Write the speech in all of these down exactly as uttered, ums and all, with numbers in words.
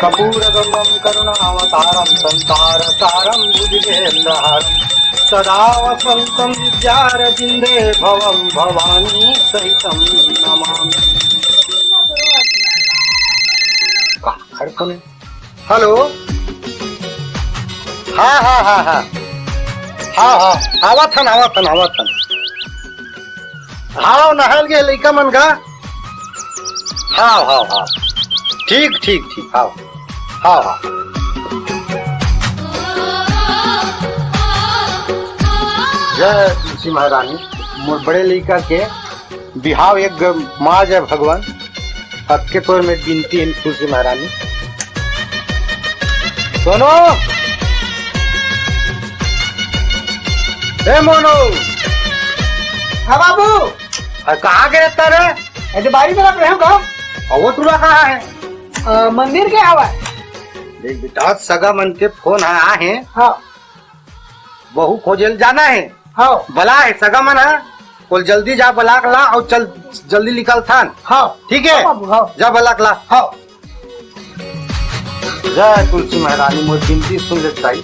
कर्पूरगौरं करुणावतारं संसारसारं भुजगेन्द्रहारं सदा वसन्तं हृद्यारविन्दे भवं भवानी सहितं नमामि। का हेडफोन है? हेलो। हाँ, हाँ, हाँ, हाँ। हाँ, हाँ। आवत हन, आवत हन, आवत हन। हाँ, नहायल गे लइका मन का। हाँ, हाँ, हाँ। ठीक, ठीक, ठीक, हाँ। हाँ, हाँ। जय तुलसी महारानी, मोर बड़े लइका के बिहाव एक ग-, माँ जय भगवान, अतके तोर में बिनती है तुलसी महारानी। सोनू! ए मोनू! हाँ बाबू। अरे कहाँ गए था रे? अरे बारी तरफ रहे हो कहाँ? और वो टूरा कहाँ है? अ, मंदिर के हवा। देख बेटा, सगा मन के फोन आ, आ है। हाँ। बहू खोजे ल जाना है। हाँ। बला है, सगा मन है। बोल जल्दी जा, बला के ला और चल, जल्दी निकल थान। हाँ। ठीक है? हाँ बाबू, हाँ। जा बला के ला। हाँ। जय तुलसी महारानी, मोर बिनती सुन ले ताई।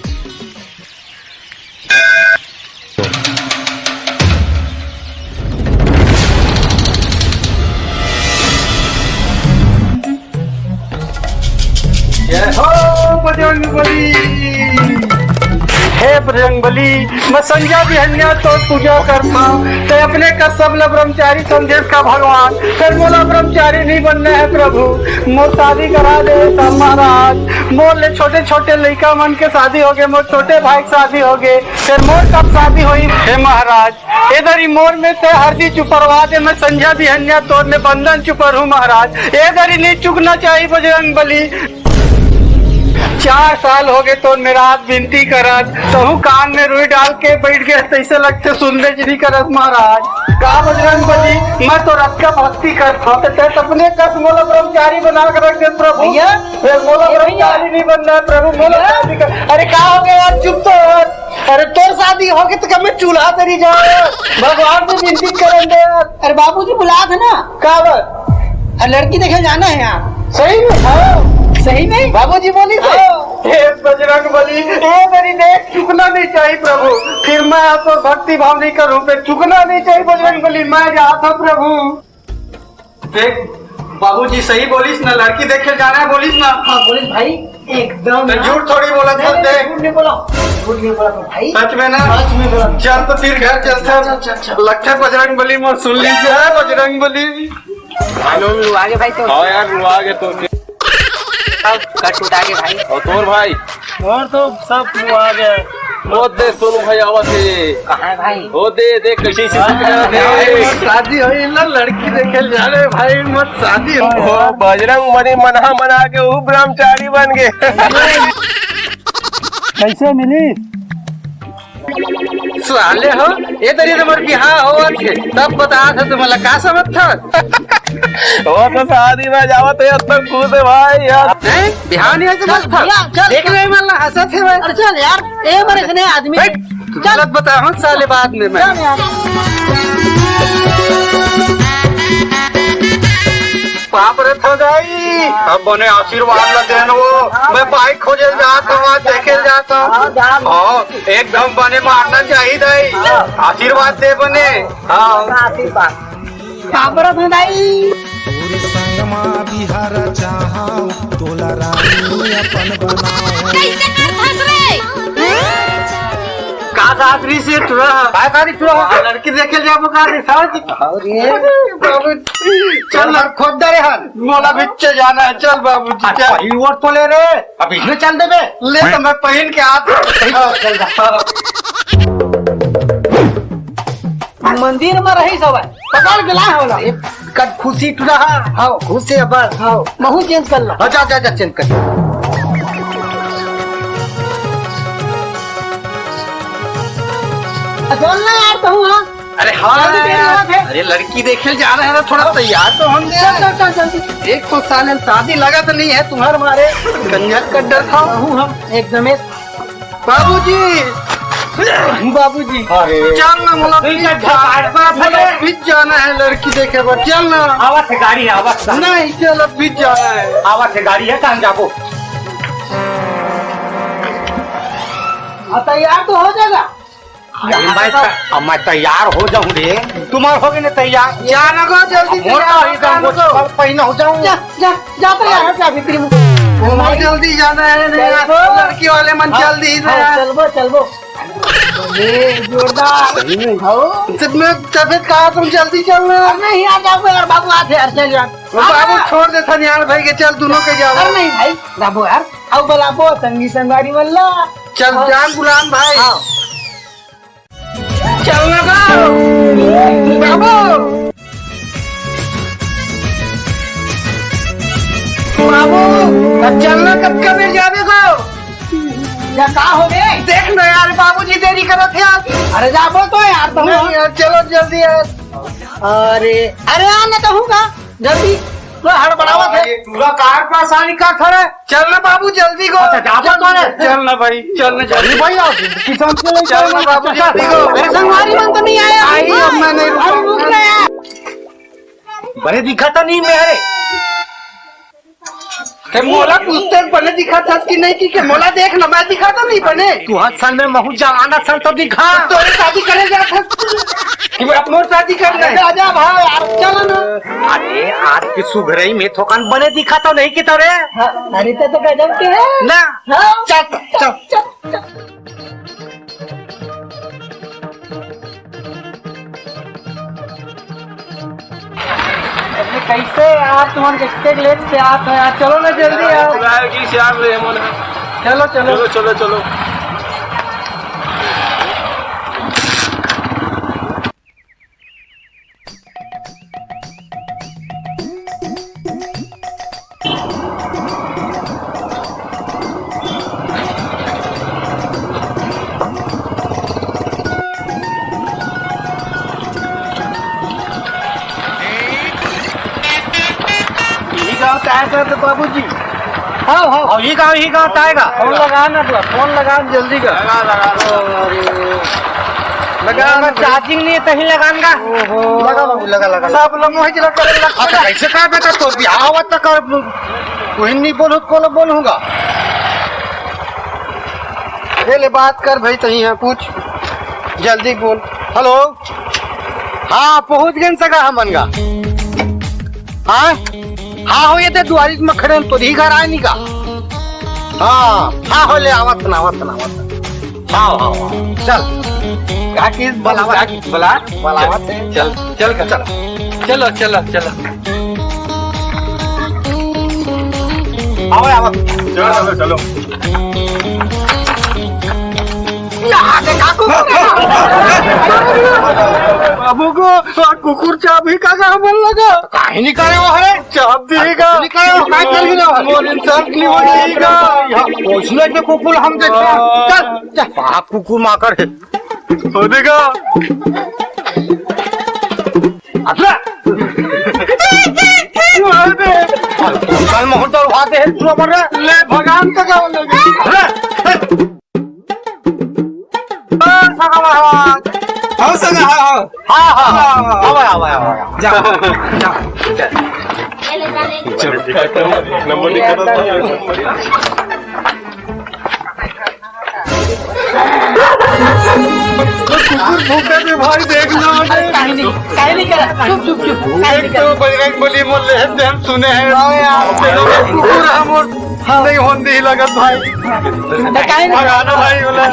जय हो बजरंग बली। हे बजरंग बली, मैं संझा बिहनिया तोर पूजा करथंव, तैं अपने कस सब ल ब्रह्मचारी समझेस का भगवान, फेर मोला ब्रह्मचारी नहीं बनना है प्रभु, मोर शादी करा दे सब महाराज। मोर ले छोटे छोटे लइका मन के शादी होगे, मोर छोटे भाई के शादी होगे, फेर मोर कब शादी होही हे महाराज? ए दरी मोर में तैं हरदी चुपरवा दे, मैं संझा बिहनिया तोर में बंदन चुपरहूँ महाराज। ए दरी नहीं चुकना चाहिए बजरंग बली। चार साल होगे तोर मेर आज बिनती करत, तहूँ कान में रुई डाल के बइठ गे, तइसे लगथे सुनबे च नहीं करत महाराज। का बजरंग बली, मैं तो रतका भक्ति करथंव, त तैं अपने कस मोला ब्रह्मचारी बना के रख दे प्रभु। भैया, फेर मोला ए भैया। ब्रह्मचारी नहीं बनना है प्रभु, मोला भैया। शादी कर। अरे का हो गया यार, चुप तो हो। अरे तोर शादी होगे त कम में चूल्हा तरी जाओ। भगवान से बिनती करन दे। अरे बाबूजी बुलात हे ना। का बात? अरे लड़की देखे जाना है यार। सही में? हाँ। सही में? बाबूजी बोलिस हे। हाँ। हे बजरंग बली, ए मेरी देख चुकना नहीं चाहिए प्रभु। फेर मैं आपको भक्ति भाव नहीं करूँ, फेर चुकना नहीं चाहिए बजरंग बली, मैं जाता प्रभु। देख, बाबूजी सही बोलिस ना, लड़की देखे जाना है बोलिस ना। हाँ, बोलिस भाई, एकदम तो ना। झूठ थोड़ी बोला नहीं, था, नहीं, देख। झूठ नहीं बोला, झूठ नहीं बोला था भाई। सच में ना? सच में बोला। चल तो फिर घर चलते हैं। चल, चल, चल। लगता है बजरंग बली में सुन लीजिए, है बजरंग बली। हेलो, रुआ गए भाई तो। हाँ यार, रुआ गए तो। सब कट उठा के भाई। और तोर भाई? और तो सब रुआ गया। ओ दे सोनू भाई आवत हे। कहाँ है भाई? ओ दे, दे कैसे से दिख रहा है। शादी होई ना, लड़की देखे ल जा रहे भाई, मत शादी हो। ओ बजरंग बली मनहा मना के वो ब्रह्मचारी बन गए। कैसे मिली? साले हो, ए दरी तो मोर बिहाव होवत हे, तब बता था तुम्हारा का समझ था? वो तो शादी में जावत है, अब तक खुश है भाई यार। नहीं, बिहाव नहीं होय तो मत था। भैया, चल। देख ले, मतलब हंसत हे भाई। अरे चल यार, ए बार इसने आदमी। बैठ, चल। गलत बता हूँ साले बाद में मैं। चल यार। पाप रे थदाई, अब बने आशीर्वाद ला देन वो। मैं बाइक खोजे जात हूँ, आज देखे जात हूँ। हाँ, एकदम बने मारना चाहिए दाई। हाँ। आशीर्वाद दे बने। हाँ। आशीर्वाद। पाप रे थदाई। तोर संग मा बिहार चाहव, तोला रानी अपन बनाव। कैसे कर फंस रे? का साथ रही से टुरा? का साथ रही टुरा? लड़की देखे ले आपको का साथ? और ये बाबू, चल ना। खोद दे रे हन। मोला बिच्चे जाना है, चल बाबूजी, चल। पहली वोट तो ले रे, अब इसमें चल दे बे। ले तो मैं पहन के आ। चल जा। मंदिर में रही सब है। पकड़ के लाए होला। ए, कट खुशी टुरा। हाँ, खुशी है बड़। हाँ, महू चेंज कर ला। अच्छा, अच्छा, अच्छा, चेंज कर। बोल ना यार, तू हाँ। अरे हाँ जल्दी तेरी यार। बात है। अरे लड़की देखे जा रहे हैं ना, थोड़ा तैयार तो हम चल, चल, चल, जल्दी। एक तो साल में शादी लगा तो नहीं है तुम्हारे मारे। कंजर कर डर था। हूँ हम एकदम एक बाबूजी, बाबूजी, अरे। चल ना, मोला ठीक है, भीज जा-, अच्छा, बात मोला है। भीज जाना है लड़की देखे बर, चल ना। आवत है गाड़ी, आवत है। नहीं, चल, अब भीज जाना है। आवत है गाड़ी है, कहाँ जाबो? तैयार तो हो जाएगा। अरे मैं त-, अब मैं तैयार हो जाऊं रे, तुम्हार हो गए ना तैयार। जा ना गो, जल्दी अब मोर तैयार का हो, ही काम जाना कुछ गो। कल पहिना हो जाऊं। जा, जा, जा तैयार हो जा भीतरी में। ओ, जल्दी जाना है, नहीं चल यार, बो। लड़की वाले मन हाँ, जल्दी ही हाँ, यार। चल बो, चल बो। अरे, जोरदार। सही में। हाँ। जब मैं तबियत कहा तुम जल्दी चलना। अरे नहीं यार, जाओ यार, बाबू आते यार, चल यार। वो बाबू हाँ। छोड़ दे था यार भाई के, चल दोनों के जाओ। अरे नहीं भाई, जाबो यार, आओ बुलाबो, संगी संगवारी मन ला। चल, हाँ। जान बुलान भाई। हाँ। चल ना गो। बाबू। बाबू, अब चल ना, कब का बेर जाबे गो? या का हो गए? देख ना यार, बाबूजी देरी करत हे यार। अरे जाबो तो यार, तुम नहीं यार, चलो जल्दी यार। अरे, अरे आ ना तो हूँ का, जल्दी। तो हड़बड़ावत है। ये पूरा कार परेशानी का खड़ा है। चल ना बाबू, जल्दी को। अच्छा, जाबो तो रे। चल ना भाई, चल ना जल्दी। भाई, आओ। किसान से लेके चल ना आओ। बाबू, जल्दी को। अरे संगवारी मन तो नहीं आया। आई, अब मैं नहीं रुका। अरे रुक ना यार। बने दिखा तो नहीं मेरे। ते मोला पूछते बने दिखा था कि नहीं कि के मोला देख ना, मैं दिखा तो नहीं बने। तू हर साल में महू जवाना साल तो दिखा। तोरे शादी करे जा था। कि मैं अपनों शादी कर ले। अरे आजा भाई, यार चल ना। अरे आज की सुघरई में थोकन बने दिखा तो नहीं कि तोरे। हाँ, अरे ते तो गजब के है। ना। हाँ। चल, चल, चल। अरे कैसे यार, तुमन कैसे लेट से आत हो यार, चलो ना जल्दी यार। बुलाया कि श्याम रे, मन है। चलो, चलो। चलो, चलो, चलो। यही गांव टायर कर दे बाबूजी। हाँ, हाँ। और ये गांव, ये गांव टायर का। फोन लगा ना तू, फोन लगा जल्दी कर। लगा, लगा, लगा। अरे। लगा ना, चार्जिंग नहीं है, तहीं लगान का। ओहो। लगा बाबू, लगा, लगा। सब लोग वही जगह करे, लगा। अच्छा, कैसे कर बेटा, तो बिहाव तक कर, वही नहीं बोलू, को बोलूंगा। ये ले बात कर भाई, तहीं है, पूछ, जल्दी बोल। हेलो, हाँ, पहुंच गए सगा हमन गा। हाँ, हाँ, हो ये ते दुआरी में खड़े हैं, तो ही घर आए नहीं का? हाँ, हाँ, हो ले, आवत ना, आवत ना, आवत ना। हाँ, हाँ, हाँ, चल। काकी, बुलावा, काकी, बुला। बुलावा से। चल, चल, चल। चलो, चलो, चलो। आवा, आवा। चलो, चलो, चलो। बाबू को, कुकुर चाबही का, का मन लगा? काहे नहीं करे वो है? चाबही का। नहीं करे वो, काय कर भी ना। मोर इंसान नहीं हो जाएगा। यहाँ पहुँचने के कुकुर हम देखते हैं। चल, चल। बाप कुकुर माकर है। हो देगा। अतरा। कल मोहन तो उठा दे, पूरा मर रहा। ले भगवान का क्या बोलोगे? अतरा। ओ, सगा महाराज। हाँ, सगा, हाँ, हाँ। हाँ, हाँ, हाँ। हाँ, हाँ। आवा, आवा, आवा, आवा। जा, जा। नंबर लिखा था। कुकुर भूखे में भाई देखना। अरे, काहे नहीं, काहे नहीं करा? चुप, चुप, चुप। काहे नहीं एक तो करा? बजरंग बली बोल रहे हैं, हम सुने हैं। हाँ, यार। चलो, कुकुर हम और हाँ। नहीं होन दी लगत भाई। तो काहे नहीं भगाना भाई बोला।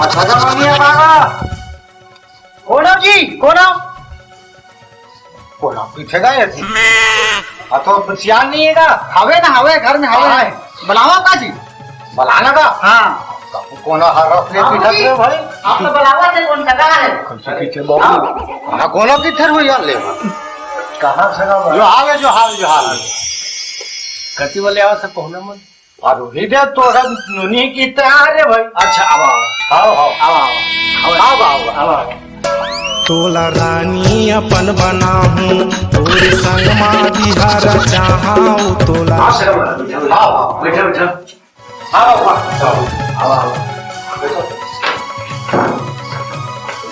अच्छा, का मांगिया बाबा? कौन हो जी? कौन हो? कोना पीछे गए थे? आ तो सियान नहीं है का? हवे ना, हवे, घर में हवे। हाँ। बुलावा का जी? बुलाना का? हाँ। कोना हर रख ले हाँ पीछे जी। से भाई। आप तो बुलावा थे, कौन कटा है? कैसे पीछे बाबू? हाँ। हाँ, कोना किधर हुई यार ले? कहाँ से ना जो हाल है, जो हाल, जो हाल है। कति वाले आवा से कोना मन? और उही दे तोरा नोनी की तरह रे भाई। अच्छा, आवा, आवा। आओ, आओ। आवा, आवा। आवा, आवा, आवा, आवा। तोला रानी अपन बनाहूँ, तोरे संग मा बिहार चाहूँ तोला। आओ, सर, आओ, आओ, बैठो, बैठो। आओ, आओ, आओ, आओ, बैठो।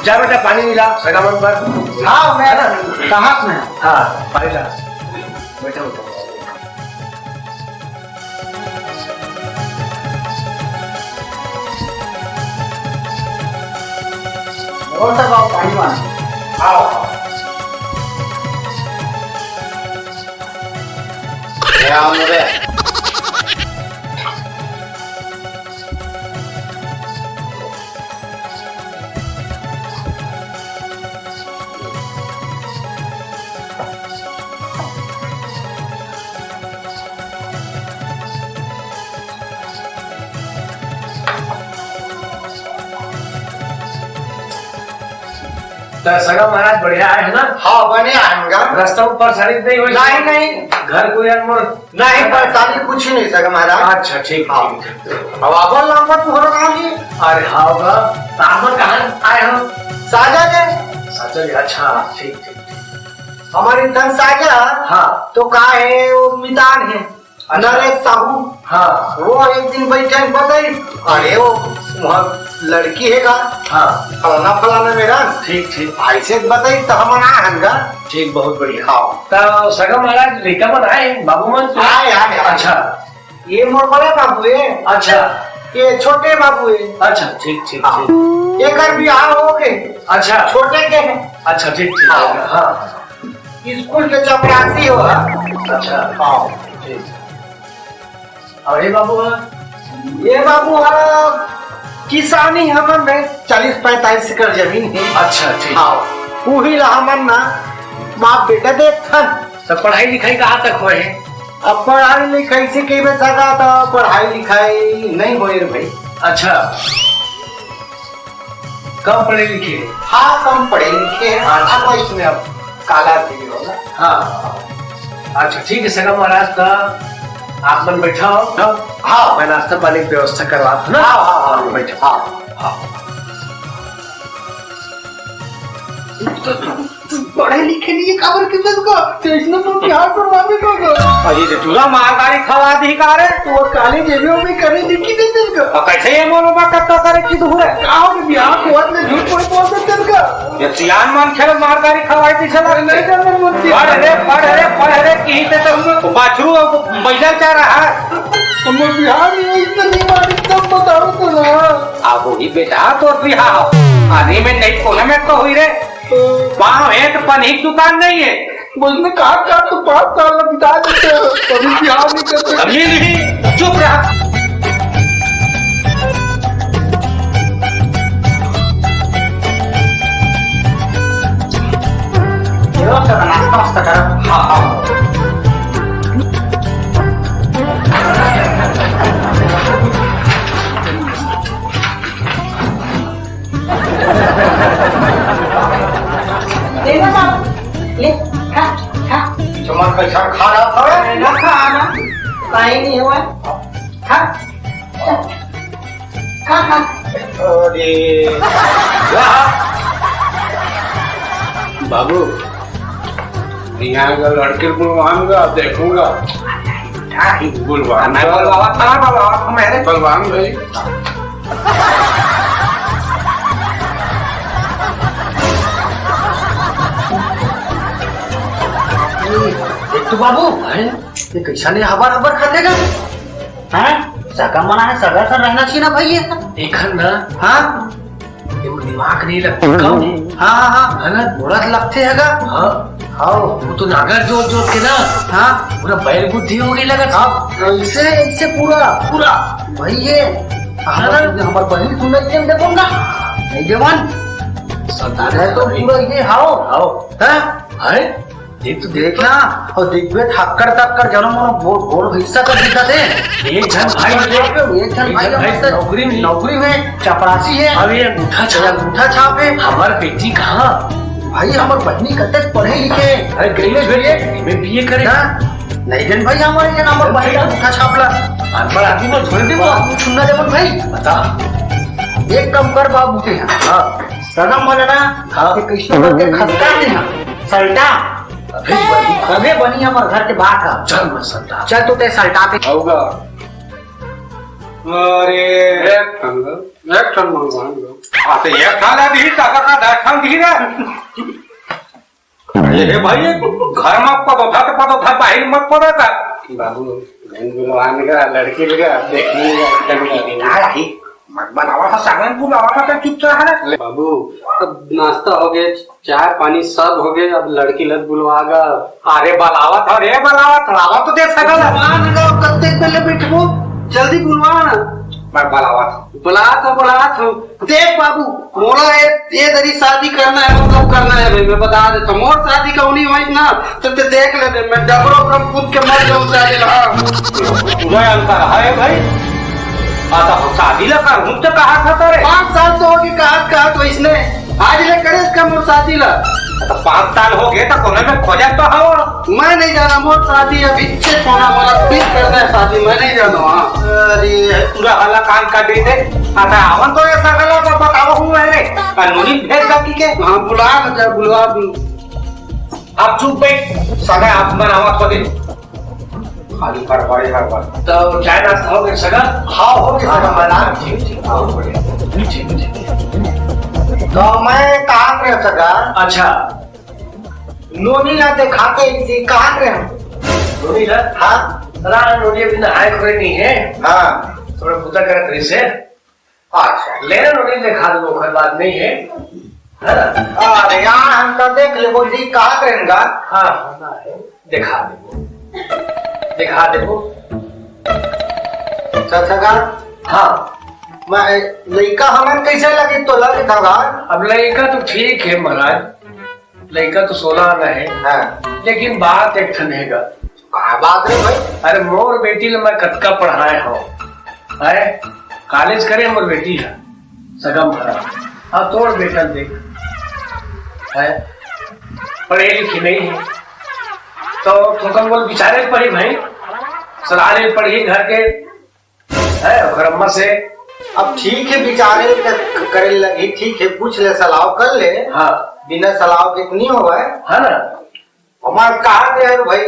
जा बेटा, पानी मिला, सगावन पर। हाँ, मैं कहाँ से? हाँ, पानी ला। बैठो, बैठो। और सब आओ, पानी वानी। आओ, आओ। ले आओ रे। त सगा महाराज बढ़िया आए है ना? हाँ, बढ़िया आए होगा। रास्ता में परेशानी तो नहीं हुई? नहीं, नहीं। घर कोई अनमोल? नहीं, परेशानी कुछ नहीं सगा महाराज। अच्छा, ठीक, हाँ। ठीक। अब आप बोल रहा हूँ, तू हो रहा है। अरे हाँ बा, त आप मन कहाँ आए हो? साजा के। साजा के, अच्छा, ठीक, ठीक, ठीक। हमारे धन साजा, हाँ। तो का है, वो मितान है। अच्छा। नरेश साहू। हाँ। वो एक दिन बैठे बताई, अरे वो वहाँ लड़की है का? हाँ। फलाना फलाना मेरा। ठीक, ठीक। ऐसे बताई तो हम ना हन का। ठीक, बहुत बढ़िया। हाँ। तो सगा महाराज लड़का मन आए, बाबू मन तो? आए, आए, आए। अच्छा। ये मोर बड़े बाबू है। अच्छा। ये छोटे बाबू है। अच्छा, ठीक, ठीक, हाँ। ठीक। एकर बिहाव हो गए। अच्छा। छोटे के है। अच्छा, ठीक, ठीक, हाँ। हाँ। स्कूल के चपरासी हो। अच्छा। हाँ। ठीक। और ये बाबू है? ये बाबू है, किसानी हमन में चालीस पैंतालीस एकड़ जमीन है। अच्छा, ठीक। हाँ, वही ला हमन ना बाप बेटा देखथन। तो पढ़ाई लिखाई कहाँ तक होए है? अब पढ़ाई लिखाई से कहे सका तो पढ़ाई लिखाई नहीं होए रे भाई। अच्छा, कम पढ़े लिखे? हाँ, कम पढ़े लिखे हैं। अच्छा। अब इसमें अब काला भी होगा। हाँ, अच्छा, ठीक है सगा महाराज, तो आप मन बैठा हो। हाँ। मैं नाश्ता पानी की व्यवस्था करवा दूँ ना। हाँ, हाँ, हाँ, बैठो। हाँ। हाँ। तू पढ़े लिखे नहीं है, काबर के दस का? तो इसने तो प्यार करवा दे का? अरे, तो चूरा मार गाड़ी खवा दी का रे? तो वो काले जेबे में करे लिखी दे दस का? और कैसे ये मोर बाबा कब तक करे की दूर है? का हो गया? कोर्ट में झूठ कोई बोल दे दस का? ये सियान मान खेल मार गाड़ी खवाई थी चला। नहीं करना मन की। पढ़ रे, पढ़ रे, पढ़ रे, कहीं ते तो बाथरूम बैठा जा रहा है। हम बिहार में इतना नहीं मारी, तब बताओ तो ना। अब वही बेटा तो बिहार आने में नहीं कोने में तो हुई रे। बाहर एक पनीर दुकान नहीं है। उसने कहा, कहा तो पाँच साल में बिता देते हो, कभी बिहार नहीं करते। अभी नहीं, चुप रहा। यो, सब नाश्ता वास्ता करो। हाँ, हाँ। ले ना बाबू, ले, खा, खा। चमन कैसा खा रहा था? ना खा ना, कहीं नहीं हुआ। खा, खा, खा। अरे, वाह। बाबू, यहाँ का लड़के को आऊंगा, देखूंगा। हाँ, बोलवा। मैं बोलवा, हाँ, बोलवा, मेरे। बलवान भाई। देख तो बाबू, हैं? ये कैसा नहीं हबर हबर खाते का? हैं? सगा मना है, सगा सा रहना चाहिए ना भाई ये। एखर ना। हाँ? ये दिमाग नहीं लगता। हाँ, हाँ, हाँ। है ना? थोड़ा सा लगते है का? हाँ। हाँ। वो तो नागर जोत जोत के ना। हाँ। पूरा बैल बुद्धि हो गई लगा। हाँ। ऐसे, ऐसे पूरा, पूरा। भाई ये। हाँ। हमार, हमार बहिन सुन के देखो ना। नहीं जवान। सरदार है तो भाई। पूरा ये हाओ। हाओ। हाँ? है? देख तो देख ना, और देख बे, थक्कड़ थक्कड़ जनो मनो गोल, गोल हिस्सा कर दिखा दे। एक झन भाई, एक झन भाई, एक झन भाई नौकरी में, नौकरी में चपरासी है। अब ये अंगूठा छाप, अंगूठा छाप है। हमार बेटी कहाँ? भाई, हमार बहिनी कतक पढ़े लिखे है। अरे, graduate है, M A B A करे। हाँ? नहीं जन भाई, हमारे ये नंबर बहिनी अंगूठा छाप ला। अनपढ़ आदमी को छोड़ दे, वो आदमी सुनना दे भाई। बता। एक काम कर बाबू के यहाँ। हाँ। सनम वाला ना, हाँ। ये कृष्ण के खसका दे ना, सल्टा। अबे बनी, अबे बनी हमर घर के बात है। चल मैं सल्टा। चल तो ते सल्टा के। आऊंगा। अरे। एक ठन, एक ठन मंगवाऊंगा। हाँ, तो एक ठन ला दी, तो का दस ठन दी रे। अरे हे भाई, घर में पदोधा तो पदोधा, बाहर मत पड़ा का? बाबू, बहन बुलवान का, लड़की लगा, देखने का, लड़की लगा। मत बनावा था, सामान बुलावा था, चुपचाप है। ले बाबू, अब नाश्ता हो गया, चाय पानी सब हो गया, अब लड़की लग बुलवा गा। अरे बलावा था रे, बलावा था, आवा तो दे सकल। मान गा, कत्ते पहले बैठबो, जल्दी बुलवा ना। मैं बलावा था। बुला तो बुला तू। देख बाबू, मोला ये, ये दरी शादी करना है, मतलब करना है भाई, मैं बता देता हूँ। मोर शादी का नहीं हुई ना, तो ते देख ले बे, मैं डबरो पर कूद के मर जाऊँ शादी ला। हाँ। पूरा अंतर है भाई। आता हो शादी ला कर, हूँ तो कहा था तो रे। पाँच साल तो होगी कहा, कहा तो इसने आज ले करे इसका मोर शादी ला। तो पाँच साल हो गए तो कोने में खोजा तो हो। मैं नहीं जाना, मोर शादी अभी चेक होना वाला, फिर करना है शादी, मैं नहीं जाना। हाँ। अरे, पूरा हल्ला कान का दे दे। अच्छा, आवन तो ऐसा गला तो बताओ हूँ मैं रे। कानूनी भेद गलती के। हाँ, बुला ना जा, बुलवा। आप चुप बैठ, सगा आप मन आवा तो दे। खाली हड़बड़े हड़बड़। तो चाय नाश्ता हो गया सगा? हाँ, हो गया सगा, हाँ, मैं नाम ठीक, ठीक, हाँ, हो गया। ठीक, ठीक। तो मैं कहाँ पे सगा? अच्छा। नोनी ला दिखाते इसी कहाँ पे हम? नोनी ला? हाँ। रात नोनी अभी नहाए खोए नहीं है। हाँ। थोड़ा पूजा करत रही से। अच्छा, ले लो, नहीं दिखा दो, कोई बात नहीं है, है ना? अरे यार, हम तो देख लेबो जी, कहा करेंगा? हाँ, हाँ, ना है, दिखा देबो, दिखा देबो। ससुरा? हाँ। मैं, लइका हमन कैसे लगे तो लगे था यार? अब लइका तो ठीक है महाराज, लइका तो सोलह आना है, हाँ। लेकिन बात एक ठन है गा। का बात रे भाई? अरे मोर बेटी ल मैं कतका पढ़ाए हव, है कॉलेज करे मोर बेटी ह, सगम भरा। अब तोर बेटा देख, है पढ़े लिखे नहीं है, तो थोकन बोल बिचारे पढ़ी भाई, सलाह ले पढ़ी घर के, है ओकर अम्मा से। अब ठीक है, बिचारे के क-, करे लगी, ठीक है, पूछ ले, सलाह कर ले। हाँ। बिना सलाह के तो नहीं होगा, है ना? हमार कहा दे यार भाई,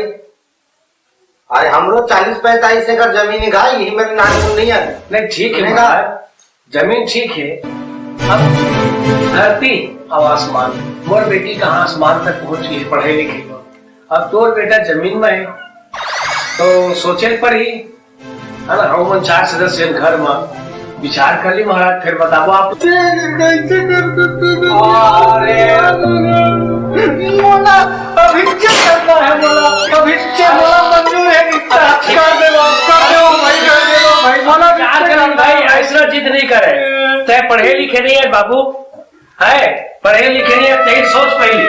अरे हमरो चालीस पैंतालीस एकड़ जमीन है, घाई यही मेरे नाम को नहीं है। नहीं, ठीक है सुनेगा? महाराज, जमीन ठीक है, अब धरती और आसमान, मोर बेटी कहाँ आसमान तक पहुँच गई है पढ़े लिखे में। अब तोर बेटा जमीन में है, तो सोचे ल पड़ही, है ना? हम मन चार सदस्य हैं घर में, विचार कर ली महाराज, फिर बताबो आप। कैसे कर सकते हो? अरे, मोला अभी क्या करना है, मोला अभी क्या, मोला मंजूर है, रिश्ता कर दे, कर दे भाई, कर दे भाई, मोला क्या करना भाई, ऐसा जिद नहीं करे। तय पढ़े लिखे नहीं है बाबू, है, पढ़े लिखे नहीं है, तेरी सोच पहली।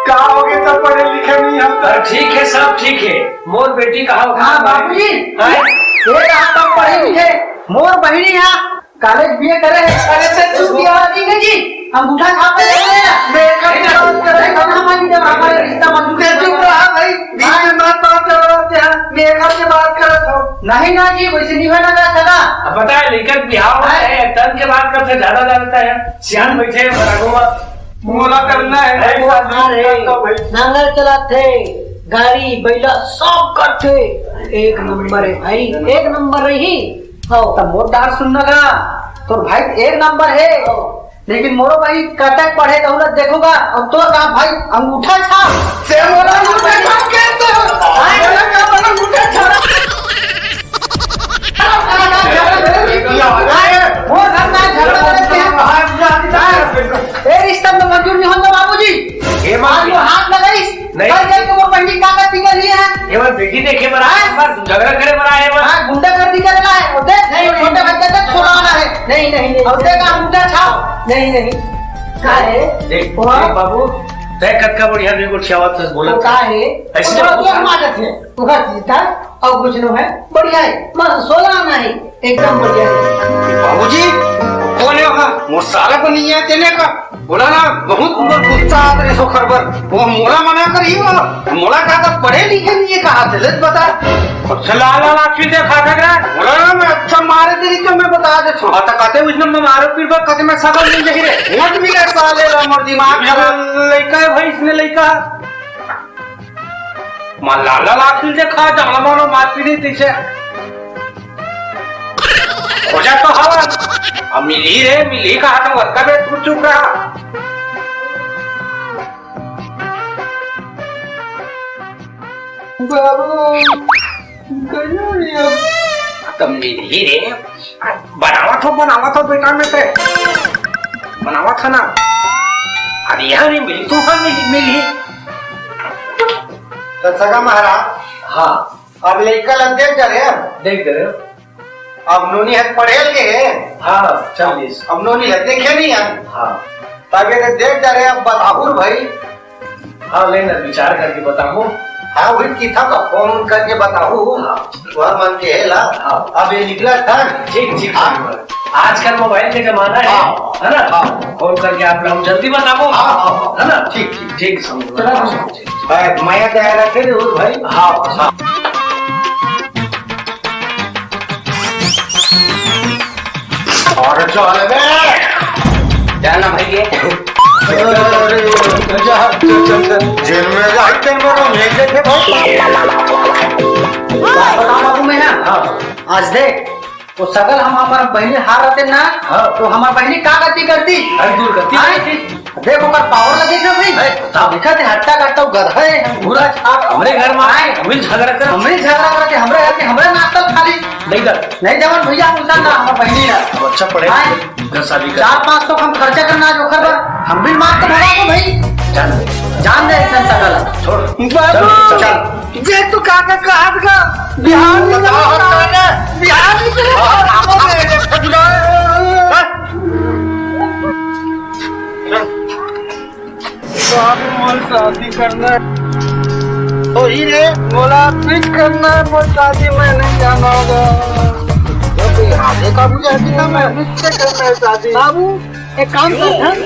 का हो गया, तब पढ़े लिखे नहीं हम तो। अरे ठीक है, सब ठीक है। मोर बेटी कहाँ हो? हाँ, बाबूजी। हाँ? ये कहाँ तब पढ़े लिखे? मोर बहिनी यहाँ कॉलेज बीए करे है। अरे, तो चुप यार, ठीक है जी। अंगूठा छाप ले ले ना। मेरे घर से बात कर रहे हैं। हम नहीं, जब हमारे रिश्ता मंजूर है, चुप रहा भाई। बीच में मत बात करो, क्या? मेरे घर से बात कर रहे हो। नहीं ना जी, वैसे नहीं होना था सगा। अब पता है, लेकर बिहाव में है, तन के बात करते ज्यादा जानता है। सियान बैठे हैं, बराबर। मोला करना है, अरे, वो आ रहे। करता हूँ भाई। नांगर चलाथे, गाड़ी, बैला, सब करथे। एक नंबर है भाई, एक नंबर रही। हाँ, तो मोर डार सुनना का, तोर भाई एक नंबर है। लेकिन मोरो भाई कतक पढ़े तो ना देखोगा, और तोर का भाई अंगूठा छाप। से मोला अंगूठा छाप के तो, भाई मोला का बड़ा अंगूठा छाप। मोर घर में झगड़ा करते हैं। ए, रिश्ता में मंजूर नहीं होता बाबूजी। ये बात आज वो हाथ लगाई। नहीं। कल गए तो वो पंडित का गलती कर लिए हैं। ये बात बेटी देखे बना है, बस झगड़ा करे बना है, बस। हाँ, गुंडागर्दी करे ला है। वो देख, नहीं, नहीं। छोटे बच्चे तक सुनाना है। नहीं, नहीं, नहीं। और देख, आप मुद्दा छाप। नहीं, नहीं। का है? देख, वो देख बाबू, तय कतका बढ़िया नहीं कुछ आवत है, बोलत वो का है? ऐसे वो बोल। मारत है। वो का जीता और कुछ नहीं है। बढ़िया है। बस सोलह आना है। एकदम बढ़िया। बाबूजी, कौन है वहाँ? मोर साला को नहीं है देने का। बोला ना, बहुत मोर गुस्सा आता है सो खबर। वो मोला मना कर ही वो। मोला कहा था, पढ़े लिखे नहीं है, कहा से? ले बता। अच्छा, लाल लाल आँखी से खा खा रहा। बोला ना, मैं अच्छा मारे तेरी को मैं बता देता हूँ। और तो कहते, उसने मैं मारो फिर बार कहते, मैं सगल नहीं देख रहे। वोट मिले साले ला, मोर दिमाग खराब। लइका है भाई, इसने लइका। मां लाला लाखिल जे खा जाना मानो मार पीड़ी तैसे। खोजा तो हवा। अब मिली रे, मिली कहा तो वत्ता बे तू चुप रहा। बाबू, गजब यार। त मिलही रे। बनावत हो, बनावत हो बेटा, मैं ते बनावत है ना। अब यहाँ नहीं मिली, तू कहाँ मिली, मिली? त सगा महाराज, हाँ। अब लइका ला देख डरे। देख डरे। अब नोनी हर पढ़े लगे हे। हाँ, चालीस। अब नोनी हर देखे नहीं है। हाँ। तब ये देख डरे, अब बताहू भाई। हाँ, ले ना, विचार करके बताहू। हाँ, वही किथा का फोन उन करके बताहू। हाँ। वह मन के हे ला। हाँ। अब ये निकला था। ठीक, ठीक, हाँ। ठीक। आजकल मोबाइल के जमाना है, हाँ। है ना? हाँ। फोन करके आप लोग हम जल्दी बताबो। हाँ, हाँ, हाँ। है ना? ठीक, ठीक। ठीक, समझ में। चलो। हाँ, माया दया रखे जरूर भाई। हाँ, हाँ। और चल बे। जाना भाई ये। अरे, जा, चल, चल, चल। जेल में जा, जेल में तो भेज देते भाई। बता बाबू मैं ना, हाँ। आज देख, वो सगल हम हमार बहिनी हार रहते ना, हाँ। तो हमार बहिनी का गति करती? अरे, दुर्गति हाँ? करती। देख, ओकर पावर ला देख ना भाई। अरे, बताओ। देखा थे, हट्टा कट्टा गधा है, पूरा छाप। हमरे घर में आए, हमरे झगड़ा कर। हमरे झगड़ा करके, हमरे घर के, हमरे नाश्ता खा ली। नहीं कर। नहीं जवन भैया, उनका ना, हमार बहिनी है। अब अच्छा पढ़े, हाँ। घर शादी कर। चार पाँच सौ हम खर्चा करना है, ओकर बर हम भी मार के भगा दो भाई। जान दे। जान दे, इतना सगल। छोड़। बाबू। चल, चल। जे तू काका कहत का बिहार में बताओ, चला हम जाओ। कहने। बिहार में चला जाओ। हाँ, हाँ, हाँ, हाँ। बाबू, मोर शादी करना है। वही रे। मोला फिक्स करना है, मोर शादी मैं नहीं जाना होगा। ये आगे का बुझा दिया मैं। मुझसे करना है शादी। बाबू, एक काम कर, हम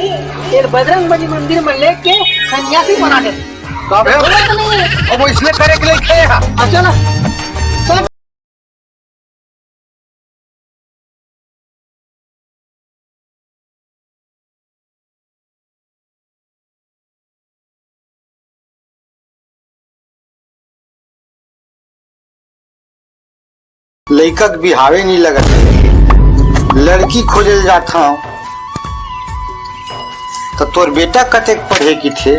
ये बजरंग बली मंदिर में लेके सन्यासी बना दे। बाबे, बोला तो नहीं है। अब वो इसलिए करे के लिए खेले हा। अच्छा ना, चल। लइका के बिहावे नहीं लगत हे। लड़की खोजे जात हव, त तोर बेटा कतेक पढ़े किथे?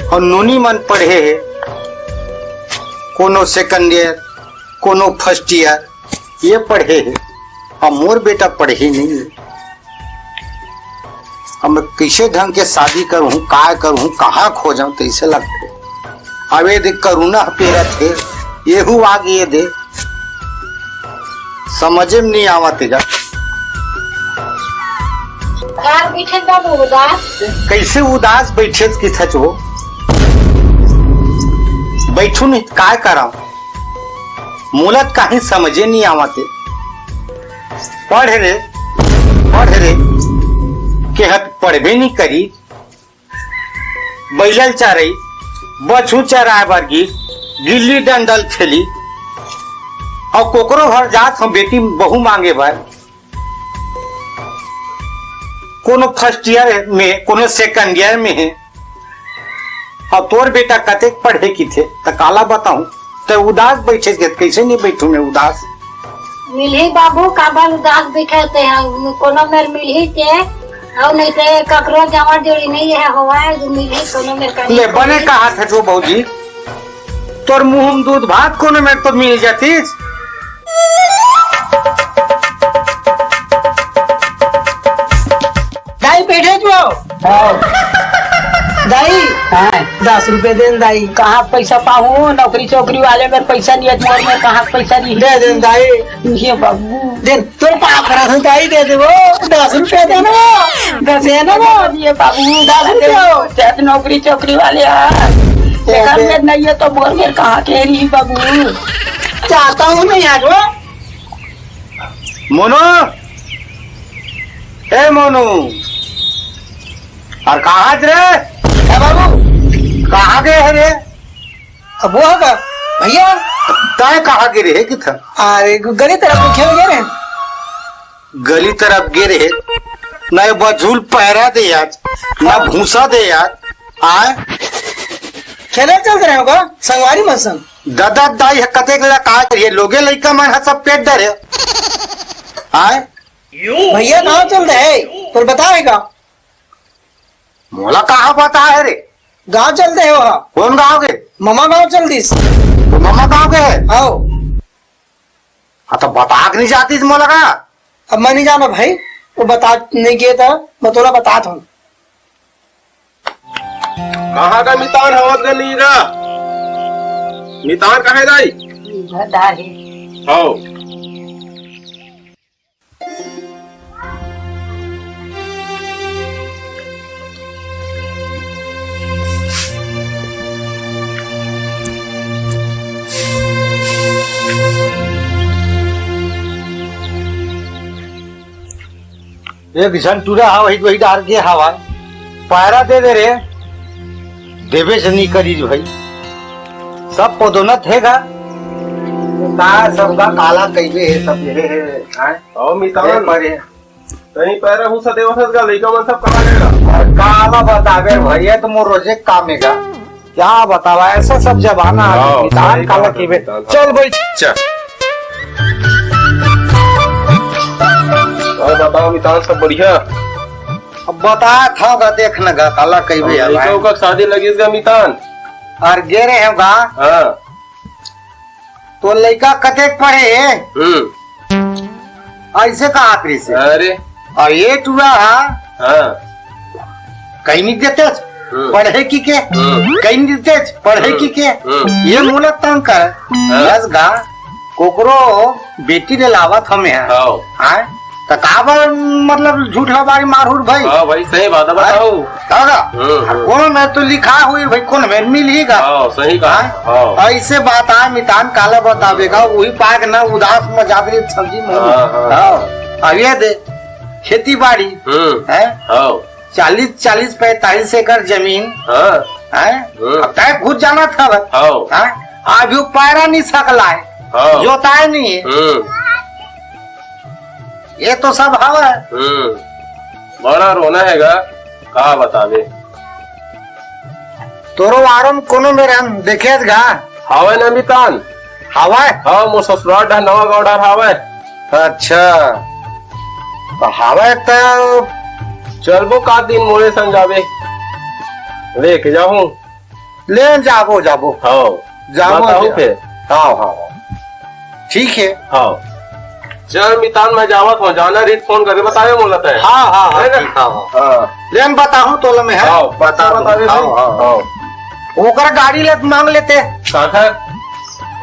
और नोनी मन पढ़े हे, कोनो सेकंड ईयर, कोनो फर्स्ट ईयर, ये पढ़े हे, और मोर बेटा पढ़े नहीं हे। अब मैं कइसे ढंग के शादी करहूँ, काय करहूँ, कहाँ खोजहूँ, तइसे लगथे। अब ये दे करुणा पेरत हे, येहू आगे ये दे, समझे में नहीं आवत हे गा। कार पीछे बाबू उदास। कइसे उदास बइठे किथच वो? बइठू नहीं, काय करव? मोला त काहीं समझे नहीं आवत हे। पढ़ रे, पढ़ रे, केहत पढ़बे नहीं करी। बइला ल चरई, बछरू चराय बर गिस, गिल्ली डंडा ल खेली, अउ कोकरो घर जात हव बेटी बहू मांगे बर। कोनो फर्स्ट ईयर में, कोनो सेकंड ईयर में हे। अब तोर बेटा कतेक पढ़े किथे, त काला बताहूँ? त उदास बइठे के, कइसे नहीं बइठू मैं उदास? मिलही बाबू, काबर उदास बइठे ते हैं? कोनो मेर मिलही ते, अउ नहीं ते ककरो जमा जोड़ी नहीं है, होवय, जो मिलही कोनो मेर कहीं। ले, बने कहाथस वो भौजी, तोर मुँह में दूध भात कोनो मेर तो मिल जातिस। दाई, बैठे जो। हाँ। दाई, हाँ। दस रुपये दे न दाई। कहाँ पैसा पाहूँ? नौकरी चौकरी वाले मेर पैसा नहीं है, मोर मेर कहाँ पैसा नहीं है? दे दे न दाई। ये बाबू। दे, तोर पाँव परत हँव दाई, दे दे वो। दस रुपये दे ना वो। दे ना वो। ये बाबू, दस रुपये हो। शायद नौकरी चौकरी वाले हैं। दे, एकर दे। मेर नहीं है तो मोर मेर कहाँ के रही बाबू? चाहता हूँ मैं यार वो। मोनू, ए मोनू, अउ कहाँ रे? ए बाबू, कहाँ गे हे रे? अब वो का भैया? तैं कहाँ गे रहे किथा? अरे, गली तरफ खेले गे रहे। गली तरफ गे रहे, ना ये बछरू ल पैरा दे यार, ना भूसा दे यार। आय? खेले चलत रहे हो का? संगवारी मन संग। ददा दाई ह कतेक ला का करिए, लोगे लइका मन ह सब पेट डरे। आय? भैया कहाँ चल रहे हैं? पर बताएगा। मोला कहाँ पता हे रे? गांव चल दे हो हा। कौन गांव के? ममा गांव चल दिस। तो ममा गांव के है? आओ। हाँ, तो बता के नहीं जाती मोला का? अब मैं नहीं जाना भाई, वो बता नहीं गए था, मैं तोला बतात हूँ। कहाँ का मितान हवत गा नीरा? मितान कहाँ है दाई? घर डार है। हव। एक झन टूरा हा, वही, वही डार के हवा। पैरा दे दे रे। देबे से नहीं करी भाई। सब पदोन्नत हे गा। का सब का काला कइबे हे, सब ये हे, हैं? ओ मितान। ए, परे। तहीं पैरा भूसा देवत हस गा, लइका मन सब कहाँ गे गा? अरे काला बताबे भैया, तो मोर रोजे काम हे गा। क्या बतावा, ऐसा सब जमाना आ गया। हाँ, मितान सही काला बात है, कइबे। मितान, हाँ। चल भाई। चल। और बताओ मितान, सब बढ़िया? अब बता था गा, देख न गा, काला कइबे अब यार। लइका उका शादी लगिस गा मितान? और गे रहे हो गा? हाँ। तो लइका कतेक पढ़े हे? हम्म। ऐसे कहा फिर से। अरे। और ये टूरा हा, हाँ। कहीं नहीं देते, हम्म। पढ़े की के? हम्म। कहीं नहीं देते, पढ़े हम्म। की के? हम्म। ये मुला तंग कर, हाँ। बस गा, कोकरो बेटी ले लावत हमें, हाँ। हाँ। त काबर मतलब झूठ लबारी मारहूर भाई? हाँ भाई, सही बात है, बताओ। कागा? हम्म, हम्म। कौन में तो लिखा हुई भाई, कौन में मिल ही गा? हाँ, सही कहा। हाँ? हाँ। ऐसे बात आ मितान काला बतावेगा, वही पाक ना उदास में जाबे सब्जी में। हाँ, हाँ। हाँ। अब ये दे, खेती बाड़ी हम्म। है? हाँ। चालीस, चालीस पैंतालीस एकड़ जमीन हाँ। है? हम्म। अब तय खुद जाना था भाई। हाँ। हाँ? अभी वो पैरा नहीं सकला है, हाँ। जोताए नहीं है। हम्म। ये तो सब हवा है। हम्म, बड़ा रोना है गा, का बतावे। तोरो आरो में कोनो मेर हम देखे गा? हवे ना मितान। हवे? हाँ, मोर ससुराल डहर नवा गाँव डहर हवे। अच्छा, तो हवे तो चलबो का दिन मोरे संग जाबे, लेके जाहूँ। ले जाबो, जाबो। हाँ। जाबो बताओ दे। फिर। हाँ, हाँ, हाँ। ठीक है। हाँ। चल मितान, मैं जावत हूँ, जाना रही फोन करके बतावे मोला तय। हाँ, हाँ, हाँ, है ना? ठीक, हाँ, हाँ। हाँ। ले हम बताहूँ तोला मैं, है? हाँ, बता बता दो। दे हाँ, भाई। हाँ, हाँ। हाँ। ओकर गाड़ी ले मांग लेते। काकर?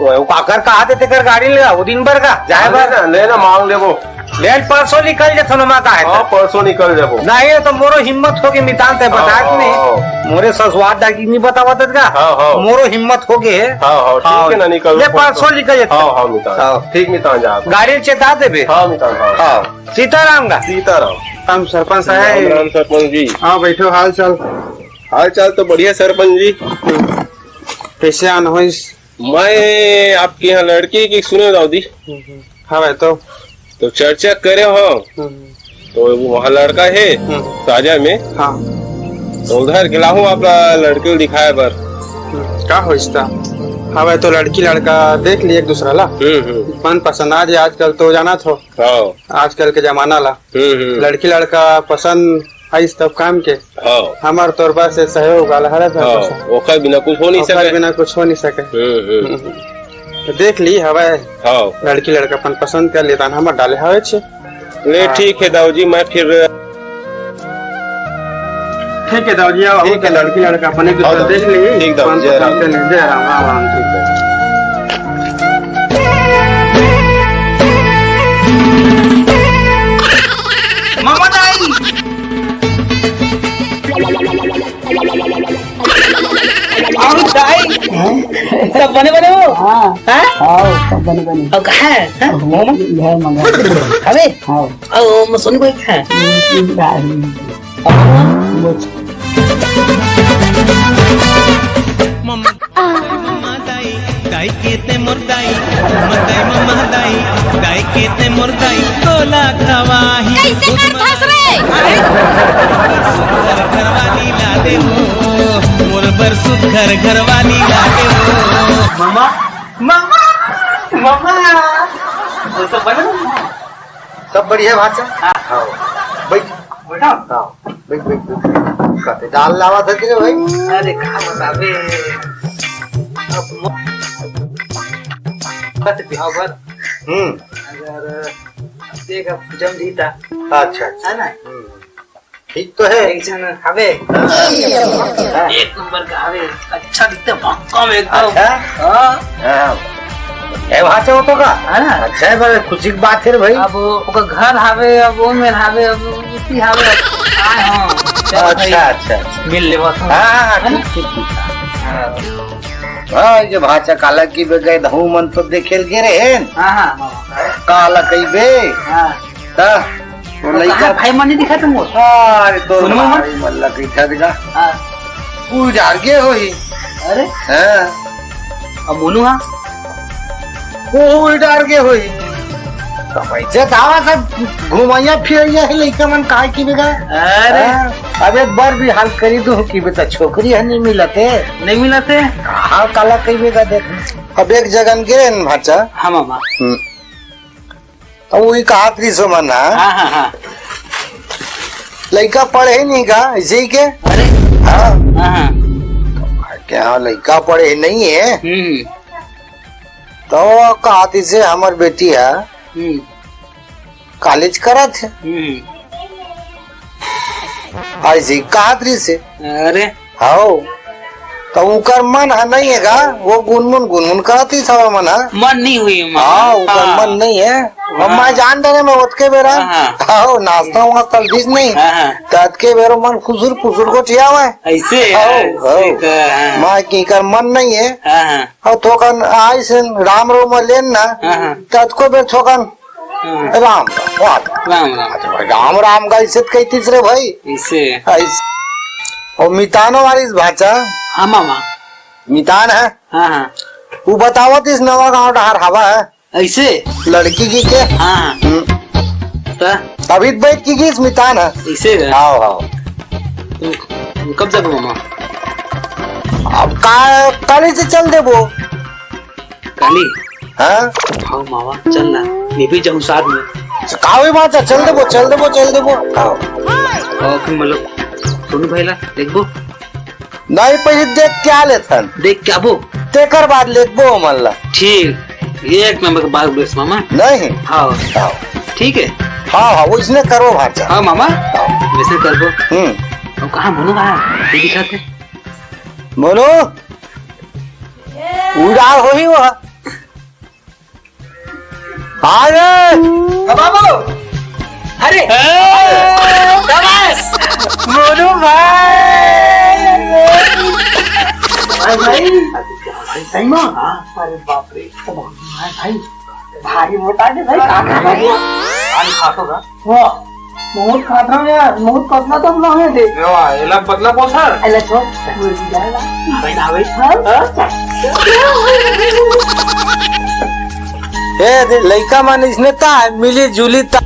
वो काकर कहा देते कर गाड़ी ले, वो दिन भर का, जाए हाँ, भर। ले ना, ले ना, मांग लेबो। ले परसों निकल जाथो ना, माता है हाँ, तो। परसों निकल जाबो। नहीं, तो मोरो हिम्मत होगे मितान ते हाँ, बता हाँ, नहीं। हाँ। मोरे ससुराल डाकी नहीं बतावत का। हाँ, हाँ। मोरो हिम्मत होगे। हाँ, हाँ, ठीक हाँ। है ना, निकल ले, फोन परसों कर। निकल जाथो। हाँ, हाँ, मितान। हाँ। ठीक, मितान जा। गाड़ी चेता देबे। हाँ, मितान, हाँ। हाँ। सीताराम गा। सीताराम। राम सरपंच साहब। राम, राम सरपंच जी। हाँ, बैठो, हाल चाल। हाल चाल तो बढ़िया सरपंच जी। कैसे आन होइस? मैं आपके यहाँ लड़की की सुने दाऊ दी। हम्म, हम्म। हाँ भाई, तो? तो चर्चा करे हो, हम्म। तो वो वहाँ लड़का है, हम्म। साजा में। हाँ। तो उधर गिला हूँ आप लड़के को दिखाए बर। हम्म, का हो इस ता? हाँ भाई, तो लड़की लड़का देख लिए एक दूसरा ला। हम्म, हम्म। मन पसंद आ जाए, आजकल तो जाना थो। हाँ। आजकल के जमाना ला। हम्म, हम्म। लड़की लड़का पसंद आइस तब काम के। हाँ। हमार तोर पास से सहयोग वाला हरे था हाँ, तो सा। ओकर बिना कुछ हो नहीं ओकर सके। बिना कुछ हो नहीं सके। हम्म, हम्म। हम्म, हम्म। तो देख ली हवे। हाँ। लड़की लड़का अपन पसंद कर लेता, हमर डाले हवे छे। ले हाँ। ठीक है दाऊ जी, मैं फिर ठीक है दाऊ जी, आओ, ठीक है। लड़की लड़का अपने के हाँ, तो दाऊ जी। देख ली। ठीक दाऊ जी, अपन जय राम। पसंद कर ले। जय राम, राम राम, ठीक है। मामा दाई। अरे दाई, हैं? सब बने बने हो? हाँ। हैं? हाँ, सब बने बने। अब कहाँ है? हैं? अब मोमो? यह मंगा। अबे? हाँ। ओ, मैं सुन कोई है। ये, ये, ये, ये। वो मम्मा, मम्मा दाई, दाई के ते मोर दाई, मम्मा दाई, मम्मा दाई, दाई के ते मोर दाई, तोला खवाही। कैसे दूध कर फंस रे? घर, घरवाली ला दे हो, मोर बर सुघर घरवाली ला दे हो। मम्मा, मम्मा, मम्मा, वो सब बने ना? सब बढ़िया भाषा? हाँ। हाँ। बैठ। बैठा। हाँ, बैठ, बैठ, बैठ। कते दाल लावा था तेरे भाई? अरे, का बतावे? अब म-, बस बिहाव भर। हम्म। अगर देख, अब जम जीता। अच्छा, अच्छा। है ना? हम्म। ठीक तो है। एक जन हवे। हाँ। एक नंबर का हवे। अच्छा दिखते, भक्कम एकदम। अच्छा? हाँ। हाँ। ए, वहाँ से हो तो का? हाँ। अच्छा है, बड़े खुशी की बात है रे भाई। अब ओकर घर हवे, अब वो में हवे, अब इसी हवे, अब आए हम। चल भाई। अच्छा, अच्छा, अच्छा। मिल लेवा तो। हाँ, हाँ, हाँ, है ना? ठीक, ठीक, ठीक। हाँ। हाँ, ये भाचा काला की बे गए, धऊ मन तो देखेल के रहे हैं। हाँ, हाँ, हाँ। काला कही बे। हाँ। हाँ, वो तो लइका कहाँ भाई मन नहीं दिखा तुमको? अरे, तो सुनो, भाई मन लग गई था दिखा। हाँ। कोई डार गए होई। अरे? हाँ। अब बोलू हाँ। कोई डार गए होई। तो पैसे धावा सब घुमाइया फिरैया है लइका मन काय की बेगा। अरे। हाँ, अब एक बार भी हाल करी दूँ कि बेटा छोकरी है नहीं मिलते। नहीं मिलते? हाँ, काला कही बेगा देख। अब एक जगह गे न भाचा। हाँ मामा। हम्म। अब वही कहा त्रिसो मन हा। हाँ, हाँ, हाँ। लइका पढ़े नहीं का, इसी के? अरे। हाँ। हाँ, हाँ। क्या लइका पढ़े नहीं है? हम्म। तो कहा से हमर बेटी है, हम्म। कॉलेज करत है। हम्म। ऐसे कहा त्रिसे। अरे। हाओ। तो उकर मन ह नहीं है का? वो गुनगुन, गुनगुन करत ही सब मन ह। मन नहीं हुई, मन। हाँ, उकर हाँ। मन नहीं है। और हाँ। मैं जान डरे मैं ओतके बेरा। हाँ, हाँ। हाओ, नाश्ता वास्ता दिस नहीं। हाँ, हाँ। तो अतके बेरो मन फुसुर, फुसुर को ठिया हुआ है। ऐसे? हाओ, ऐसे हाओ। का, हाँ। मैं की कर मन नहीं है। हाँ, हाँ। और थोकन आइस राम रो में लेन ना। हाँ, हाँ। तो अतको बेर थोकन हाँ। राम का, वाह। राम, राम। अच्छा भाई, राम, राम का इज्जत कही तीसरे भाई। इसे। हाँ, इस-, और मितानो वाली इस भाचा। हाँ, मामा। मितान है। हाँ, हाँ। वो बतावत इस नवा गांव डहार हवा है। ऐसे? लड़की की के? हाँ। हम्म। तो? अभी तो बैठ की गई इस मितान है। इसे है? हाओ, हाओ। तुम, तुम कब जाबो मामा? अब का, काली से चल देबो। काली? हाँ? हाओ मामा, चल ना, मैं भी जाऊँ साथ में। कावे बात है, चल देबो, चल देबो, चल देबो। हाओ। और फिर मतलब, सोनू भाई ला देखबो? नहीं, पहले देख क्या लेथन। देख क्या बो? तेकर बाद लेखबो हमन ला। ठीक, एक नंबर के बात बोलिस मामा। नहीं। हाँ। हाँ। ठीक है। हाँ, हाँ, वो इसने करो भाचा। हाँ मामा। हाँ। वैसे करबो। हम्म। अब कहाँ मोनू कहाँ है? ये दिखाते। मोनू? उड़ाल होही वो। अरे! हाँ, बाबू। अरे! शाबाश! मोनू भाई! भाई, भाई। भाई, सही में? हाँ। अरे बाप रे, तो बहुत भाई, भाई, भारी मोटा के भाई, कहाँ खा गया? आज खा तो रहा। वाह। बहुत खात रहा हूँ यार, बहुत पतला तो ना है देख। एला पतला बोल सर। एला छोड़, मुर्गी जाएगा। भाई ना भाई। हाँ? हाँ? ए दे, लइका मन इसने ता मिली जुली ता।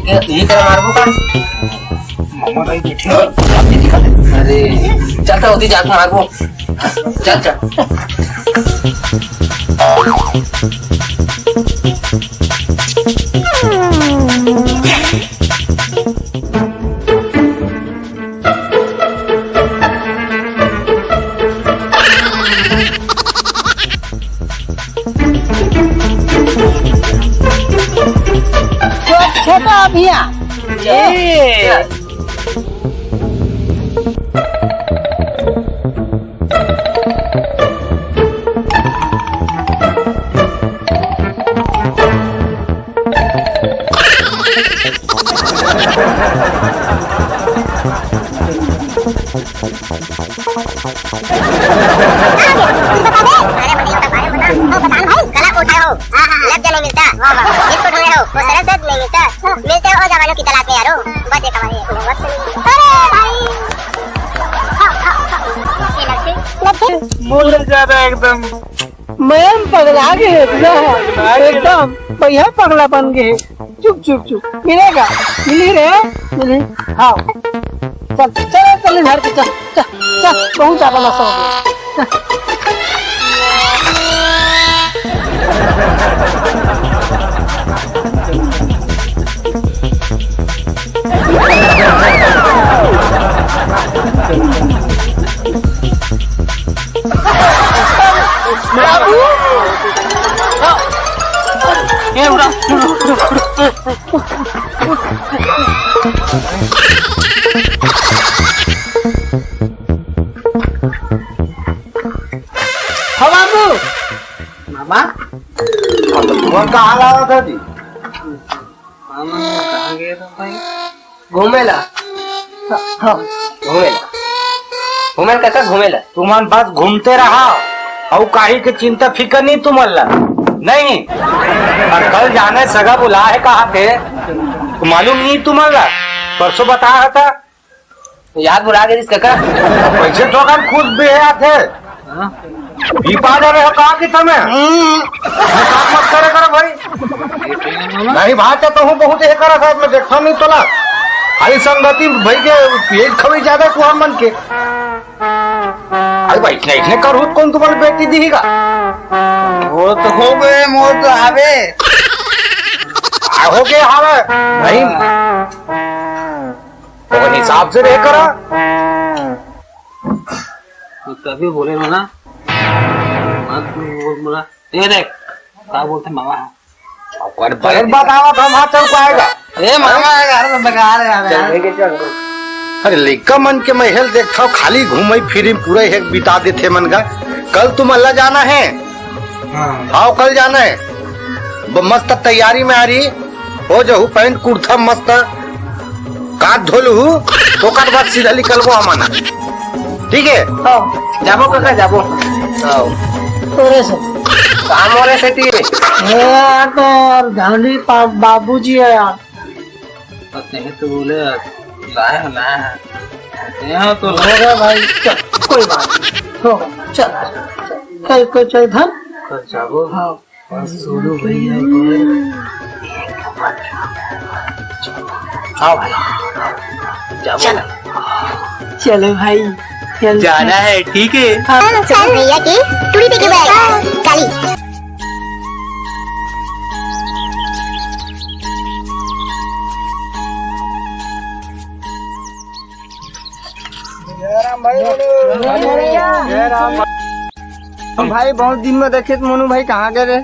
ये, ये कर मारबो का? मामा भाई बैठे हैं। अरे, चलता होती जाके मारबो। चल, चल। छोटा भैया। ए। मिलते हो जवानों की तलाश में यारो, बस एक हमारे अरे भाई। बोले ज्यादा एकदम। मैं पगला गए एकदम, एकदम बढ़िया पगला बन गए। चुप, चुप, चुप। मिलेगा, मिली रे, मिली। हाँ। चल, चल, चल, घर के, चल, चल, चल, बहुत ज्यादा नशा हो गया। चल। हाँ बाबू। मामा। अब तुमन कहाँ लावत हो जी? मामा, कहाँ गए रहो भाई? घूमे ला। हाँ, हाँ। घूमे ला। घूमे ला, कका, घूमे ला। तुमन बस घूमते रहा, अउ काहीं के चिंता फिकर नहीं तुमन ला। नहीं। अउ कल जाना हे, सगा बुलाए हे कहा थे, मालूम नहीं तुमन ला। परसों बताया था। याद भुला गे रिस कका। पैसे तो अगर खुश भी है आथे। हाँ। बिपा जा रहे हो कहा कि तमें? मजाक मत करे करो भाई। नहीं भाई, तो हूँ बहुत ये करा था, मैं देखा नहीं तोला। खाली संगति भाई के पेट खवी ज्यादा तुहार मन के। अरे भाई, इतने, इतने करहूत कौन तुम्हारी बेटी दिही का? वो तो हो गए, मोर तो आवे। आ, हो गए हावे। नहीं। ओकर हिसाब से रहे करा। तो तभी बोले ना, मत बोल बोला। ये देख, का बोलते मामा है। ओकर बहन बतावा था, वहाँ चल पाएगा। ए मामा है, घर में बेकार है यार। चल, लेके चल। अरे लइका मन के महल देखा, खाली घूमे फिरे, पूरा एक बिता देथे मन का। कल तुम अल्लाह जाना है। हाँ। आओ, कल जाना है। ब-, मस्त तैयारी में आ रही, हो जहू पैंट कुर्ता मस्त काट धो लूहू, ओकर बाद सीधा निकलबो हमन। ठीक है? हाँ। जाबो कका, जाबो। आओ। तोरे से। काम वाले से ती। ए यार, तो यार, गांधी पा-, बाबूजी है यार। अब नहीं तो बोले, लाया, लाया। यहाँ तो होगा भाई, चल, कोई बात नहीं। होगा, चल, चल। कल को चल, धन। कल जाबो। हाँ। और सोनू भैया को। हाँ भाई। जाबो। चलो। चलो भाई, चल। जाना है, ठीक है? हाँ। चल भैया की टूरी पे के बैग। काली। जय राम भाई, बोलो। जय भैया। जय राम। हम भाई बहुत दिन में देखे तो मोनू भाई कहाँ गए रे?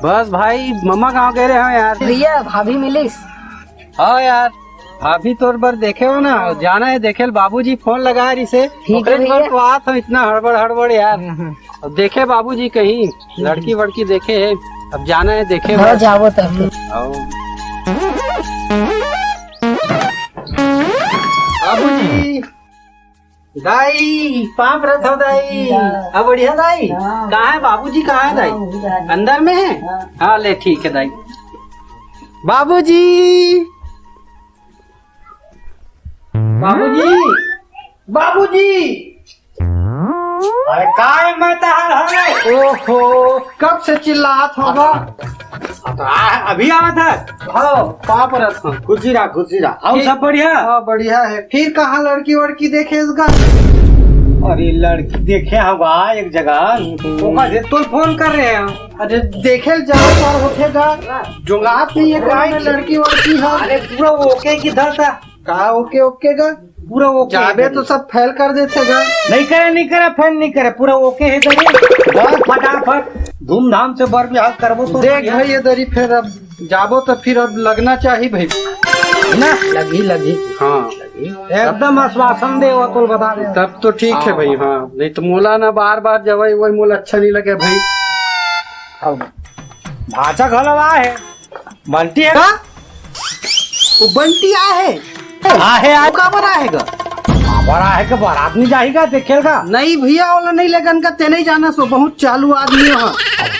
बस भाई ममा गाँव गए रहे हैं यार। भैया भाभी मिलिस? हाँ यार, भाभी तोर बर देखे हो ना, जाना है देखे ल, बाबूजी फोन लगा रही से। ठीक है ओकरे बर भैया। तो आत हो इतना हड़बड़ हड़बड़ यार। हम्म, हम्म। अब देखे बाबूजी कहीं लड़की वड़की देखे है, अब जाना है देखे हाँ, बर। जाबो तब। आओ। बाबूजी, दाई, पाँव परत हव दाई। हाँ। अब बढ़िया दाई? हाँ। कहाँ है बाबूजी, कहाँ है दाई? हाँ, उधर है। अंदर में है? हाँ। हाँ, ले ठीक है दाई। बाबूजी, बाबूजी, बाबूजी। अरे काय मैं तहार हरे? ओहो, कब से चिल्लात होगा? हाँ, तो आ, अभी आवत है। हाँ, पाँव परत हँव। खुशी रहा, खुशी रहा। और ठीक। सब बढ़िया? हाँ, बढ़िया है। फिर कहाँ लड़की वड़की देखे इसका? अरे लड़की देखे हवा एक जगह, ओकर से तो फोन कर रहे हैं। अरे देखे जाओ पर होखेगा, जोगात नहीं है, कहाँ में लड़की वड़की है? अरे पूरा ओके की धर था। का ओके ओके का? पूरा ओके जाबे है। तो सब फेल कर देथे गा। नहीं करे, नहीं करे, फेल नहीं करे, पूरा ओके है तेरी। बस फटाफट धूमधाम से बर बिहाव करबो तो देख बढ़िया। भाई, ये दरी फिर अब जाबो तो फिर अब लगना चाहिए भाई। ना, लगी, लगी। हाँ। एकदम आश्वासन दे, वो तो बता दे। तब तो ठीक है हाँ। भाई, हाँ। नहीं तो मोला ना बार बार जवाई वही मोला अच्छा नहीं लगे भाई। अब भाचा घलो आए है। बंटी है का? वो बंटी आहे। आहे, आहे। वो काबर आहे गा? काबर आहे के बारात में जाही गा, देखेल गा। नहीं भैया, ओला नहीं लेगन का, ते नहीं जाना सो, बहुत चालू आदमी है।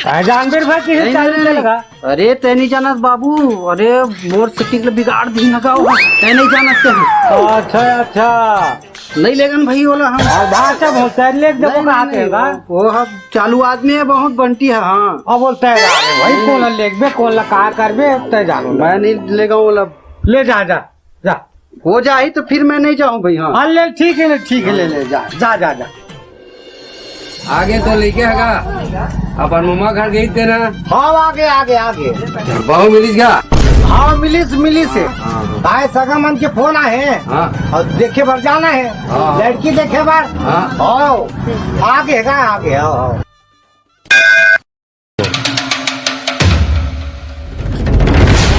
तैं जानबे भाई, किसे नहीं, चालू नहीं, नहीं। चलेगा? अरे, ते नहीं जानत बाबू, अरे, मोर setting ले बिगाड़ दी ना गाओ, ते नहीं जानत ते हैं। अच्छा, अच्छा। नहीं लेगन भाई ओला हम। और भाषा बहुत सारी लेख देखो नहीं, कहाँ नहीं, पे है, नहीं, वो, वो हम चालू आदमी है, बहुत बंटी है, हाँ। अब बोलते हैं, "अरे भाई, कौन लेख बे, कौन ला का कर बे, तय जानो।" मैं नहीं लेगा ओला। ले जा, जा, जा। हो जाही तो फिर मैं नहीं जाऊँ भाई, हाँ। हाँ, ले, ठीक है, ले, ठीक है, ले, ले, जा, जा, जा, जा। आगे तो लेके आगा, अपन ममा घर गई तेरा। हाँ, आगे, आगे, आगे। बहू मिलिस गा? हाँ, मिलिस, मिलिस है। हाँ, हाँ। भाई सगा मन के फोन आए हैं। हाँ। और देखे बर जाना है। हाँ। लड़की देखे बर। हाँ। आओ, आगे गा, आगे, आओ, आओ।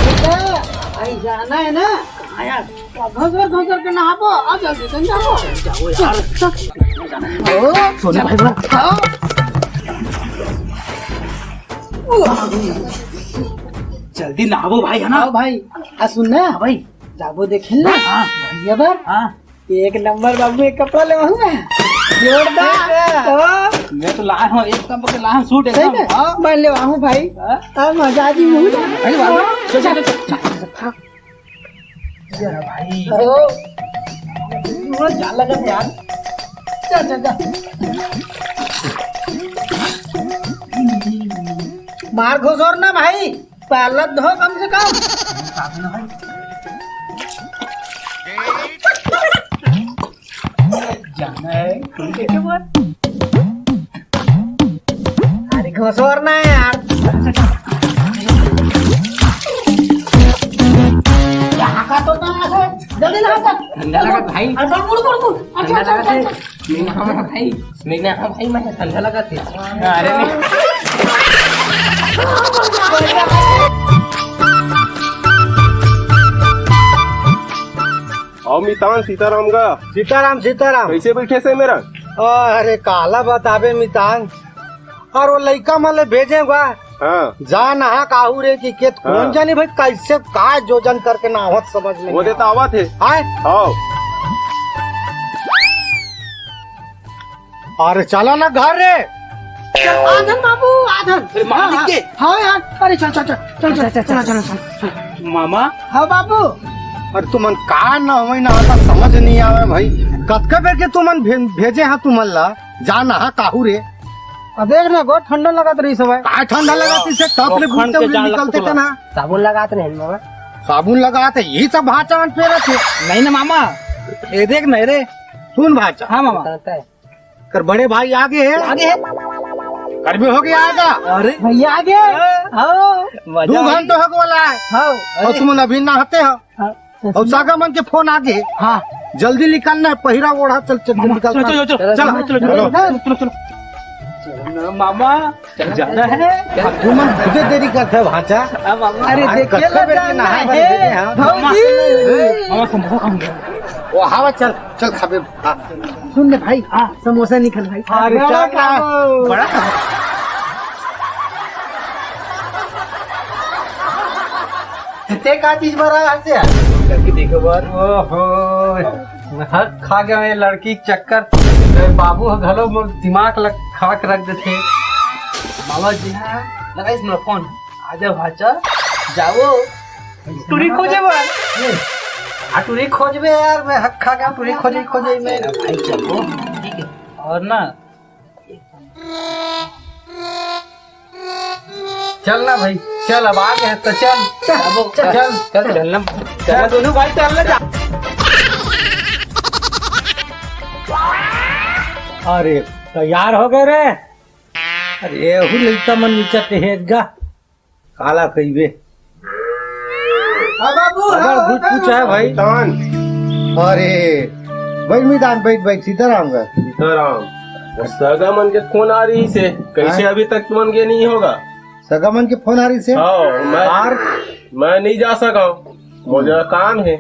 बेटा, भाई जाना है ना? हाँ यार, घसर घसर के नहाबो, आ जल्दी से नहाबो। जाओ यार। चल, चल। ओ, सोने भाई बा। आओ। जल्दी नहाबो भाई, है ना? आओ भाई, आ सुन ना। हाँ भाई। जाबो देखे ना। हाँ। भैया बर। हाँ। एक नंबर बाबू, एक कपड़ा लेवाहूँ मैं। जोरदार। तो मैं तो लाया हूँ, एक नंबर के लाया हूँ सूट सही एकदम। में? हाँ। मैं लेवाहूँ भाई। हाँ। अब मजा आ जी मुँह। अरे बाबू, चल, चल, चल, चल, चल। यार भाई। ओ। वो जान लगा यार। चल, चल, चल। मार घुसोर ना भाई, पालत धो कम से कम। जाना है, तुम देखे बात। अरे घुसोर ना यार। यहाँ का तो ना है। जल्दी ला सर। ठंडा लगा भाई। अरे मुड़, मुड़, मुड़। अच्छा, ठंडा अच्छा, लगा अच्छा, थे। अच्छा। नहीं ना, हाँ भाई। नहीं ना, हाँ भाई, मैं ठंडा लगा थे। अरे नहीं। आओ मितान, सीताराम गा। सीताराम, सीताराम। कैसे बैठे से मेरा? अरे काला बताबे मितान, और वो लइका मन ले भेजे हुआ। हाँ। जा नहा काहू रे कि केत हाँ। कौन जानी भाई कैसे का जोजन करके नहावत समझ में वो नहीं देता आवत है। आए? हाँ। अरे चला ना घर रे। आधन बाबू, आधन। अरे मार हाँ, दिख के। हाँ यार, अरे चल, चल, चल, चल, चल, चल, चल, चल, चल, चल। मामा। हाँ बाबू। अरे तुमन का ना होई ना होता समझ नहीं आवे भाई। कतका बेर के तुमन भे-, भेजे हाँ तुमन ला, जा नहा काहू रे। अब देख ना, गो ठंडा लगत रही सब है। का ठंडा लगत इसे तप ले वो खन घूमते के हुए जान निकलते लगत थे ना। साबुन लगात नहीं मामा। साबुन लगात है, यही सब भाचा मन पेरत है। नहीं ना मामा, ये देख नहीं रे। सुन भाचा। हाँ मामा। कर बड़े भाई आगे है। आगे है। कर भी हो गया आगा। अरे भैया आगे। हाँ। दू घंटा हो गया है। हाँ। और तुम अभी नहाते हो। हाँ। और सागा मन के फोन आगे। हाँ। जल्दी निकलना है, पहिरा ओढ़ा, चल, चल, चल, निकल, चल, चल, चल, चल, चल, चलो। चलो, चलो, चलो, चलो। चलो ना, मामा, जाना है। अब तुमन खुदे देरी करते हो, भांचा। अब मामा, अरे, आज देखिए कत्थे बेर लगा के नहाए है, बन गए, हाँ। भौजी। मामा, समोसा खाऊंगा। वो हवा, चल, चल, खाबे, हाँ। सुन ले भाई, हाँ। समोसा नहीं खाना भाई। अरे, बड़ा चल ना। खाओ। बड़ा खाओ। ते का चीज बर आए हस यार? लड़की देखे बर। ओहो, हक खा गया ये लड़की के चक्कर। ए, बाबू ह घलो मोर दिमाग ल खा के रख देथे। मामा जी, हाँ। लगाइस मोला फोन। आजा भाचा, जाओ। टूरी खोजे बर। आ टूरी खोजबे यार, मैं हक खा गया टूरी खोजे, खोजे मैं। भाई चलो, ठीक है। और ना, चल ना भाई, चल, अब आ गए हैं तो चल, चल, चल, चल, चल, चल ना, चल दोनों भाई, चल ना, जा। अरे, तैयार हो गए रे? अरे, एहू लइका मन नीचा टेहेगा। काला कहिबे। हाँ बाबू, अगर हाँ, कुछ हाँ, पूछा है हाँ। भाई। तान। अरे, बैठ मितान, बैठ, बैठ, सीताराम का। सीताराम। वो सगा मन के फोन आ रही से, कैसे हाँ? अभी तक तुमन के नहीं होगा? सगा मन के फोन आ रही से? हाँ, मैं, यार। मैं नहीं जा सका हूँ, मुझे काम है।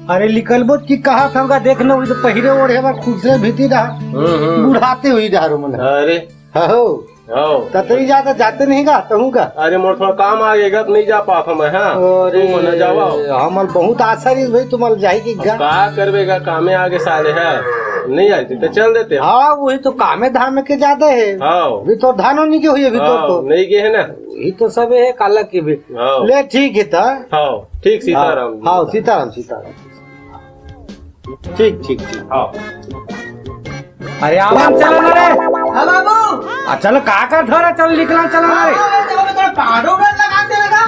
अरे निकलबो की कहा था उनका, देख ना, वो तो पहिरे ओढ़े बा खुद से भीती रहा। हम्म, हम्म। बुढ़ाते हुई जा रो मन। अरे। हो। हो। ततरी जाता जाते नहीं गा, तहूँ का। अरे मोर थोड़ा काम आ गएगा, तो नहीं जा पाता मैं, हाँ। अरे, तू मना जावा। हमर बहुत आशा रही भाई, तुम्हारे जाए की अब गा। का करबे गा, कामे आगे साले है। नहीं आते तो चल देते। हाँ, वही तो कामे धामे के ज्यादा है। हाँ। अभी तो धानो नहीं के हुई, अभी तो, हाँ, तो। नहीं गए है ना। वही तो सब है, काला की भी। हाँ। ले, ठीक है ता। हाँ, ठीक, सीताराम। हाँ, सीताराम, सीताराम। ठीक, ठीक, ठीक। हाँ। अरे, आवा, चलो ना रे। हाँ, बाबू। आ, चलो, का का धरा, चल, निकला, चलो ना रे। हाँ, चलो, चलो, पाड़ो में लगा दे लगा।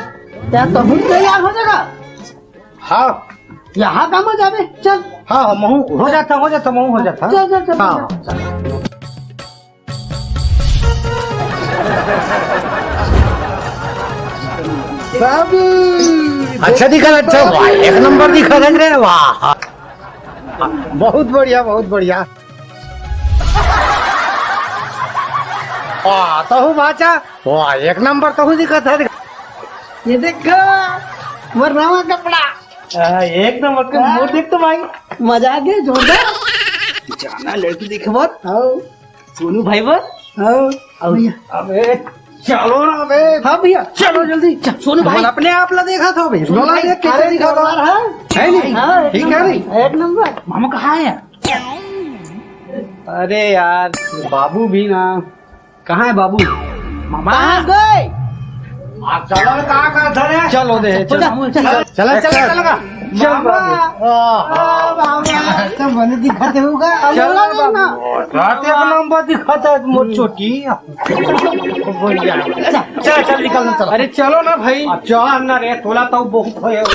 क्या तहूँ तैयार हो जाएगा? हाँ। यहाँ का मजा बे, चल। हाँ, हाँ, महू हो जाता, हो जाता, महू हो जाता। चल, चल, चल, हाँ, चल। चल। बाबू। अच्छा दिखा, अच्छा, वाह, एक नंबर दिखा रे, वाह। बहुत बढ़िया, बहुत बढ़िया। वाह, तहू भाचा, वाह, एक नंबर तहू दिखा था। ये देखो, वो नवा कपड़ा। आ, एक नंबर के हाँ। मोर देख तो भाई। मजा आ गया, जोरदार। जाना लड़की देखे बर। हाँ। सोनू भाई बर। हाँ। अउ भैया। अबे चलो ना बे। हाँ भैया, चलो जल्दी। चल, सोनू भाई। अपने आप ला देखा था बे। सोनू भाई, देख कैसे अरे दिखा था। जोरदार है। है नहीं? हाँ, एक ठीक है नंबर, नहीं? एक नंबर। मामा कहाँ है? अरे यार, बाबू भी ना। कहाँ है बाबू? मामा। कहाँ गए? आप चलो ना, कहाँ, कहाँ धरे? चलो दे, चलो, चलो। चलो, चलो, चलो, चलो। चल मामा। बाबू। आ, मामा। तो बने दिखाते होगा। चल चलो ना। बाबू। रात एक नंबर दिखाता है, मोर चोटी। चल, चल, निकल ना, चल। अरे चलो ना भाई। अब चल ना रे, तोला तो बहुत होए हो।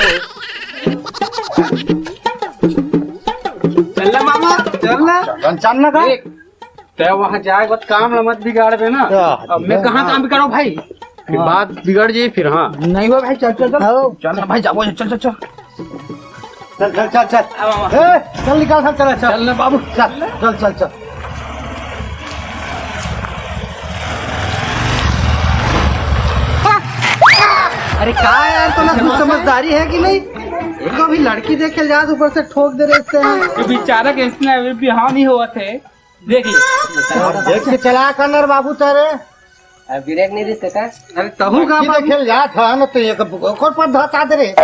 चल ना मामा, चल ना। चल, चल ना का? एक, तै वहाँ जाए बस काम ला मत बिगाड़बे ना। हाँ, अब मैं हाँ। कहाँ काम बिगाड़ो भाई? फिर हाँ। बात बिगड़ जाए फिर, हाँ। नहीं हो भाई, चल, चल, चल। हाँ। चल ना भाई, जाओ, चल, चल, चल। चल, चल, चल, चल। अब, अब। ए, चल, निकाल, चल, चल, चल। चल ना बाबू। चल, चल, चल, चल। अरे का यार, तो ना कुछ समझदारी है कि नहीं? एक तो अभी लड़की देख के जा, ऊपर से ठोक दे रहे हैं। ये बेचारा के इसने अभी बिहाव नहीं हुआ थे। देख ले। देख के चला कर ना रे बाबू तारे। अब ब्रेक नहीं देते का? अरे तहू का बाबू। खेल जात है ना, तो एक ओकर पर धसा दे रे।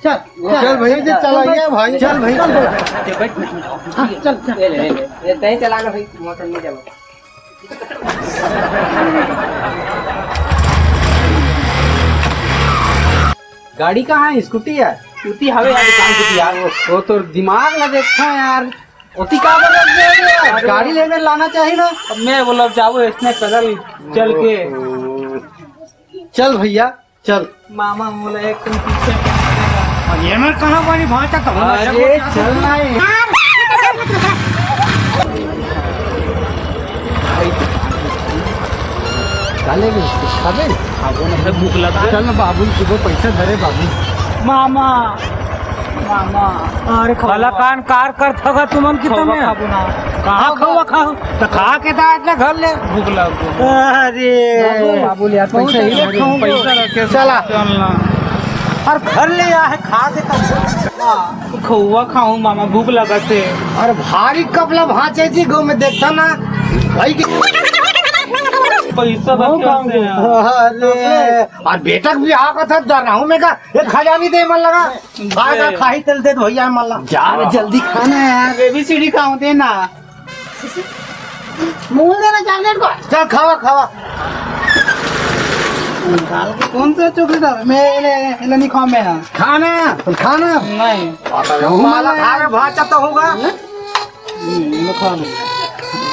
चल, चल भाई, चल, चलाइए भाई। चल भाई। चल, बैठ, बैठ, बैठ। हाँ, चल, चल। ले ले, ले ले। ये तय चला ना भाई, मोटर नहीं चला। गाड़ी कहाँ है? स्कूटी है? स्कूटी हवे यार, दुकान की थी यार। वो, वो तो दिमाग ला देखा यार। ओती का बोल रहे हो? गाड़ी लेने लाना चाहिए ना। अब मैं बोला, जाओ इसने पैदल चल के। चल भैया, चल। मामा बोला, एक तुम पीछे। और ये मैं कहाँ वाली भाषा कहूँ? अरे, चल ना है। काले भी, खाबे? खाबो ना, भूख लगा। चल ना बाबू, सुबह पैसा धरे बाबू। मामा, मामा, अरे खाबो। कान कार कर थगा तुमन की खाबो, तमे। खाबो ना। कहाँ खाबो, खाबो? तो खा के ता इतना घर ले। भूख लग गई। अरे। बाबू, बाबू ले यार, पैसा ही खाऊंगा। पैसा रखे, चला। चल ना। और घर ले आ है, खा के तब। खउआ खाऊं मामा, भूख लगत हे। अरे भारी कपला भांचे जी, गो में देखता ना भाई के। पैसा रखे होते हैं। अरे, और बेटा भी आ का था, डर रहा हूँ मैं का, ये खजानी दे मन लगा। खा का खाही तेल दे भैया मन लगा। जा रे, जल्दी खाना यार। एबीसीडी खाऊं दे ना। मूल देना चॉकलेट को। चल खावा, खावा। कौन सा चॉकलेट है? मैं ले, ले, ले नहीं खाऊं मैं। खाना, खाना। नहीं। माला खा के भाचा तो होगा। हम्म, मैं खा लूं।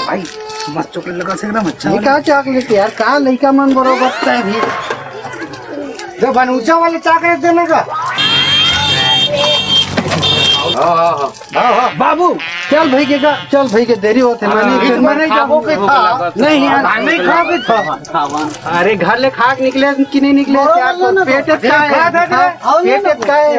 भाई, मस्त चॉकलेट लगा से एकदम अच्छा ये वाला। का चॉकलेट यार, का लइका मन बरोबर तय भी। जो बनूचा वाले चॉकलेट देने का। हाँ, हाँ, हाँ। हाँ, हाँ। बाबू, चल भाई के का, चल भाई के देरी होते, हाँ, मैं नहीं, मैं नहीं खाबो के था। नहीं यार, नहीं खाबो के था। अरे घर ले खा के निकले कि नहीं निकले यार, तो पेट का है। पेट का है।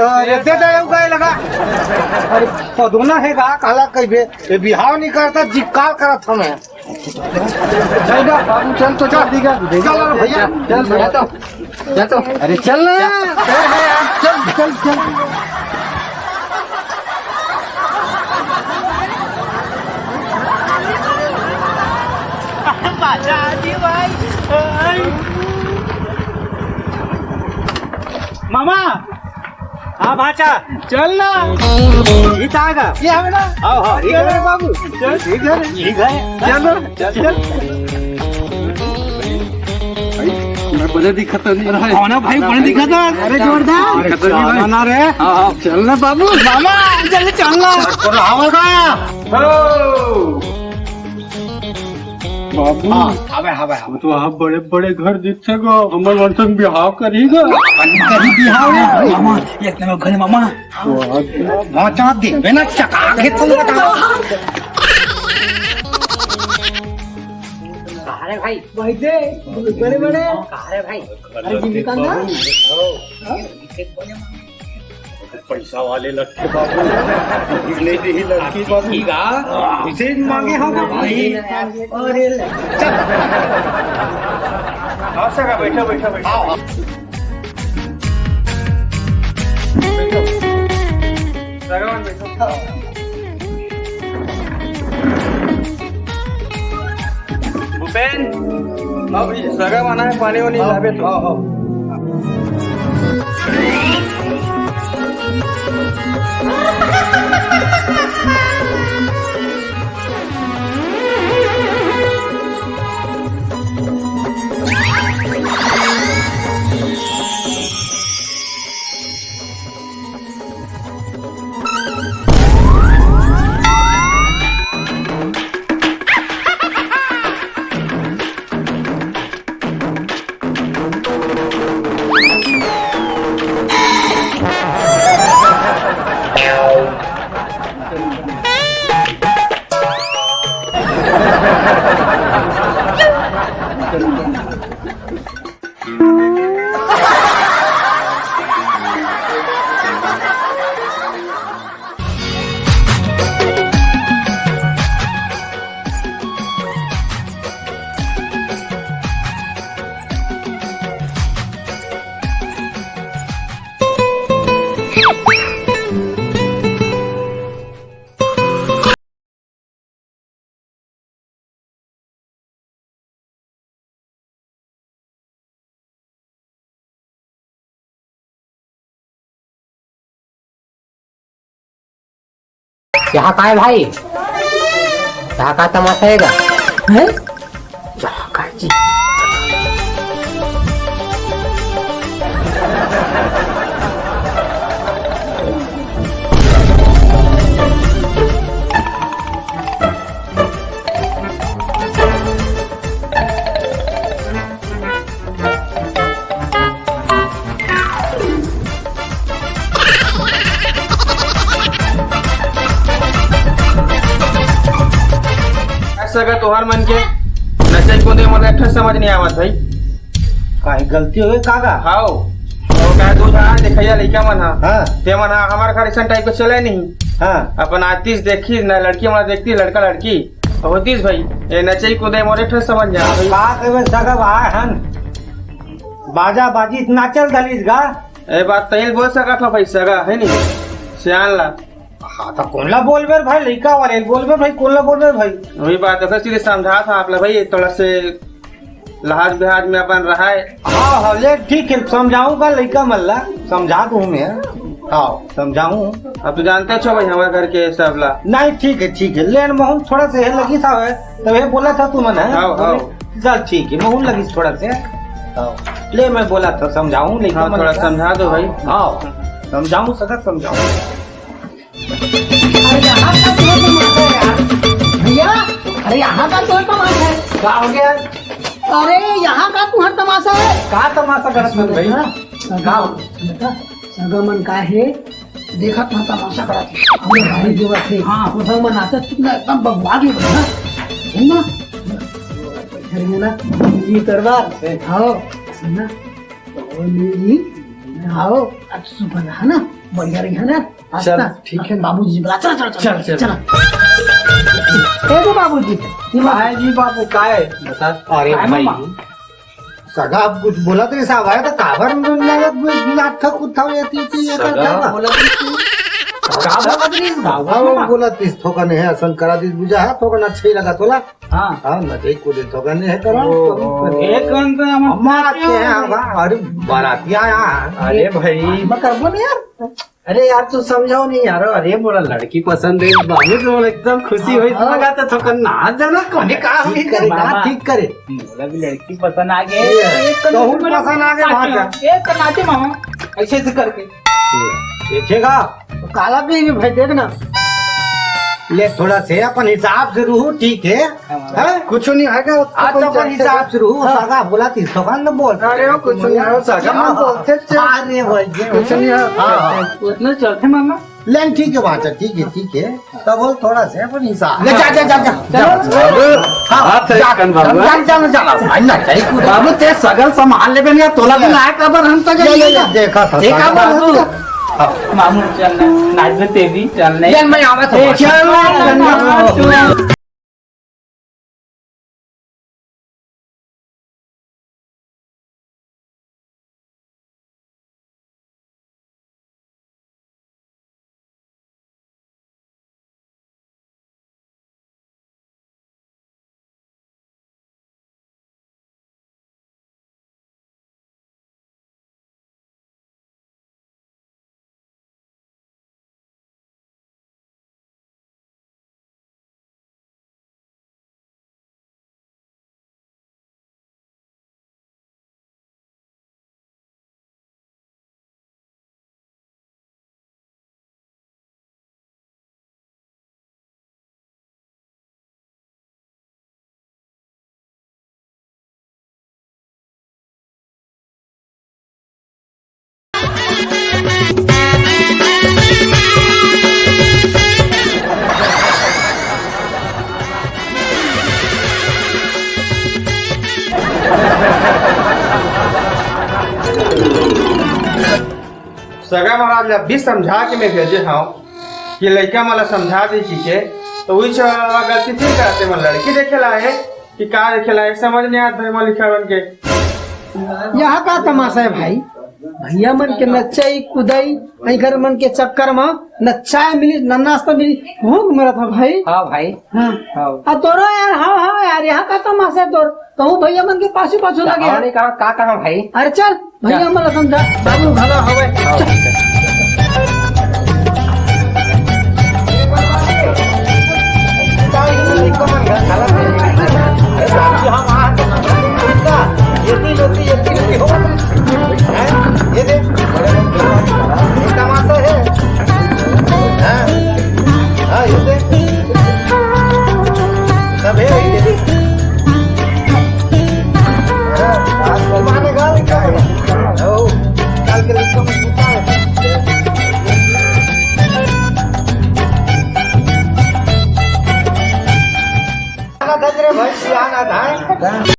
अरे पदुना है का, काला कहिबे, ये बिहाव नहीं करता, जिक्कार करत हमें। चल जा, बाबू, चल तो, चल, ठीक है। चल रे भैया। चल भैया, तो, जा तो। अरे चल ना। चल, चल, चल। मामा, हाँ भाचा, चल ना। ये कहाँ का? ये हमें ना। आओ, हाँ, ये घर है बाबू। चल, ये घर है। ये घर है। चल ना, चल, चल। भाई, मैं बड़े दिखत नहीं रहा है। कौन है भाई, बड़े दिखत है? अरे जोरदार। दिखत नहीं भाई। ना रे। हाँ, हाँ। चल ना बाबू। मामा, जल्दी चल ना। और आवेगा। हेलो। बाबू। हाँ, हवे, हवे, हवे। तो आप बड़े-बड़े घर दिखथे गा, हमर मन संग बिहाव करही गा। कहीं बिहाव है? मामा, एक नंबर घर है मामा। वाह। भांचा देबे ना चका के तुम बताओ। अरे भाई। भाई दे, बड़े-बड़े। अरे भाई। अरे जिंदगी का ना? हाँ? पैसा वाले लड़के बाबू, निकले भी लड़की बाबू। ठीक है। इसे मांगे हम भाई। अरे ले। चल। हाँ सर, बैठो, बैठो, बैठो। आओ, आओ। भूपेन, अब सगा मन आए, पानी वानी लाबे तो। हाँ, हाँ। यहाँ काय भाई? यहाँ का तमाशा है गा? हैं? यहाँ काय जी? सगा तोहर मन के नचई कूदे मोला एक ठन समझ नहीं आवत भाई। काहे गलती हो गई काका? हाओ। वो कहे दू झन देखइया लइका मन हा। हाँ। ते मन हा हमर घर ऐसन टाइप के चले नहीं। हाँ। अपन आतिस देखी ना लड़की मन देखती लड़का लड़की। होतीस भाई, ये नचई कूदे मोरे ठन समझ जा। का कहे सगा भाई हन? बाजा बाजी नाचल धलिस गा। ए बात तइल बोल सकत हो भाई सगा, है नहीं? सियान ला। हाँ, तो कोन ला बोलबे रे भाई, लइका वाले बोलबे भाई, कोन ला बोलबे रे भाई? वही बात है, सीधे समझा था आप ला भाई, थोड़ा से लहाज बिहाज में अपन रहाय। हाँ, हाँ, ले ठीक है, समझाऊंगा लइका मन ला, समझा दूँ मैं। हाँ, समझाऊँ। अब तो जानते छो भाई हमारे घर के सब ला। नहीं, ठीक है, ठीक है, लेन महूँ थोड़ा से हे लगी सा है, तो ये बोला था तुमन है। हाँ, हाँ। चल ठीक है, महूँ लगी थोड़ा से। हाँ, ले मैं बोला था, समझाऊँ लइका हाँ, मन थोड़ा ला। समझा दो भाई। हाँ, समझाऊँ सका, समझाऊँ। अरे यहाँ का तुम्हारा तमाशा है यार? भैया, अरे यहाँ का तुम्हारा तमाशा है? का हो गया? अरे यहाँ का तुम्हारा तमाशा है? का तमाशा करत हन भाई? हाँ, का हो? बेटा, सगा मन का है? देखत ना तमाशा करत है। हमरे भाई जो है, हाँ। वो सब मन नाचत ना एकदम बबुआ भी बना। है ना? बैठे रहिए ना, ये करवा। हाँ, सुन ना। तो ये, आओ, अब सुबह है ना? बढ़िया रही है ना? चल, रास्ता। ठीक है। बाबूजी बुला, चल, चल, चल, चल, चल। चल। ए गो बाबूजी, ये बात काय जी बाबू, काय? बता। अरे काय भाई, मामा? सगा अब कुछ बोलत रहिस भाई, तो काबर नाटक उठाओ, ये ती, ती, ये सगा करता ना। बोलत रहिस तू? का बोलत रहिस? सगा वो बोलत रहिस, थोकन है, असन करा दिस बुझा है, थोकन अच्छा ही लगा तोला। हाँ। हाँ, नचई कूदे थोकन है करो। ओ, ओ। एक घंटा हम अम्मा आते हैं, हाँ, अरे, बाराती आया है। अरे भाई। मैं करबो नहीं यार। अरे यार, तू समझाओ नहीं यार, अरे मोला लड़की पसंद है, बाबू तो एकदम खुशी हुई, हाँ। लगा तो थोकन ना जाना, कोने का ठीक करे, मामा। ठीक करे। मोला भी लड़की पसंद आ गए। ये, एक तो हूँ मिनट पसंद आ गए, वहाँ का। एक नाचे मामा, ऐसे ऐसे करके। देखेगा? तो काला भी नहीं भाई, देख ना। ले, थोड़ा से अपन हिसाब से रहू, ठीक है? हाँ। हैं? कुछ नहीं होगा, उसको आज तो अपन हिसाब से रहू, हाँ। सगा बोला थी, सगा न बोल। अरे, वो कुछ नहीं है, सगा हाँ। मत बोलते, चल। अरे भाई, कुछ नहीं है। हाँ, हाँ। उतना चलते मामा। ले, ठीक है, बात है, ठीक है, ठीक है। तो बोल, थोड़ा से अपन हिसाब। ले, जा, जा, जा, जा। चलो। हाँ, बात सही जा, कन बाबू। जा, जा, जा, जा, भाई, ना, सही कुछ। बाबू, ते सगल संभाल लेबे ना, तोला भी ले। ना काबर हम सगल ले, ले, ले, ले। देखा था, देखा सगल। बाबू। हाँ। मामू चल ना, नाच में तेजी चल नहीं। चल, मैं आवा था। ए, चल, चल, चल, चल। सगा महाराज ला भी समझा के मैं भेजे हव कि लइका मन ला समझा दे कहिके, तो उही छवा गलती फिर करते मन लड़की देखे ला हे कि का देखे ला हे, समझ नहीं आत भाई मन लिखा मन के। यह का तमाशा हे भाई? भैया मन के नच्चई कुदई, एकर मन के चक्कर म न चाय मिली, न नाश्ता मिली, भूख मरत हे भाई। हाँ भाई। हाँ। हाँ। आ तोरो यार, हाँ, हाँ यार, यह का तमाशा हे तोर? कहूँ भैया मन के पाछू पाछू लगे हव। नहीं कहा, का कहा भाई? अरे चल, भैया मन ला समझा, बाबू घला हवे। हाँ, चल। ये देख, ये तमाशा हे। हाँ, हाँ, ये देख। सब हे, ये देख। हाँ, आज माने गाल का हे। ओ, काल के लिखो में जूता हे। आना धज रे भाई, आना धाय।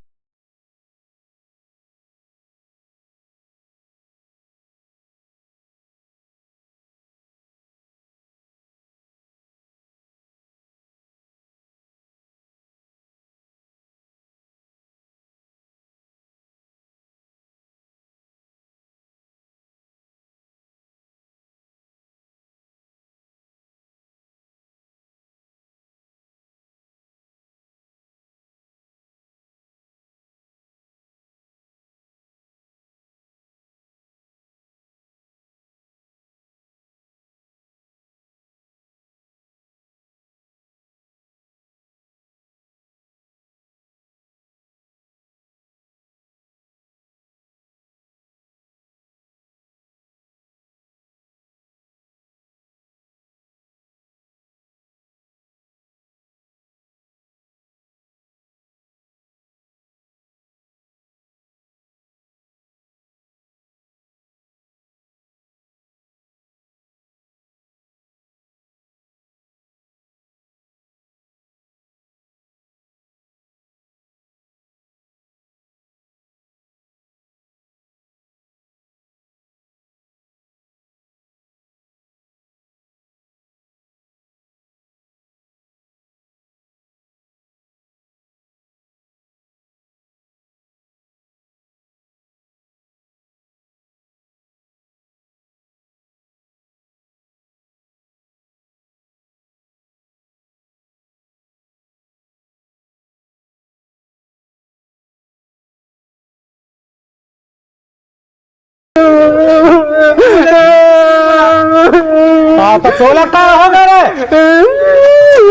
पापा, तोला का हो गया रे?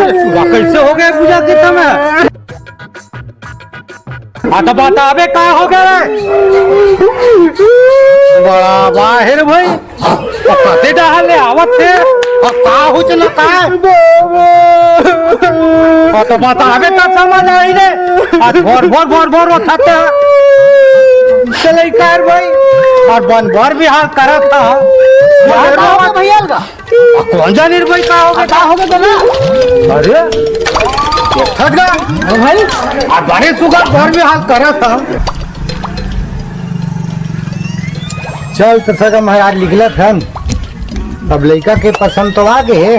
अरे, पूजा कैसे हो गया पूजा के समय? हाँ, तो बता बे, का हो गया रे? बड़ा बाहिर भाई, तो कते डहर ले आवत हे? अउ का हो चला का? हाँ, तो बता बे, तब समझ आई रे। आज भोर भोर भोर भोर उठत हे। चले कर भाई, अउ बन भर भी हाल करत हे। यार, का हो गया भैया का? आ, कोन जानी रे भाई, का हो गया? का हो गया तोला? अरे, देखत गा। हाँ भाई। आ, बने सुघर घर में हाल करत हे। चल, तो सगा महाराज निकलत हन। अब लइका के पसंद तो आ गे हे।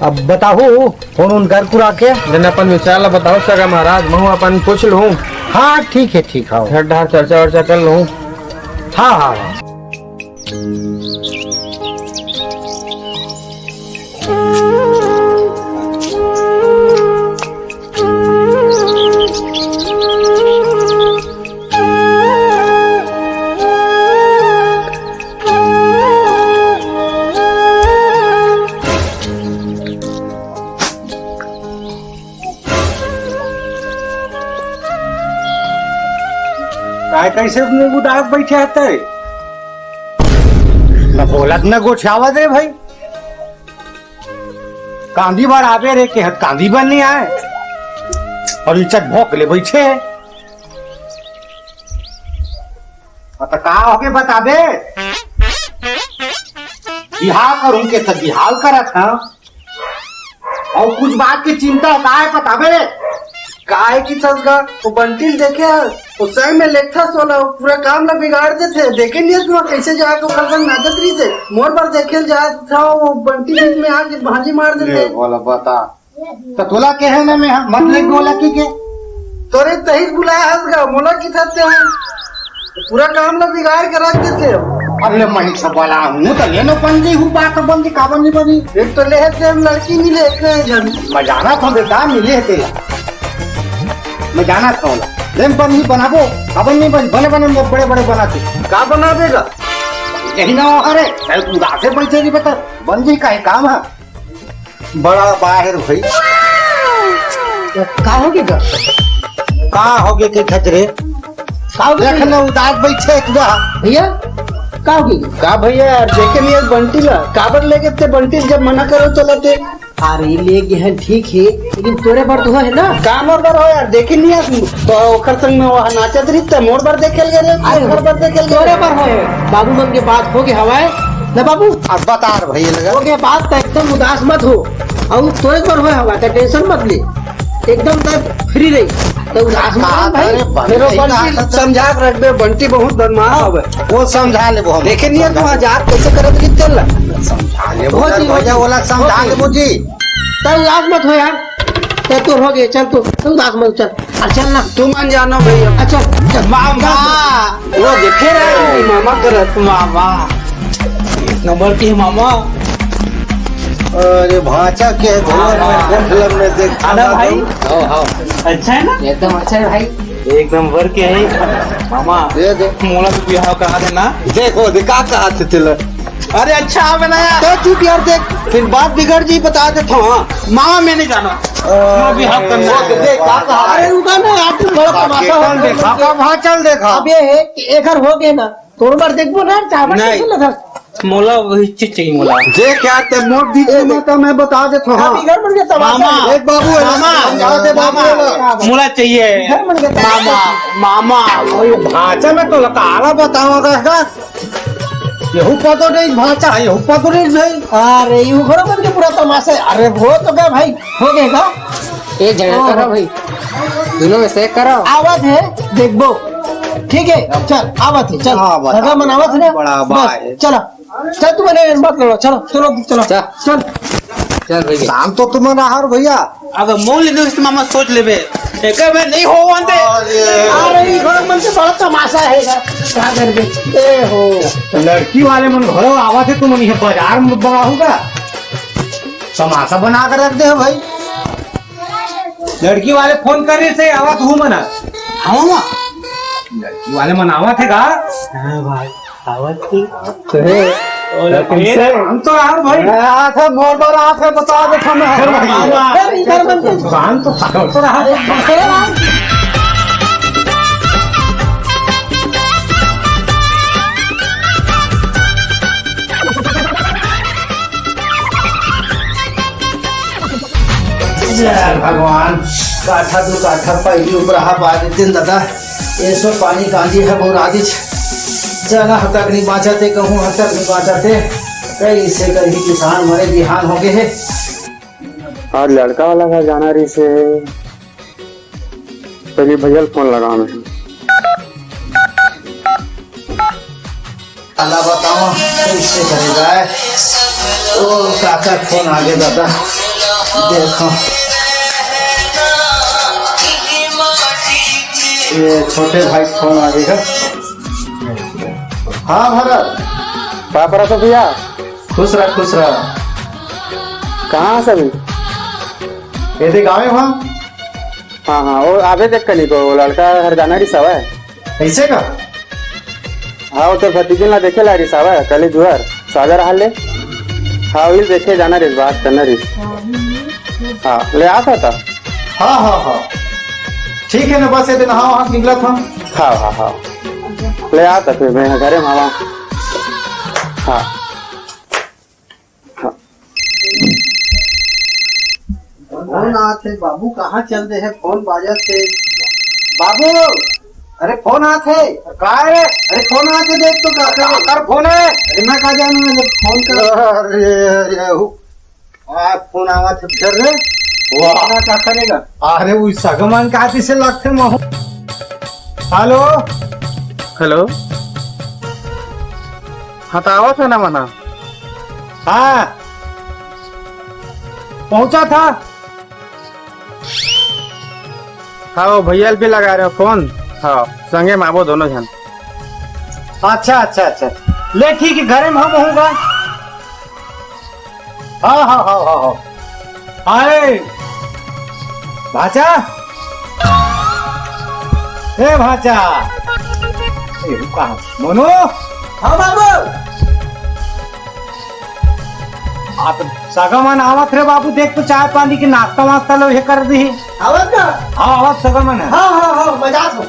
अब बताहू, फोन उन कर कुरा के। जन अपन विचार ला बताहू सगा महाराज, महूँ अपन पूछ लूँ। हाँ, ठीक हे, ठीक हे। घर डहर चर्चा वर्चा कर लूँ। हाँ, हाँ, हाँ। काय कइसे मुंह उदास बइठे हस तैं? न बोलत न गोठियावत रे भाई। कांदी बर आबे रे केहेंव त कांदी बर नइ आय। अउ इज्जत भोंक ले बइठे हे। अ त का होगे बताबे? बिहाव करहूं केहेंव त बिहाव करत हस। अउ कुछ बात के चिंता हे, का हे बताबे रे? काहे कि थस गा, वो बंटी ल देखे हस, वो संग में लेगथस ओला, वो पूरा काम ला बिगाड़ देथे। देखे नहीं हस, वो कैसे जाके ओकर संग नाचत रहिस हे। मोर बर देखे ल जात था, वो बंटी बीच में आके भांजी मार देथे। ले, ओला बता। त तोला कहे ना मैं, हाँ, मत ले बोला कि के? तोरे तही बुलाए हस गा, मोला कि था ते? पूरा काम ला बिगाड़ के रख देथे। अब ले मैं सब वाला हूँ, त ले नो पंजी हूँ, बात बंदी, का बंदी बनी? एक तो ले हे ते लड़की मिले, एक नहीं जन। मैं जाना था बेटा, मिले हे तेला। मैं जाना था ओला। ले पंजी बनाबो, का बंदी बन, बने बने बड़े बड़े बनाते। का बना देगा? यही ना हो, अरे, अरे तू उदासे बैठे नहीं बेटा, बंदी का ही काम है। बड़ा बाहिर भाई। का होगे गा? का होगे के खतरे? का होगे देख भैया? ना उदास बैठे एक गा। भैया, का होगे? का भैया यार, देखे नहीं एक बंटी ला, काबर लेगे ते बंटी जब मना करो तो लते। अरे ले गे हन ठीक हे, लेकिन तोरे बर तो हे ना। का मोर बर हो यार, देखे नहीं आज तो ओकर संग में वो नाचत रही त मोर बर देखे ले रे, अरे ओकर बर देखे ले तोरे बर हो। बाबू मन के बात होगे हवाए ना बाबू। अब बता रहे भैया लगा। होगे बात त एकदम उदास मत हो। अउ तोरे बर होए हवा, त टेंशन मत ले, एकदम त फ्री रही, त उदास मत हो भाई। अरे बंटी, मेरे बंटी समझा के रख दे, बंटी बहुत बदमाश हवे। वो समझा ले, वो देखे नहीं है तू हजार कैसे करत रही चल। समझा ले, वो जी, भैया, वो जी। ओला समझा ले, वो जी। त उदास मत हो यार, त तोर होगे, चल तू, त उदास मत चल, आ चल ना। तुम अनजानो भैया। अच्छा, चल। मामा। वो देखे रहे, मामा करत। मामा। एक नंबर के मामा। अरे भांचा के घोर में, कोन फिल्म में देख आदा भाई। हाँ, हाँ। अच्छा है ना? एकदम अच्छा है भाई। एक नंबर के है। मामा, दे दे। मोला तो बिहाव कहा देना। देखो, देख का कहा थे तेला। अरे अच्छा, आवे ना यार। तो चुप यार, देख, फिर बात बिगड़ जी, बता देता हूँ, हाँ। मामा, मैं नहीं जाना। अ, मोला बिहाव करना वो है। देख, का कहा अरे है? रुका ना यार, तुम बड़ा तमाशा हो। चल देखा, का भांचा ल देखा। अब ये है कि एक घर हो गए ना, तोर बार देखबो ना, चावल नहीं। देखबो ना। मोला वही चीज चाहिए मोला। देख यार, ते मोर बीच में मत, मैं बता देता हूँ, हाँ। बिगड़ मन के तमाशा मामा, है। एक बाबू है ना, मामा, समझा दे बाबू मामा, है ना। मोला चाहिए। बिगड़ मन के तमाशा मामा, है। मामा। ओए भांचा में तो लकाला बतावा रहेगा। यहू पतो नहीं भांचा, यहू पतो नहीं भाई। अरे, यू घरो मन के पूरा तमाशा है। अरे, हो तो गया भाई, हो गया का? एक झगड़ा ओहो। करो भाई, दोनों में से एक करो। आवत है, देखबो। ठीक है, चल, आवत है, चल। हाँ, बता। झगड़ा मनावत है ना? बड़ा बस, बाय। चलो। चल, तू मने मत लड़ो, चलो, चलो, चलो। चल। चल। चल भैया। शांत तो तुम रहा भैया। अब मोल ले दो, मामा सोच लेबे। एक में नहीं हो वंदे। अरे। अरे, ई घर मन से बड़ा तमाशा है यार। क्या करबे? ए हो। लड़की वाले मन घरो आवा थे, तुम नहीं बाजार में बड़ा होगा। तमाशा बना के रख दे हो भाई। लड़की वाले फोन करे से आवा तू मना। हाँ मामा। लड़की वाले मन आवा थे का? हाँ भाई। आवत थी। तो हे, और लेकिन फिर से हम तो यार भाई। आ था मोर बार आ था, बता दे हम। फिर भाई। मामा। फिर इधर मन के दुकान तो साफ तो रहा। अरे, अरे, जय भगवान, काठा दू काठा पहिली उपराहा पा देतेन दादा। एसो पानी कांजी ह बउरा दिस। चना ह तक नइ बांचत हे, गहूं ह तक नइ बांचत हे। कइसे करही किसान मरे बिहान होगे हे। आज लड़का वाला घर जाना रहिसे, पहिली भैया ल फोन लगावं। काला बतावं, कइसे करे जाय। ओ, काका फोन आगे दादा, देखंव। ये छोटे भाई फोन आगे का। हाँ भरत। का करत हो भैया? खुश रह, खुश रह। कहाँ हस अभी? ये दे गाँव में। हाँ, हाँ, वो आबे देख कनी तो, वो लड़का घर जाना रहिस हवय। कइसे का? हाँ, वो तोर भतीजिन ला देखे ला रहिस हवय, कले जुअर, सागर हाल ले। हाँ, वही देखे जाना रहिस, बात करना रहिस। हाँ, ले आत हस त? हाँ, हाँ, हाँ। ठीक हे ना, बस ये दिन हाँ, हाँ, निकलत हंव। हाँ, हाँ, हाँ। ले आत हस, फिर मैं घरे में हवं। हाँ। फोन आत हे, बाबू कहाँ चल दे हे? फोन बाजत हे। बाबू, अरे फोन आत हे। का रे? अरे फोन आत हे, देख तो का, का, काकर फोन हे? अरे मैं का जानंव, फोन कर। अरे, अरे, हु-, आ, फोन आवत हे। चल रे। वाह। ना का करेगा? अरे, वो सगा मन का से लगथे महू। हेलो। हेलो। हाँ, त आवत हे ना मना? हाँ। पहुंचा था। हाँ, वो भैया भी लगा रहे हो फोन। हाँ, संगे में आबो दोनों झन। अच्छा, अच्छा, अच्छा। ले ठीक है, घरे में हम होगा। हाँ, हाँ, हाँ, हाँ, हाँ। आए। भाचा। ए भाचा। ए, रुका। मोनू। हाँ बाबू। आप सगा मन आवत रे बाबू, देख तो चाय पानी के नाश्ता वास्ता लो ये कर दी। आवत ना? हाँ, आवत सगा मन है। हाँ, हाँ, हाँ, मजाक हो।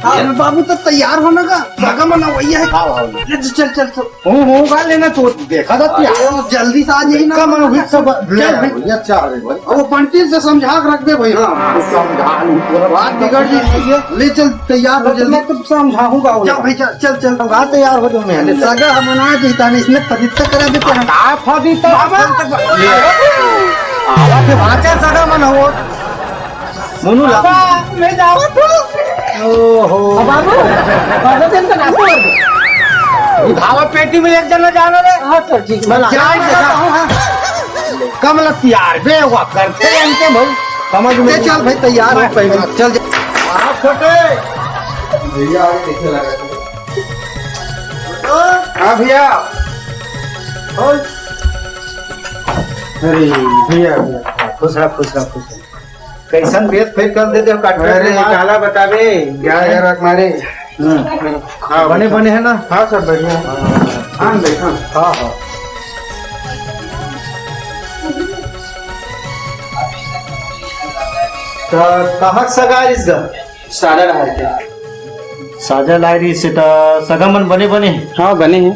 हाँ। चल बाबू, तो तैयार होना का, सगा मन वही है। हाँ, हाँ। ले, चल, चल, चल। हूँ, हूँ, गा लेना तो देखा था क्या? अरे, वो जल्दी से आ जाइए ना। कम हुई सब, ले चल भाई। भैया, चाह रहे भाई। वो बंटी से समझा के रख दे भाई। हाँ, समझा लूँ, पूरा बात बिगड़ जाएगी। ले चल, तैयार हो तो जल्दी। मैं तो समझाऊंगा वो। जा भाई, चल, चल, चल। हाँ, तैयार हो जाऊँ मैं। अरे, सगा हम ना जीता नहीं, इसने फरिश्ता करा देते हैं। का फरिश्ता? बाबा। आवा के भाचा सगा मन हो। मोनू ला। बाबा, मैं जावत हूँ। ओहो। अब बाबू, बाबू, दिन का नाश्ता कर दो। उठावा पेटी में एक जना जाना रे। हाँ, तो ठीक। मैं क्या जान देता हूँ, हाँ। कम लतियार बे, हुआ करते हैं इनके भाई। समझ में ले चल भाई, तैयार हो पहले। चल जा। हाँ, छोटे। भैया, आगे कैसे लगा? हाँ, भैया। और? अरे, भैया, भैया। खुश रह, खुश रह, खुश रह। कैसन बेच फेंक कर देते हो, काट कर अरे, दे यार। काला बताबे, ग्यारह ग्यारह मारे। हम्म। हाँ, बने, बने है ना? हाँ, सब बढ़िया। हाँ, हाँ। हाँ, भाई, हाँ। हाँ, हाँ। तो कहाँ सगा इस घर? सादा डहार के। साजा लाय रहिस हे त सगा मन बने बने हे? हाँ, बने हे।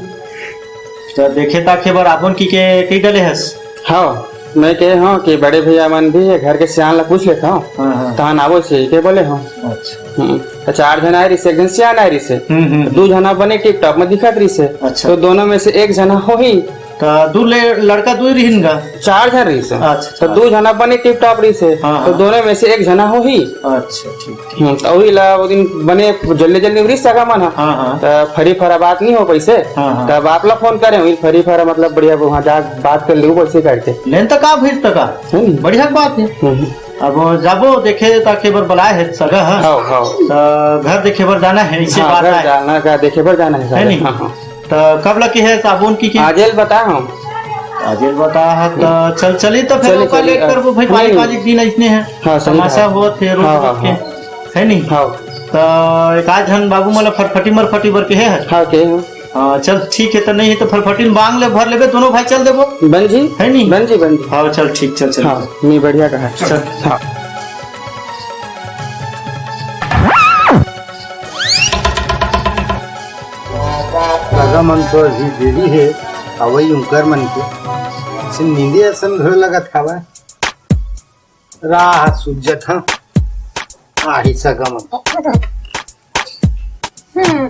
त देखे ताके बर आबोन कि के कही डले हस? हाँ, मैं कहे हँव कि बड़े भैया मन भी हे, घर के सियान ला पूछ लेथँव। हाँ, हाँ। तहन आबो से के बोले हँव। अच्छा। हम्म, त चार झन आय रहिस हे, एक झन सियान आय रहिस हे। हम्म, हम्म। दू झन ह बने टिप टॉप में दिखत रहिस हे। अच्छा। त दोनों में से एक झन ह होही। त दू ले, लड़का दू ही रहिन गा? चार झन रहिस हे। अच्छा, त अच्छा। दू झन ह बने टिप टॉप रहिस हे। हाँ, त हाँ। दोनों में से एक झन ह होही। अच्छा, ठीक, ठीक। हम्म, त उही ला वो दिन बने जल्दी जल्दी में रहिस सगा मन ह। हाँ, हाँ। त फरी फरा बात नहीं हो पाइस हे। हाँ, हाँ। तब आप ला फोन करे हँव, फरी फरा मतलब बढ़िया वहाँ जा बात कर लेहू वैसे करके। लेन त का भीड़ तक आ? हम्म। बढ़िया बात हे। हम्म। अब जाबो देखे ताके बर बलाय हे सगा ह। हाँ, हाँ। त घर देखे बर जाना हे, इसे हाँ, बात घर आय। जाना का देखे बर जाना हे हे सगा। नहीं? हाँ, हाँ। त कब लगे हे साबुन की, की? आजेल बता हम। आजेल बता ह, त चल, चली त फिर चली, ओकर चली, लेट करबो भाई, नहीं, पानी नहीं। काली दिन अइसने हे। हाँ, सही तमाशा बात। होत हे, रोज हाँ, रोज हाँ, के। हाँ। हे नहीं? हाँ। त एक आध झन बाबू मन ला फरफटी मरफटी बर के हे? हाँ, के हे। हाँ, चल ठीक हे, त नहीं हे त फरफटी म बांग ले, भर लेबे, दोनों भाई चल देबो। बन जी? हे नहीं? बन जी, बन जी। हाँ, चल ठीक, चल, चल। हाँ, नहीं, बढ़िया कहा। चल। हाँ। सगा मन तो अभी देरी हे, अवई उंकर मन के। अइसे नींदे असन घलो लगत हवय। राह सूझत हं। आही सगा मन। हम्म।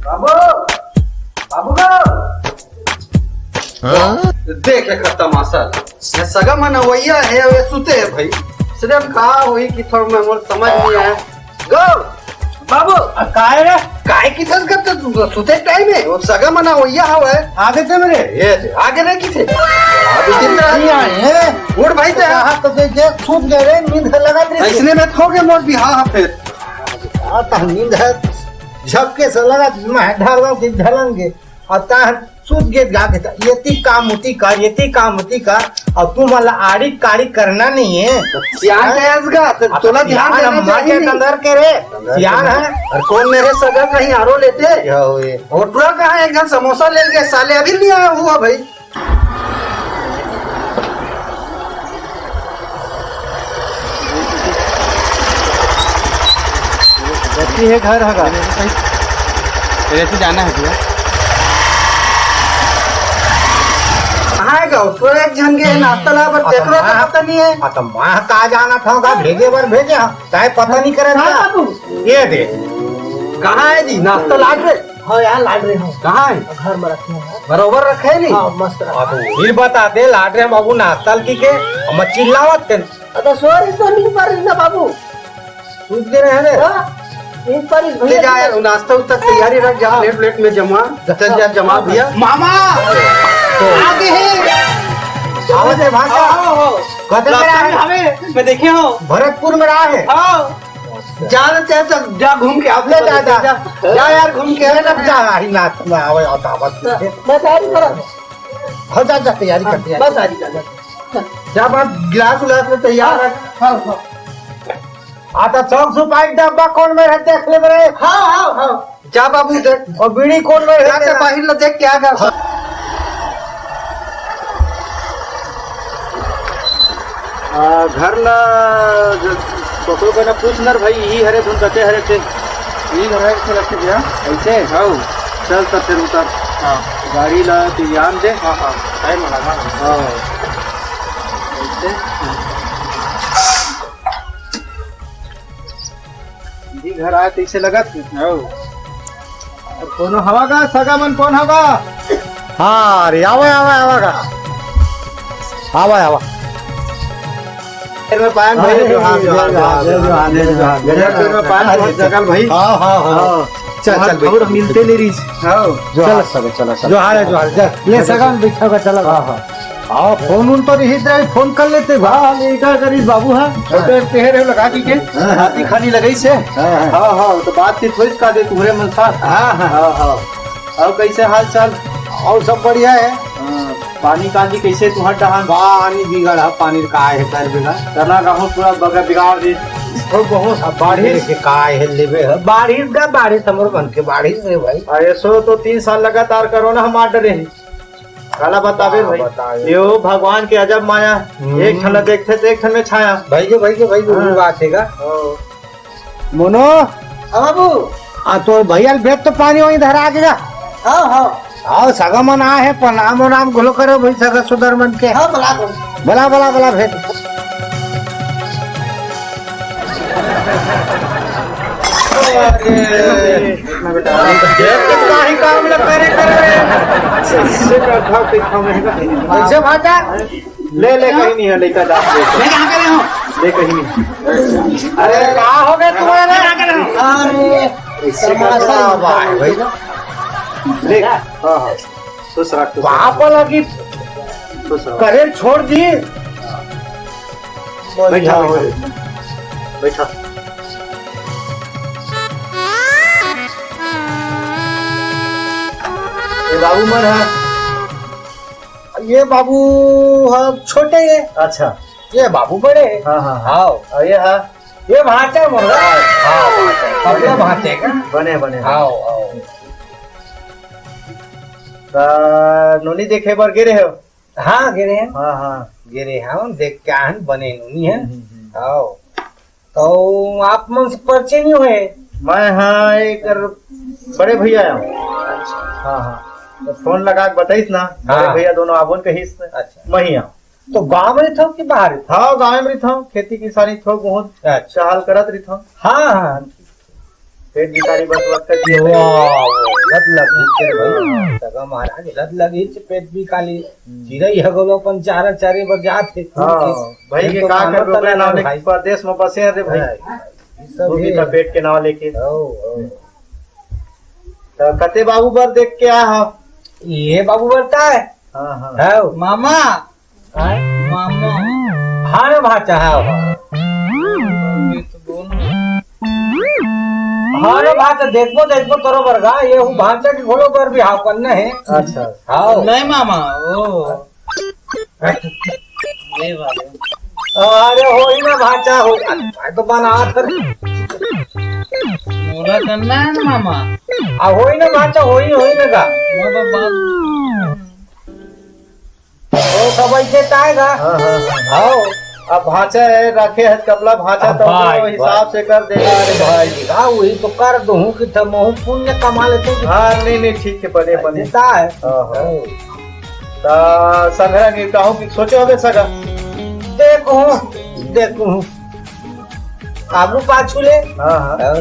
बाबू, बाबू गो। हाँ? देख एकर तमाशा। ये सगा मन अवइया हे, ये सुते हे भाई। सिर्फ का होही कि थोड़ा मैं मोर समझ नहीं आया। गो, बाबू। आ, काय रे? काय किथस करते तू? सुते टाइम हे, वो सगा मन अवइया हवय। आगे ते मेरे। ये दे, आगे नहीं किथे। अभी दिन रात नहीं आए हैं। उठ भाई ते। कहा तो दे, जे सूत गए रे, नींद लगा दे। अइसने में हो गए मोर बिहाव फिर। आ, त नींद हे, झपके से लगा, मैं ढाल रहा हूँ, ढलंगे। अउ तहन सुत गे गा के त, एती काम उती कर, एती काम उती कर, अउ तुमन ला आड़ी काड़ी करना नहीं हे। सियान हाँ? कहे हस गा, त अब तोला ध्यान सियान देना अम्मा चाहिए के नहीं। अंदर के रे, अंदर सियान के हे। अउ कौन मेरे सगा कहीं आरो लेते? क्या हुए? होटला कहाँ एक झन समोसा ले गए, साले अभी नहीं आया हुआ भाई। गति हे घर हगा। तेरे तो जाना है भैया। कहाँ हे गा? तो एक झन के नाश्ता ला बर तेकरो का पता नहीं हे। हाँ, तो मैं का जाना था, का भेजे बर भेजे, हाँ, चाहे पता नहीं करे हाँ, था। बाबू। ये दे। कहाँ हे जी? नाश्ता ला दे। हाँ यार, लाड रहे हो। कहाँ है? घर में रखे हैं। बरोबर रखे नहीं? हाँ, मस्त रखे। हाँ, तो वही बता दे, लाड रहे हम बाबू नाश्ता ल की के, हम चिल्लावत के। अरे, sorry, तो नहीं पर ना बाबू। सूत दे रहे हैं रे। हाँ, नहीं पर इस ले भैया जा यार, नाश्ता उस्ता तैयारी रख, जा हाँ। प्लेट, प्लेट में जमा, चल जा जमा भैया। मामा, तो आगे है। आवाज है भाषा। हाँ, हाँ, हाँ। कतल में रहा है? हमें, मैं देखे हूँ। भरतपुर में रहा है। हाँ। जा रे, जा, जा, जा घूम के आप ले जा, जा, जा। जा। जा यार, घूम के आ, जा, जा, ही नाच में आवे, आता बस। मैं तैयारी करा। हाँ, जा, जा, तैयारी कर, हाँ, तैयारी बस कर। आ जी, जा, जा। जा, बस गिलास उलास में तैयार हाँ, रख। हाँ, हाँ। आता चौक सुपारी डब्बा कौन में है, देख ले रे। हाँ, हाँ, हाँ। जा बाबू, देख। और बीड़ी कौन में है जा के तेरा? बाहर ला देख के आ जा। आ, घर ला ज-, पकड़ो का ना, पूछ नर भाई, यही हरे धुन कते हरे ते। यही घर है, ऐसे लगते भैया। ऐसे? हाँ, चल तब फिर उतर। हाँ। गाड़ी ला, तू यान दे। हाँ, हाँ, टाइम लगा ना। हाँ। ऐसे? जी, घर आए तइसे लगत हे। हव। कोनो हवा गा, सगा मन कोन हवा? हाँ, अरे, आवा, आवा, आवा गा। आवा, आवा। फिर मैं पायन भाई, अरे, जोहार, जोहार, जोहार, जोहार, जोहार, जोहार। जोहार, जोहार। फिर मैं पायन अरे, बहुत जगल भाई। हाँ, हाँ, हाँ। हाँ। चल, चल, और बैठ। मिलते नहीं रहीस। हाँ। जोहार, चल। सब, चला, चला। जोहार है, जोहार, चल। ले, चला, सगा चला। बैठा होगा, चला। हाँ, हाँ। हाँ, फोन उन तो रही, तेरा फोन कर लेते बा। हाँ, ले, इधर करीब बाबू, हाँ। हाँ। उधर तेरे लगा दी के? हाँ, हाँ। हाथी खानी लगई से? हाँ, हाँ। हाँ, हाँ, तो बातचीत होइस का दे तुम्हरे मन साथ? हाँ, हाँ। हाँ, हाँ। और कैसे हाल चाल? और सब बढ़िया है। हाँ, पानी कांदी कैसे तुम्हार डहान? पानी बिगड़ है, पानी का है कर बिगड़। तना गाँव पूरा बगैर बिगाड़ दे। तो बहुत अब बारिश। के का है लेबे है? बारिश का, बारिश हमर मन के बारिश है भाई। अरे सो तो तीन साल लगातार कोरोना हम मार डरे हैं। काला बतावे हाँ, भाई। बतावे। यो भगवान के अजब माया। हम्म। एक ठन ला देखथे त एक ठन में छाया। भाई के, भाई के, भाई के, हाँ। वो बात है का? हाँ। मोनो। हाँ बाबू। आ, तोर भैया ल भेज तो पानी वहीं धरा के गा। हाँ, हाँ। हाँ, सगा मन आए हैं, प्रणाम वनाम घलो करो भाई, सगा सुदर मन के। हाँ, बला दो। बला, बला, बला, भेज। अरे, ये तो काही काम न करे, करे। इससे का था, कोई काम है का? कैसे भाजा? ले, ले, कहीं नहीं है, लेकर जा, ले। ले कहाँ करे हो? ले, कहीं नहीं। अरे, का हो गया तुम्हारे? ले कहाँ करे हो? अरे, इससे का तमाशा था, ही भाई। ले, हाँ, हाँ। खुश रह, खुश रह। वहाँ पर लगी खुश रह। करे छोड़ दी। बैठा, बैठा। बैठा। ये बाबू मन है। ये बाबू ह छोटे हे। अच्छा। ये बाबू बड़े हे। हाँ, हाँ, हाँ। हाव। और ये है? ये भांचा मोर। हाँ, भांचा। अपना भांचे का? बने, बने। हाव, हाव। त नोनी देखे बर गे रहे हो? हाँ, गे रहे हन। हाँ, हाँ। गे रहे हन, देख के आहन, बने नोनी हे। हम्म, हम्म, हम्म। हाव। तो आप मन से परिचय नहीं होय? मैं हाँ, एकर बड़े भैया आऊँ। अच्छा। हाँ, हाँ। तो फोन लगा के बताइस ना, बड़े हाँ। भैया दोनों आबोन कहिस, अच्छा। मैं ही आऊँ। तो गाँव में रहिथव कि बाहर? हाँ, गाँव में रहिथव, खेती किसानी थोक बहुत अच्छा। टहल करत रहिथव। हाँ, हाँ। पेट भिखारी बस वक्त के वाह, लत लगी के भाई। सगा महाराज, लत लगी से पेट भिखारी। हम्म। चिरई हगलो अपन चारा चरे बर जात हे। हाँ, भाई के तो का करबे, ओकरे नाम ले भाई। परदेश में बसे हे रे भाई। हाँ, ये सब वो भी है। तो पेट के नाम लेके। ओ, ओ। तो कते बाबू बर देख के आ हो? ये बाबू बर का है? हाँ, हाँ। है। मामा। आय? मामा। हाँ रे भांचा, हाँ, हाँ। ये तो बोल। हाँ रे भांचा, देखबो, देखबो तोरो बरगा, ये हूँ भांचा के घोड़ो पर भी हाव करना है। अच्छा। हाव। नहीं मामा, ओ। ये वाले। अरे होई ना भांचा, हो। भाई तो बना कर। मोला करना है ना मामा। आ होई ना भांचा, होई, होई ना गा। बाबा, बाबा। ओ, सब ऐसे ताय गा। हाँ, हाँ, हाँ। हाव। अब भांचा हे, रखे हे कपला भांचा, अब तो भाई, वो हिसाब भाई। से कर देगा। अरे भाई, हाँ, वही तो कर दूँ कि तब महू पुण्य कमा लेते कि हाँ, नहीं, नहीं, ठीक है, बने, बने। ऐसे ताय। हाँ, हाँ। हाँ। त संघरा नहीं कहूँ कि सोचे होबे सगा। देखूँ, देखूँ। आगू पाछू ले। हाँ, हाँ। हाँ।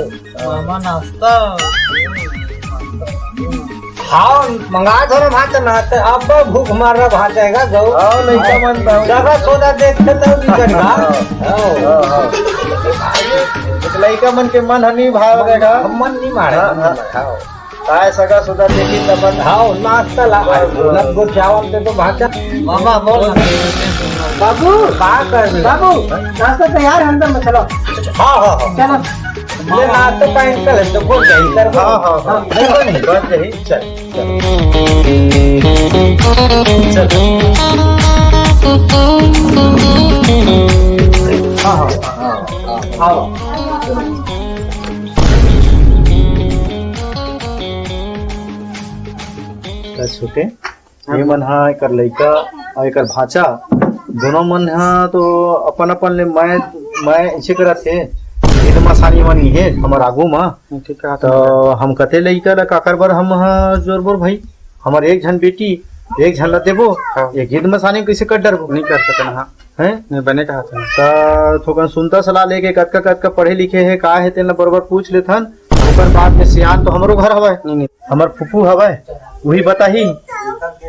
मामा नाश्ता। हाँ, मंगा दो ना भांचा ना, तो अब भूख मार रहा भांचा है गौ। हाँ, लइका मन तो। जगह सौदा देखते तो निकल रहा। हाँ। हाँ, हाँ। एक लइका मन के मन ह नहीं भाव देगा। हम मन नहीं मारे। हाँ, हाँ। हाँ। काय सगा सौदा देखी तब अपन। हाँ, नाश्ता ला। बस, बस। गुलाब गो चावल दे तो भांचा। मामा बोल। बाबू, बात कर। बाबू, नाश्ता तैयार है, अंदर में चलो। हाँ, हाँ, हाँ। चलो। ले ना तो पाइन कर ले, तो बोल जाई, कर बोल। हाँ, हाँ, हाँ। बोल नहीं। बन जाई, चल, चल। चल। हाँ, हाँ, हाँ, हाँ, हाँ। का छोटे? ये मन ह एकर लइका अउ एकर भांचा, दोनों मन ह तो अपन अपन ले मैं, मैं इसे करत हे। ईद मसानी मन हे हमर आगू म। ठीक है, तो हम कते लइका ला काकर बर हम ह जोरबोर भाई, हमर एक झन बेटी, एक झन ला देबो, हाँ। एक ईद मसानी कइसे कर डरबो? नहीं कर सकन, हाँ। हैं? नहीं बने कहा था। त थोकन सुनता सलाह लेके कतका कतका पढ़े लिखे हे, का हे, तेन ला बरोबर पूछ लेथन। ओकर बाद में सियान तो हमरो घर हवय। नहीं, नहीं। हमर फूफू हवय, उही बताही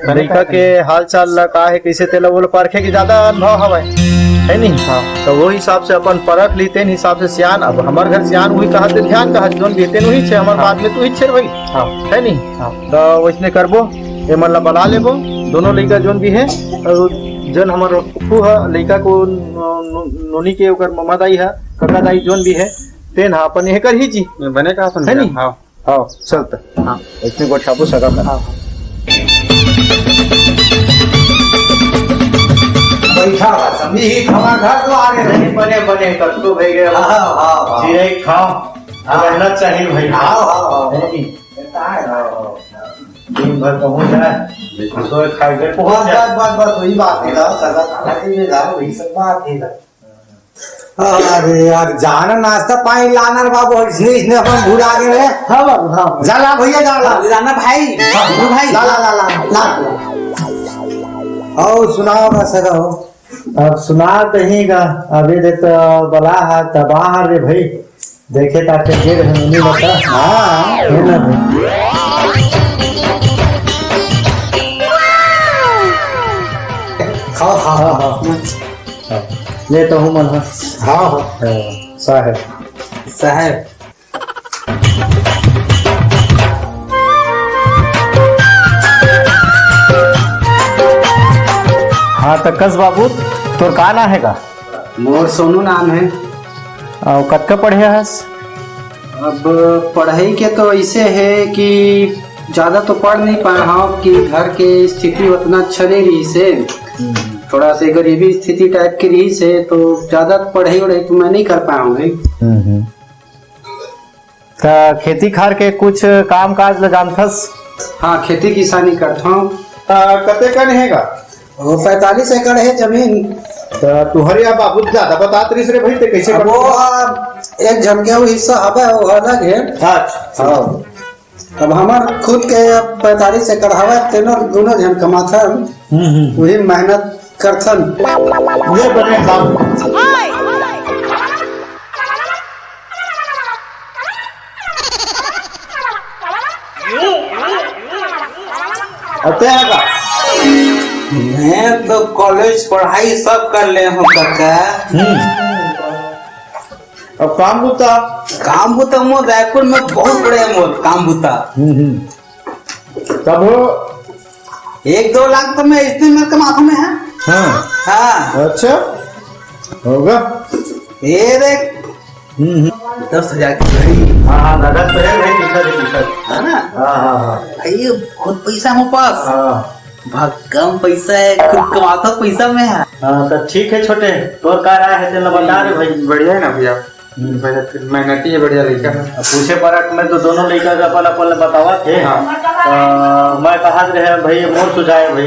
लइका के हाल चाल ला, का हे, कइसे तेला, ओला परखे के ज्यादा अनुभव हवय, है नहीं? हाँ। तो वो हिसाब से अपन परख ली, तेन हिसाब से सियान। अब हमर घर सियान उही कहा, ते ध्यान कहा, जोन भी तेन उही छे, हमर हाँ। बात में तो उही छे भाई, हाँ। है नहीं? हाँ। तो वैसने करबो, ये मन ला बना लेबो, दोनों लइका जोन भी है, और जन हमर फूफू ह लइका को नो-, नो-, नोनी के ओकर ममा दाई ह, कका दाई जोन भी है, तेन ह अपन ये कर ही जी। बने कहा अपन है भैया? नहीं? हाँ। हाँ, चल त। हाँ। इतने गोठाबो सगा कर। हाँ, हाँ। बैठा हुआ, समझी ही, खमा घर तो आ गए। नहीं, बने, बने, कब तो भई गए। हाँ, हाँ, हाँ, हाँ। चिरई खाओ, हाँ। रहना चाहिए भाई। हाँ, हाँ, हाँ। है कि? हाँ, हाँ। दिन भर पहुंच जाए, बिल्कुल। सोए खाए के पहुंच बस, जाए। बस, बस, बस, वही बात है ना, सगा खाना के लिए जाओ, वही सब बात है ना। अरे यार, जाना नाश्ता पानी लाना रे बाबू, इसने, इसने अपन भुला गए रे। हाँ बाबू, हाँ। जा ला भैया, जा ला। लाना भाई, हाँ, गुरु भाई। ला, ला, ला, ला, ला। और सुनाओ बस, रहो। अब सुना कहीं का, अभी देख तो बला हा, तबाह हा रे भाई। देखे ताके गिर है, नहीं बता। हाँ। है ना भाई? खाओ, खाओ, हाँ, खाओ। हाँ। ले तो हूँ मन, हाँ। हाँ, हाँ। हाँ, साहेब। साहेब। हाँ, त कस बाबू, तोर का नाम हे गा? मोर सोनू नाम हे। अउ कतका पढ़े हस? अब पढ़ाई के तो ऐसे हे कि ज्यादा तो पढ़ नहीं पाए हूँ कि घर के स्थिति उतना अच्छा नहीं रहिस हे। हम्म। थोड़ा से गरीबी स्थिति type के रहिस हे, तो ज्यादा पढ़ाई वढ़ाई तो मैं नहीं कर पाया हूँ भाई। हम्म, हम्म। त खेती खार के कुछ काम काज ल जानथस? हाँ, खेती किसानी करथौं। त कते कन हे गा? वो पैंतालीस एकड़ हे जमीन। त तुहर या बाबू ज्यादा बतात रहिस रे भाई, ते कैसे अब वो, करथस? अब एक झन के वो हिस्सा हवे, वो अलग हे। अच्छा। हाँ। अब हमर खुद के अब पैंतालीस एकड़ हवे, तेनो दूनो झन कमाथन। हम्म, हम्म। वही मेहनत करथन। ये बने काम। अते का? मैं तो कॉलेज पढ़ाई सब कर ले हूँ काका। हम्म। अब काम बुता? काम बुता मोर रायपुर में बहुत बड़े हे मोर काम बुता। हम्म, हम्म। तब हो? एक दो लाख तो मैं इतने में कमाता मैं, हाँ। हाँ। हाँ। अच्छा, होगा। ये देख। हम्म, हम्म। दस हजार की घड़ी। हाँ, हाँ, नगद तो है भाई, दिखा दे, दिखा दे। है ना? हाँ, हाँ, हाँ। ये बहुत पैसा है मेरे पास। हाँ। बहुत कम पैसा है, खुद कमाता पैसा मैं है। हाँ, तो ठीक है छोटे, तोर का राय है, तेला बता रे भाई। बढ़िया है ना भैया? हम्म। बढ़िया, फिर मेहनती है, बढ़िया लड़का है। अब पूछे परख में तो दोनों लड़का का अपन, अपन बतावत हे। हाँ। तो मैं कहत रहे भाई, मोर सुझाव है भाई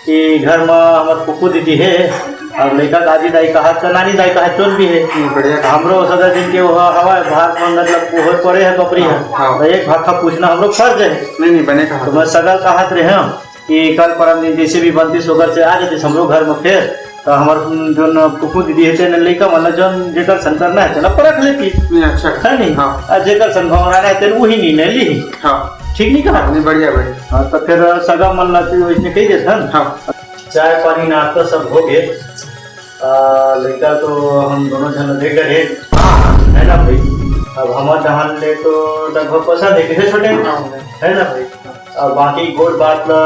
कि घर में हमर फूफू दीदी है, अब लड़का दादी दाई कहत का नानी दाई कहत जोन भी है। हम्म, बढ़िया। हमरो सदा दिन के वो हवा है, भार पंगत लग वो पड़े है बपरी है। हाँ, हाँ। तो एक भाखा पूछना हमरो फर्ज है। नहीं, नहीं, बने कहा। तो मैं सगल कहत रहे हूँ कि कल परम दिन जैसे भी बनतीस ओकर से आ जातीस हमरो घर में फेर, तो हमर, उम, जोन फूफू दीदी हे, तेन लइका मन ला जोन जेकर सन करना है, तेला परख लेती। नहीं, अच्छा। है नहीं? हाँ। आ जेकर सन भावना है, तेन वही निर्णय ली। हाँ। ठीक नहीं कहा? नहीं, बढ़िया भाई। हाँ, तो फिर सगा मन ला तू इसने कही देत हन। हाँ। चाय पानी नाश्ता सब हो गए। आ, लड़का तो हम दोनों झन देख रहे, है ना भाई? अब हमार डहान ले तो लगभग पसंद है, किसे छोटे, है ना भाई? अब बाकी गोठ बात ला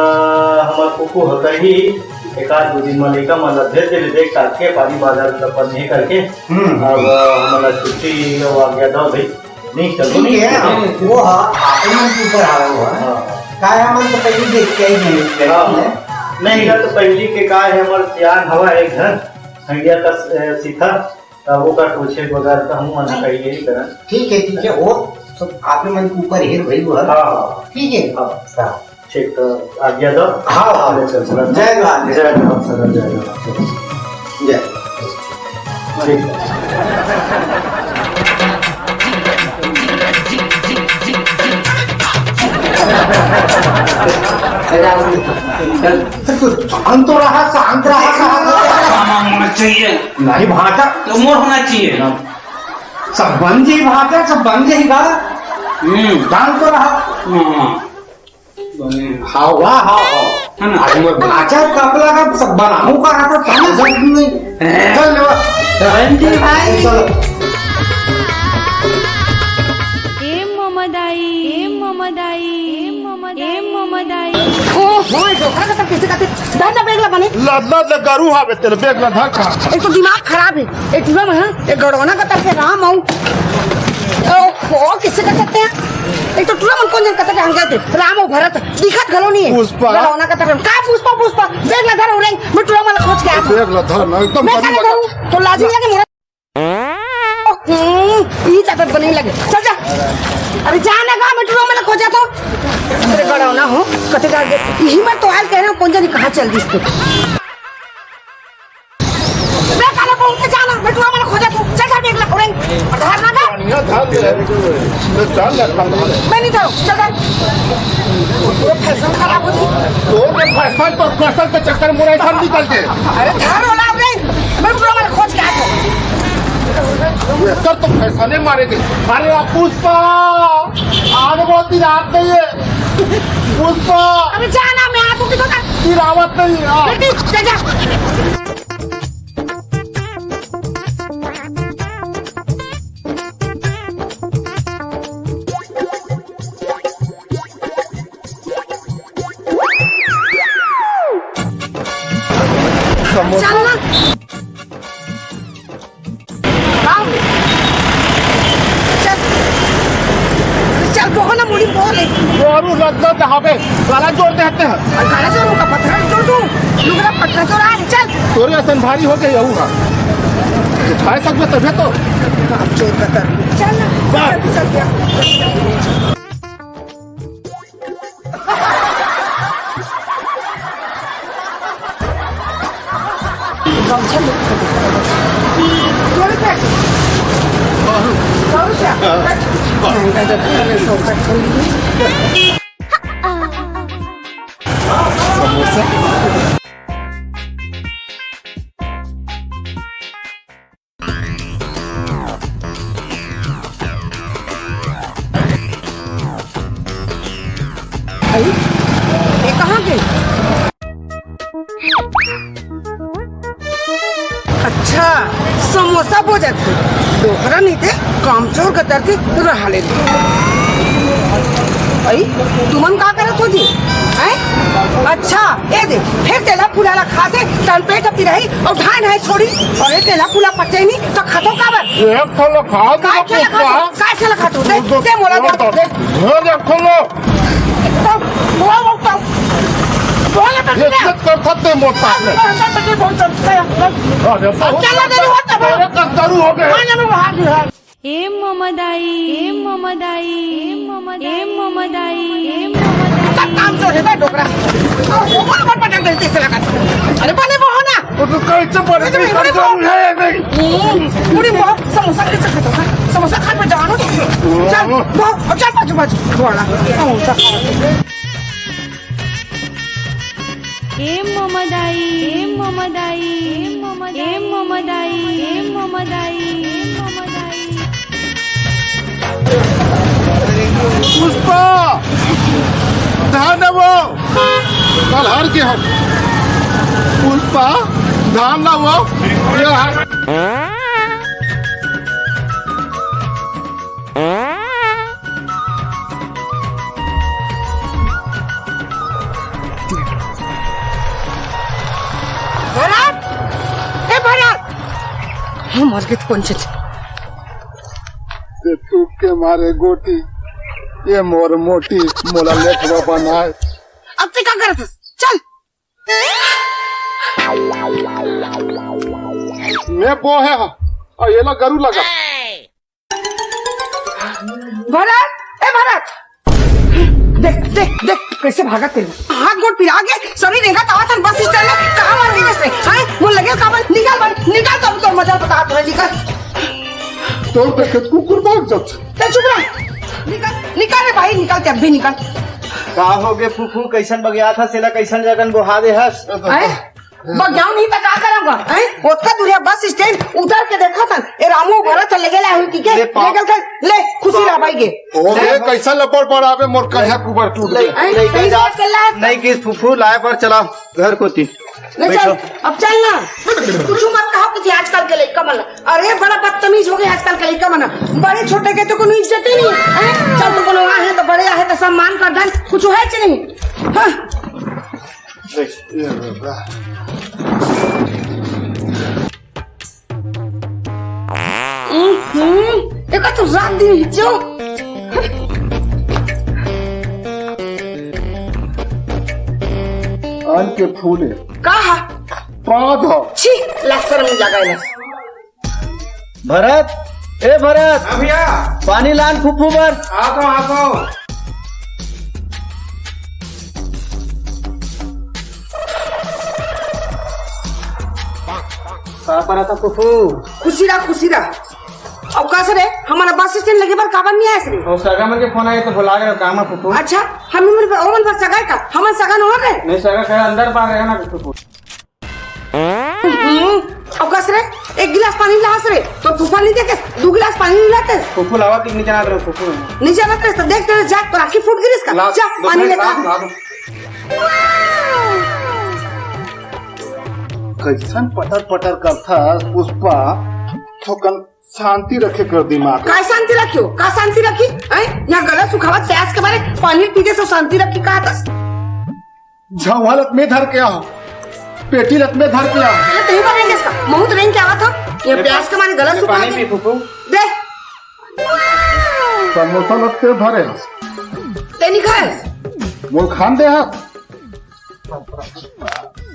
हमार कुकू ह करही, एक आध दो दिन में लड़का मन ला भेज देबे, देख ताक के पानी बाजार ला अपन नहीं करके। हम्म। अब हमन ला छुट्टी लो आ गया था भाई। नहीं, चलो ठीक नहीं। है, हम, वो हा, आप ही मन के ऊपर आया हुआ है। हाँ। काय हमन तो पहली देख के ही नहीं, हाँ। नहीं, ये तो पहली के काय है, हमारे सियान हवा एक घर, खंडिया का, ए, सीखा, तब वो का पूछे बगैर तो हम मना करिए ही करन। ठीक है, ठीक है, वो सब आप ही मन के ऊपर ही भाई वो है। हाँ, हाँ। ठीक है। हाँ। हाँ। ठीक, तो आज्ञा दो। हाँ, हाँ। चल, चल, चल। जय राम। जय राम, सर, जय राम। जय। ठीक। शांत तो रहा, शांत रहा, शांत रहा। मामा होना चाहिए। नहीं, भाटा। तो मोर होना चाहिए। सब बन जाई भाटा, सब बन जाई गा। हम्म। शांत तो रहा। हाँ। बने। हाँ, वाह, हाँ, हाँ। है ना? आज मैं भाटा कपड़ा का सब बनाऊं का, तो समझ नहीं। हैं? चल, ले, बंटी भाई। चलो। ए ममदाई, ए ममदाई, ए ममदाई, ए ममदाई। ओ, ओए, डोकरा का तो किसी का ते-, धर ना बेग ला बने। लद, लद, लद, गरू हावे तेरे बेग ला धर का। एक तो दिमाग खराब है। एक टूरा मन, हाँ, एक गड़ौना का तरफ से राम आऊ। ओ, ओ, किसे कर सकते हैं? एक तो टूरा मन कोन जन कथे हम गए थे, राम अउ भरत, दिखत घलो नहीं है। पुष्पा। गड़ौना का तरफ, का पुष्पा, पुष्पा? देख ना, धर उरे, मैं टूरा मन खोज के आया था। देख ला, धर ना, एकदम मैं बड़ी काले लगा। करूँ? तो लाज नहीं लगे मोरा? हम्म, ई जातत बने लगे। चल जा। अरे जा ना गा, मैं टूरा मन खोजा तो। अरे गड़ौना हो, कथे जा, यही मैं तो आज कह रहा हूँ, कोन जनी कहाँ चल दिस तू? बे, काला बहू के जाना, बेटुआ मन खोजा तू, चल जा, देख ले, उड़े। और धर ना दे। बढ़िया धर ले। तो चल ले, अपन धर ले। मैं नहीं धरूँ, चल धर। पूरा फैशन खराब हो गई। तो मैं फैशन तो फैशन के चक्कर में ऐसा निकल के। अरे धर वाला रे, मैं पूरा मन खोज के आ जाऊँ। ये कर तो फैशन ही मारेंगे। अरे आप पुष्पा, आज बहुत दिन रात नहीं है। पुष्पा। अबे जाना, मैं आ चुकी तो। गिरावत नहीं है। बेटी, चल जा। समोसा। चल ना। हाँ। चल। चल, बोहो ना, मुड़ी बोहो ले। दारू लग लग हवे, गला जोर दे हते हैं। और गला जोर का पत्थर जोर दूं, लुगरा पटना जोर आ, चल। तोरे असन भारी हो गई हूँ हाँ। खाए सकबे तभे तो। बाप चोर का तर। चल ना, चल। चल, चल, चल। समोसा। भाई, ये कहाँ गए? अच्छा, समोसा बोजत हे। डोकरा नहीं थे, कामचोर गतर के रहा ले। भाई, तुमन का करत हो जी? हैं? अच्छा, ए दे, फिर तेला फुला ला खा दे, तन पेट अपी रही, अउ ढाई ढाई छोड़ी, अरे तेला फुला पचे नहीं, तो खातो काबर? एक ठो ला खा दे, काय ठो ला खा दे? काय ठो ला खा दे? दे, दे मोला दे, दे। दे, एक ठो ला। तो, वो, वो, तो, वो ले तो ये ले। इज्जत कर सकते मोटा है। हम तो तकलीफ बहुत करते हैं। अरे, अब बहुत चला दे, वो तो अरे, कद्दारू हो गए। हाँ, ना, वो हाथ में हाथ। ए ममदाई, ए ममदाई, ए ममदाई, ए ममदाई, ए ममदाई। तब काम तो है बे डोकरा। तो वो कौन कौन पटक देते से लगा? अरे बने वो हो ना। वो तो कहीं से बने अरे नहीं, बने कहीं वो। जरूर है नहीं। हम्म, पूरी बहुत समोसा कैसे खाता था? समोसा खा पे जानो तो। चल, बहुत, चल बाजू बाजू। थोड़ा समोसा खा। ए ममदाई, ए ममदाई, ए ममदाई, ए ममदाई, ए ममदाई। पुष्पा, धान ना वो, कल हार के हम। पुष्पा, धान ना वो, ये हार। भरत, ए भरत, हम मर गए तो कौन चीज? ते तू के मारे गोटी, ये मोर मोटी, मोला लेखवा बनाए। अब ते का करत हस? चल। मैं वो है, और ये ला गरू लगा। भरत, ए भरत, देख, देख, देख, कैसे भागत हे। हाथ गोड़ पिरा के सभी रेंगत आवत हन बस स्टैंड में। कहाँ मर गए से? हैं? वो लगे का बल? निकाल बल, निकाल तो, तो मजा बता तो निकाल। तो देखे कुकुर भाग जात। चल चुप रह। निकाल, निकाल रे भाई, निकाल, ते अभी निकाल। का हो गे फूफू, कैसन बगियात हस, सेला कैसन जगन बोहा दे हस? हैं? बगियाव नहीं त का करंगा, हैं? ओतका दूरिया बस स्टैंड उतर के देखत हन, ए रामू भरत ह लेगे ला हुई के, ले पाप। लेगे थे, ले, खुशी रह भाई के। ओ बे, कैसा लपड़ पड़ आवे, मोर कन्या कुबर टूट ले, गया। हैं? ले, कहीं ले, बात कर ला। नहीं किस फूफू, लाए पर चला घर कोती। ले चल, बैठो। अब चल ना। कुछ मत कहो कि आजकल के लइका मन। अरे, बड़ा बदतमीज हो गए आजकल के लइका मन। बड़े छोटे के तो कोनो इज्जत ही नहीं है, हैं? चल, तो कोनो आहे तो बड़े आहे तो सम्मान कर दन, कुछ है कि नहीं? हाँ। ये बाबा। हम्म, देखा तो रात दिन हिचो। आन के फूले। का हा? पाद हा। छी, ला शर्म नहीं लगा इला। भरत, ए भरत। हाँ भैया। पानी लान फूफू बर। आता हूँ, आता हूँ। का परत हे फूफू? खुशी रहा, खुशी रहा। अउ कस रे, हमन बस स्टैंड लगे बर काबर नहीं आए रे? ओ सगा मन के फोन आए तो बुला रहे हो काम है फूफू। अच्छा, हम मन ओमन बस सगा का, हमन सगा नोहर रे। नहीं सगा का अंदर बाहर रहे ना फूफू। हम्म, अउ कस रे, एक गिलास पानी लास रे, तो फूफा नहीं देखे, दो गिलास पानी नहीं लाते। फूफू लावा कि नहीं जाना रहे फूफू। नहीं जाना रे, तो देख तेरे जात पर आखी फूट गिरिस का। ला, जा, दो पानी मिनट लेता। ला, ला। कैसन पटर पटर करथा पुष्पा, थोकन शांति रखे कर दिमाग। का शांति रखियो? का शांति रखी? हैं? यहाँ गला सुखावत प्यास के मारे पानी पीते से शांति रखी कहा था? झवहा लत में धर के आओ, पेटी लत में धर के आओ। अरे, तू ही बनेंगे इसका। महूत रेंग क्या हुआ था? ये प्यास के मारे गला सुखा पानी दे। पी फूफू। दे। समोसा लत के भरे हस। ते नहीं खाए? मोर खान दे हस।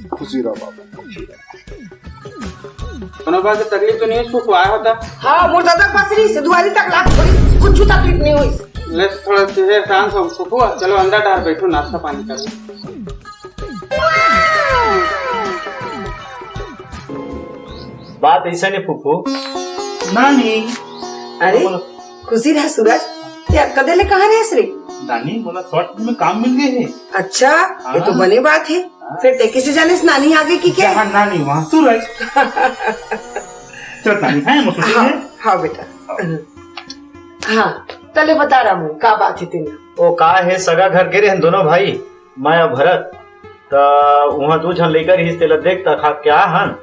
खुशी रहो बाबू, खुशी रहो। कोनो बात के तकलीफ तो नहीं है, सुख आया होता। हाँ, मोर दादा पसरी से दुआरी तक लाग थोड़ी, कुछ तकलीफ नहीं हुई। ले, थोड़ा से शांत हो, सुखुआ, चलो अंदर डाल बैठो, नाश्ता पानी करो। बात ऐसा नहीं फूफू। नानी। अरे, बोलो। खुशी रह सूरज, ते कदे ले कहाँ रहे रे? नानी, बोला शॉर्ट में काम मिल गए है। अच्छा, ये तो हाँ। बने बात है। हाँ। फिर ते कैसे जाने नानी आगे की क्या? जहाँ नानी वहाँ सूरज। चल नानी, खाए मौसम हाँ, है। हाँ बेटा। हाँ, तले बता रहा हूँ, का बात है तेरी? ओ का है, सगा घर गे रहे दोनों भाई, मैं और भरत, त उहाँ दू झन लइका रहिस, तेला देख तखात के आ हन।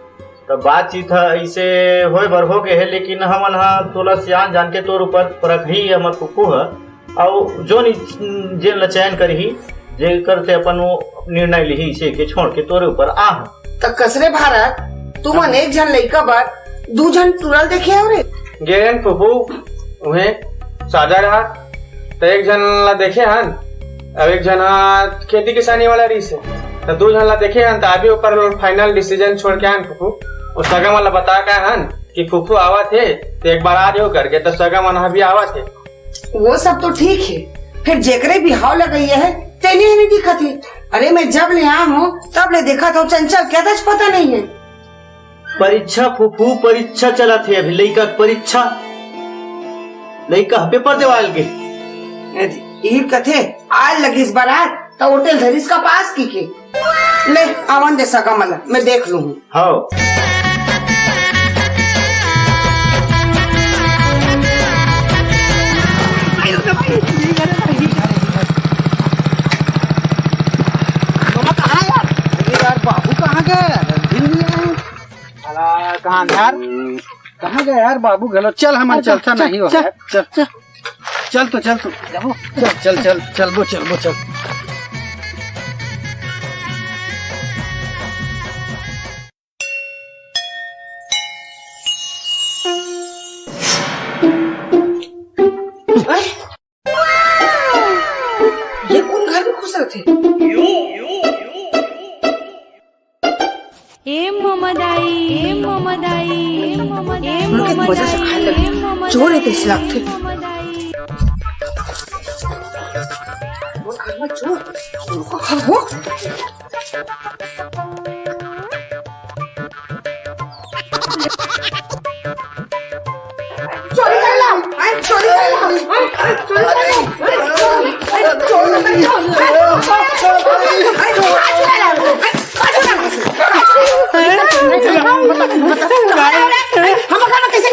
त बातचीत ह अइसे होय बर हो गे हे, लेकिन हमन ह तोला सियान जान के तोर ऊपर परखही हमर फूफू ह, अउ जोन इ-, जेन ल चयन करही, जेकर से अपन वो निर्णय लिही, इसे के छोड़ के तोरे ऊपर आ हन। त कसरे भारत, तुमन एक झन लइका बर दू झन टुरल देखे हव रे? गे हन फूफू, उहें सादा रहा, त एक झन ला देखे हन, अब एक झन हा खेती किसानी वाला रहिस हे, त दू झन ला देखे हन, त अभी ओकर फाइनल डिसीजन छोड़ के आन फूफू। वो सगा मन ला बता के हन कि फूफू आवत हे, त एक बार आ जाओ करके, त सगा मन हा भी आवत हे। वो सब तो ठीक है, फिर जेकरे बिहाव लगइया है, तेने ही नहीं दिखत है। अरे मैं जब ले आया हूँ, तब ले देखत हूँ, चंचल क्या दच पता नहीं है। परीक्षा फूफू, परीक्षा चलत हे अभी, लइका के परीक्षा। लइका ह पेपर देवाल के। ए जी, ई कथे, आल लगिस बारात, त होटल धरिस का पास की के। ले, आवन दे सगा मन ला, मैं देख लूँ। हाँ। कहाँ यार? कहाँ गया यार बाबू घलो? चल, हमन चल, चलता चल, नहीं हो चल, यार। चल, चल। चल तो, चल तो। चल, चल, चल, चलबो, चलबो, चल। अरे, ये कोन घर में घुस रथे? ए ममा दाई, ए ममा दाई, ए ममा दाई, ए ममा दाई, ए ममा दाई। चोर हे तइसे लागथे। ए ममा दाई। वो घर में चोर? वो घर वो? चोरी करेला, आय, चोरी करेला, आय, आय, चोरी करेला, आय, चोरी करेला, आय, आय, चोरी करेला, आय, आय, चोरी करेला। हम लोग कैसे?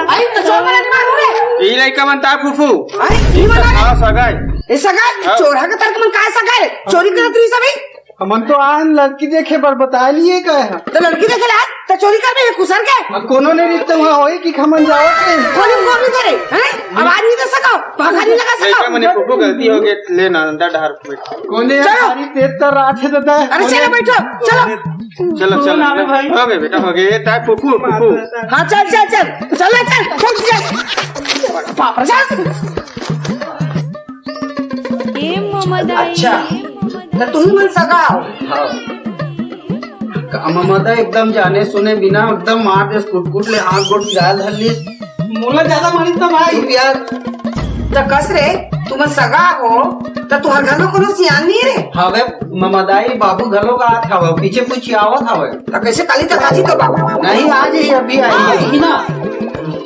अरे, तो चोर वाला नहीं मालूम है। ई लइका मन ताय फूफू। अरे, ई वाला नहीं। हाँ, सगा हे। ए, सगा हे? हाँ। चोर हे के तरह तुमन काय सगा हे? चोरी करत रही सभी? हमन तो आन लड़की देखे बर बताय लिए गए हैं। तो लड़की देखे ला, तो चोरी करबे हे कुसर के? अब कोनो ने रिश्ते वहाँ होई कि हमन जावत हे। कोनो को भी करे, हैं? आवाज नहीं दे सको, भागा नहीं लगा सको। लइका मने फूफू गलती हो गई, ले ना अंदर डहार बैठ। कोने चलो। हमारी तेज तर रात है दादा। अरे चलो बैठो, चलो। चलो, चलो। नाम है भाई? हो गए बेटा, हो गए। ये ताय फूफू, फूफू। हाँ, चल, चल, चल। चल, चल, चल, चल। बाप रे, चल। ए ममा दाई, अच्छा, ए ममा दाई। तो तू ही मन सगा हो? हाँ। का ममा दाई एकदम जाने सुने बिना एकदम मार देस कुटकुट ले हाथ गोड़ पिराए धर लीस। मोला ज्यादा मानिस ना भाई। चुप यार। त कस रे, तुमन सगा हो, त तुहर घर में कोनो सियान नहीं रे? हवे, ममा दाई, बाबू घलो आत हवे, पीछे पीछे आवत हवे। त कैसे काली तक आजी तो बाबू? नहीं, आ जाई, अभी आई है। ना,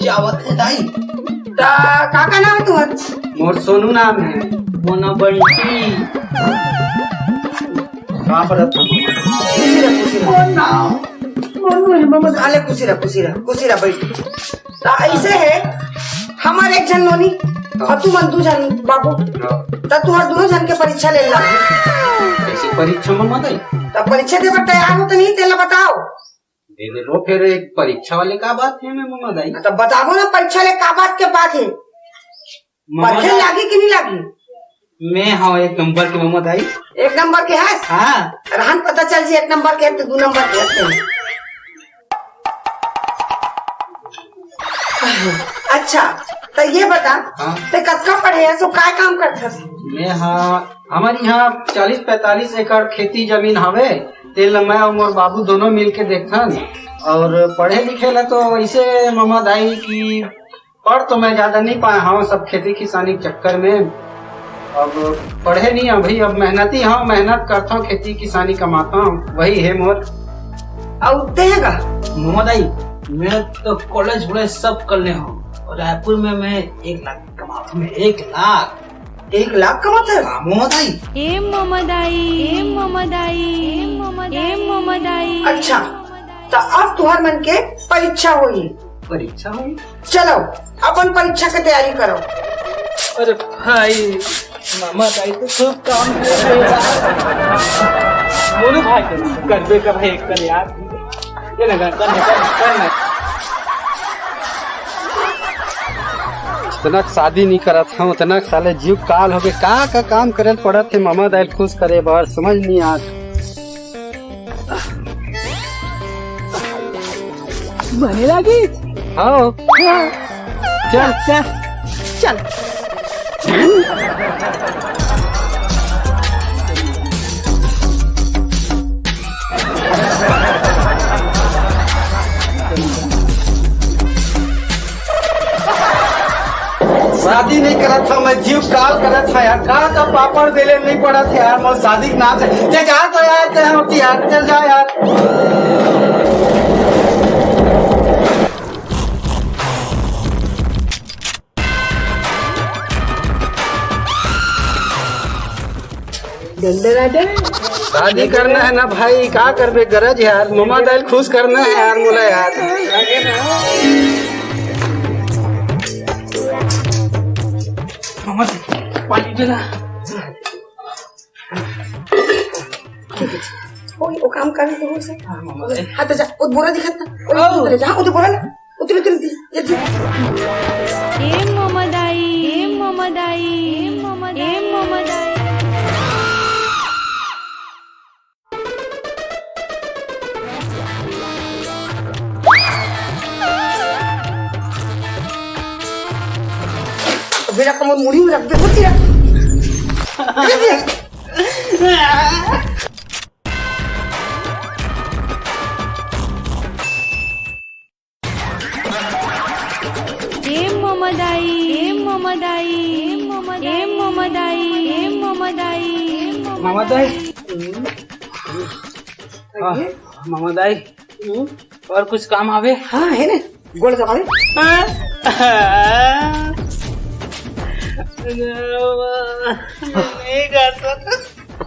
जावत है दाई। त का का नाम है तुहर? मोर सोनू नाम है। मोना बंटी। कहाँ पर है? खुशी रह, खुशी रह। मोर नाम, मोनू है, ममा। अले खुशी रह, खुशी रह, खुशी रह, बैठ। त ऐसे है, हमर एक झन नोनी, हाँ। अउ तुमन दू झन बाबू। हाँ। त तुहर दूनों झन के परीक्षा ले ला। कैसी परीक्षा ममा दाई? त परीक्षा दे बर तैयार हो त नहीं, तेला बताओ। दे दे लो, फिर एक परीक्षा वाले का बात है मैं ममा दाई? त बताबो ना परीक्षा ले का बात के बात है। ममा परखे दाई। लागी कि नहीं लागी? मैं हाँ एक नंबर के ममा दाई। एक नंबर के हस? हाँ। रहन पता चल जी, एक नंबर के हस तो दू नंबर के हस। अच्छा, तो ये बता, हाँ। ते कतका पढ़े हस, सो काय काम करथस? मैं हाँ, हमारे यहाँ चालीस पैंतालीस एकड़ खेती जमीन हवे, तेल मैं और मोर बाबू दोनों मिल के देखथन। और पढ़े लिखे ला तो वैसे ममा दाई की पढ़ तो मैं ज्यादा नहीं पाए हूँ, सब खेती किसानी के चक्कर में। अब पढ़े नहीं अभी, अब मेहनती हूँ, मेहनत करता हूँ, खेती किसानी कमाता हूँ, वही है मोर। अउ तें गा? ममा दाई, मैं तो कॉलेज वॉलेज सब कर ले हूँ, और रायपुर में मैं एक लाख कमाता हूँ, मैं एक लाख। एक लाख कमाता है? हाँ, ममा दाई। ए ममा दाई, ए ममा दाई, ए ममा दाई, ए ममा दाई। अच्छा, त अब तुहर मन के परीक्षा होही। परीक्षा होही? चलो, अपन परीक्षा के तैयारी करो। अरे भाई, ममा दाई तो खूब काम करे। मोनू भाई, करबे कर भाई, कर यार। ये ना, कर, कर, कर, कर ना। इतना शादी नहीं करत हम, इतना साले जीव काल हो गए। का का काम करे पड़त है ममा दाई खुश करे बर, समझ नहीं आत। बने लागी? हाँ। हाँ। चल। चल, चल। शादी नहीं करत था, मैं जीव काल करत था यार। का का पापड़ बेले नहीं पड़त है यार, मोर शादी के नाम से। ते जा तो यार, ते होती यार, चल जा यार। शादी करना है ना भाई, का करबे, गरज है यार, ममा दाई ल खुश करना है यार, मोला यार। ममा, पानी दे ना। ओए, ओ काम कर ले तो से। हाँ, मामा दाई। हाँ, तो जा, ओ बोरा दिखत ना। ओ, ओ। उतर जा, हाँ, ओ तो बोरा ना। उतर, उतर, उतर, ये, ये। ए मामा दाई, ए मामा दाई, ए मामा दाई, ए मामा दाई। बेटा, कमर मुड़ी में रख दे, वो तेरा। ए ममदाई, ए ममदाई, ए ममदाई, ए ममदाई, ए ममदाई, ए ममदाई। ममदाई। हाँ, ममदाई। हम्म। और कुछ काम आवे? हाँ, है ना। गोड़ दबा दे। हाँ। नहीं कर सकता।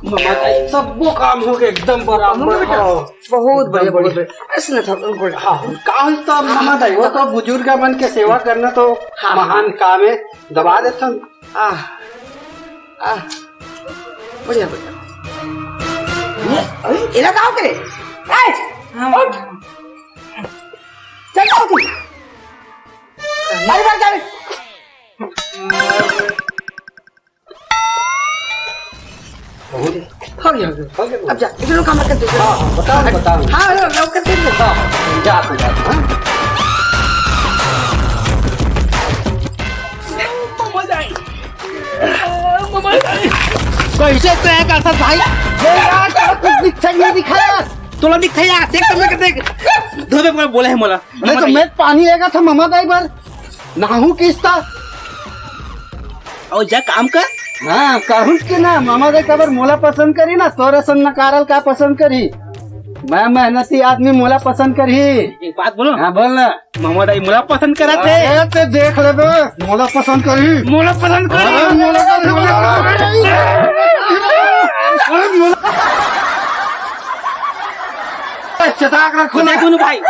ममदाई, सबको काम हो गए एकदम बराबर। हाँ, बहुत बढ़िया, बहुत बढ़िया। ऐसे ना था, गोड़। हाँ, काम तो ममदाई, वो तो बुजुर्ग मन के सेवा करना तो हाँ। महान काम है। दबा देता हूँ। आह, आह, बढ़िया, बढ़िया। ये, अरे, एला का करे? ए, हाँ, उठ। हाँ। चल, जाओ तू। बारी, बारी, जा रे। बहुत हो गया, हो गया। अब जा, इधर काम कर दे। हाँ, हाँ, बताओ, बताओ। हाँ, लो, लो, कर दे। हाँ, हाँ, जा, तू जा, हाँ। मजा आई। मजा आई। कैसे तय कर सकत भाई? ये यार, तेरा कुछ दिखता ही नहीं दिखा यार। तोला दिखा यार, देख तो मैं देख। धोबे को बोले है मोला। नहीं तो मैं पानी लेगा था ममदाई बर। नाहू किस्ता। और जा काम कर। हाँ, कहूँ के ना, ममदाई काबर मोला पसंद करी ना, तोरे सन नकारल का पसंद करी। मैं मेहनती आदमी, मोला पसंद करी। एक बात बोलो। हाँ, बोल ना। ममदाई मोला पसंद करत हे। अरे, ते देख लेबे, मोला पसंद करी। मोला पसंद करी। अरे, मोला करी, मोला करी। अरे, मोला। ए, चटाक रखो ना। देखो ना भाई।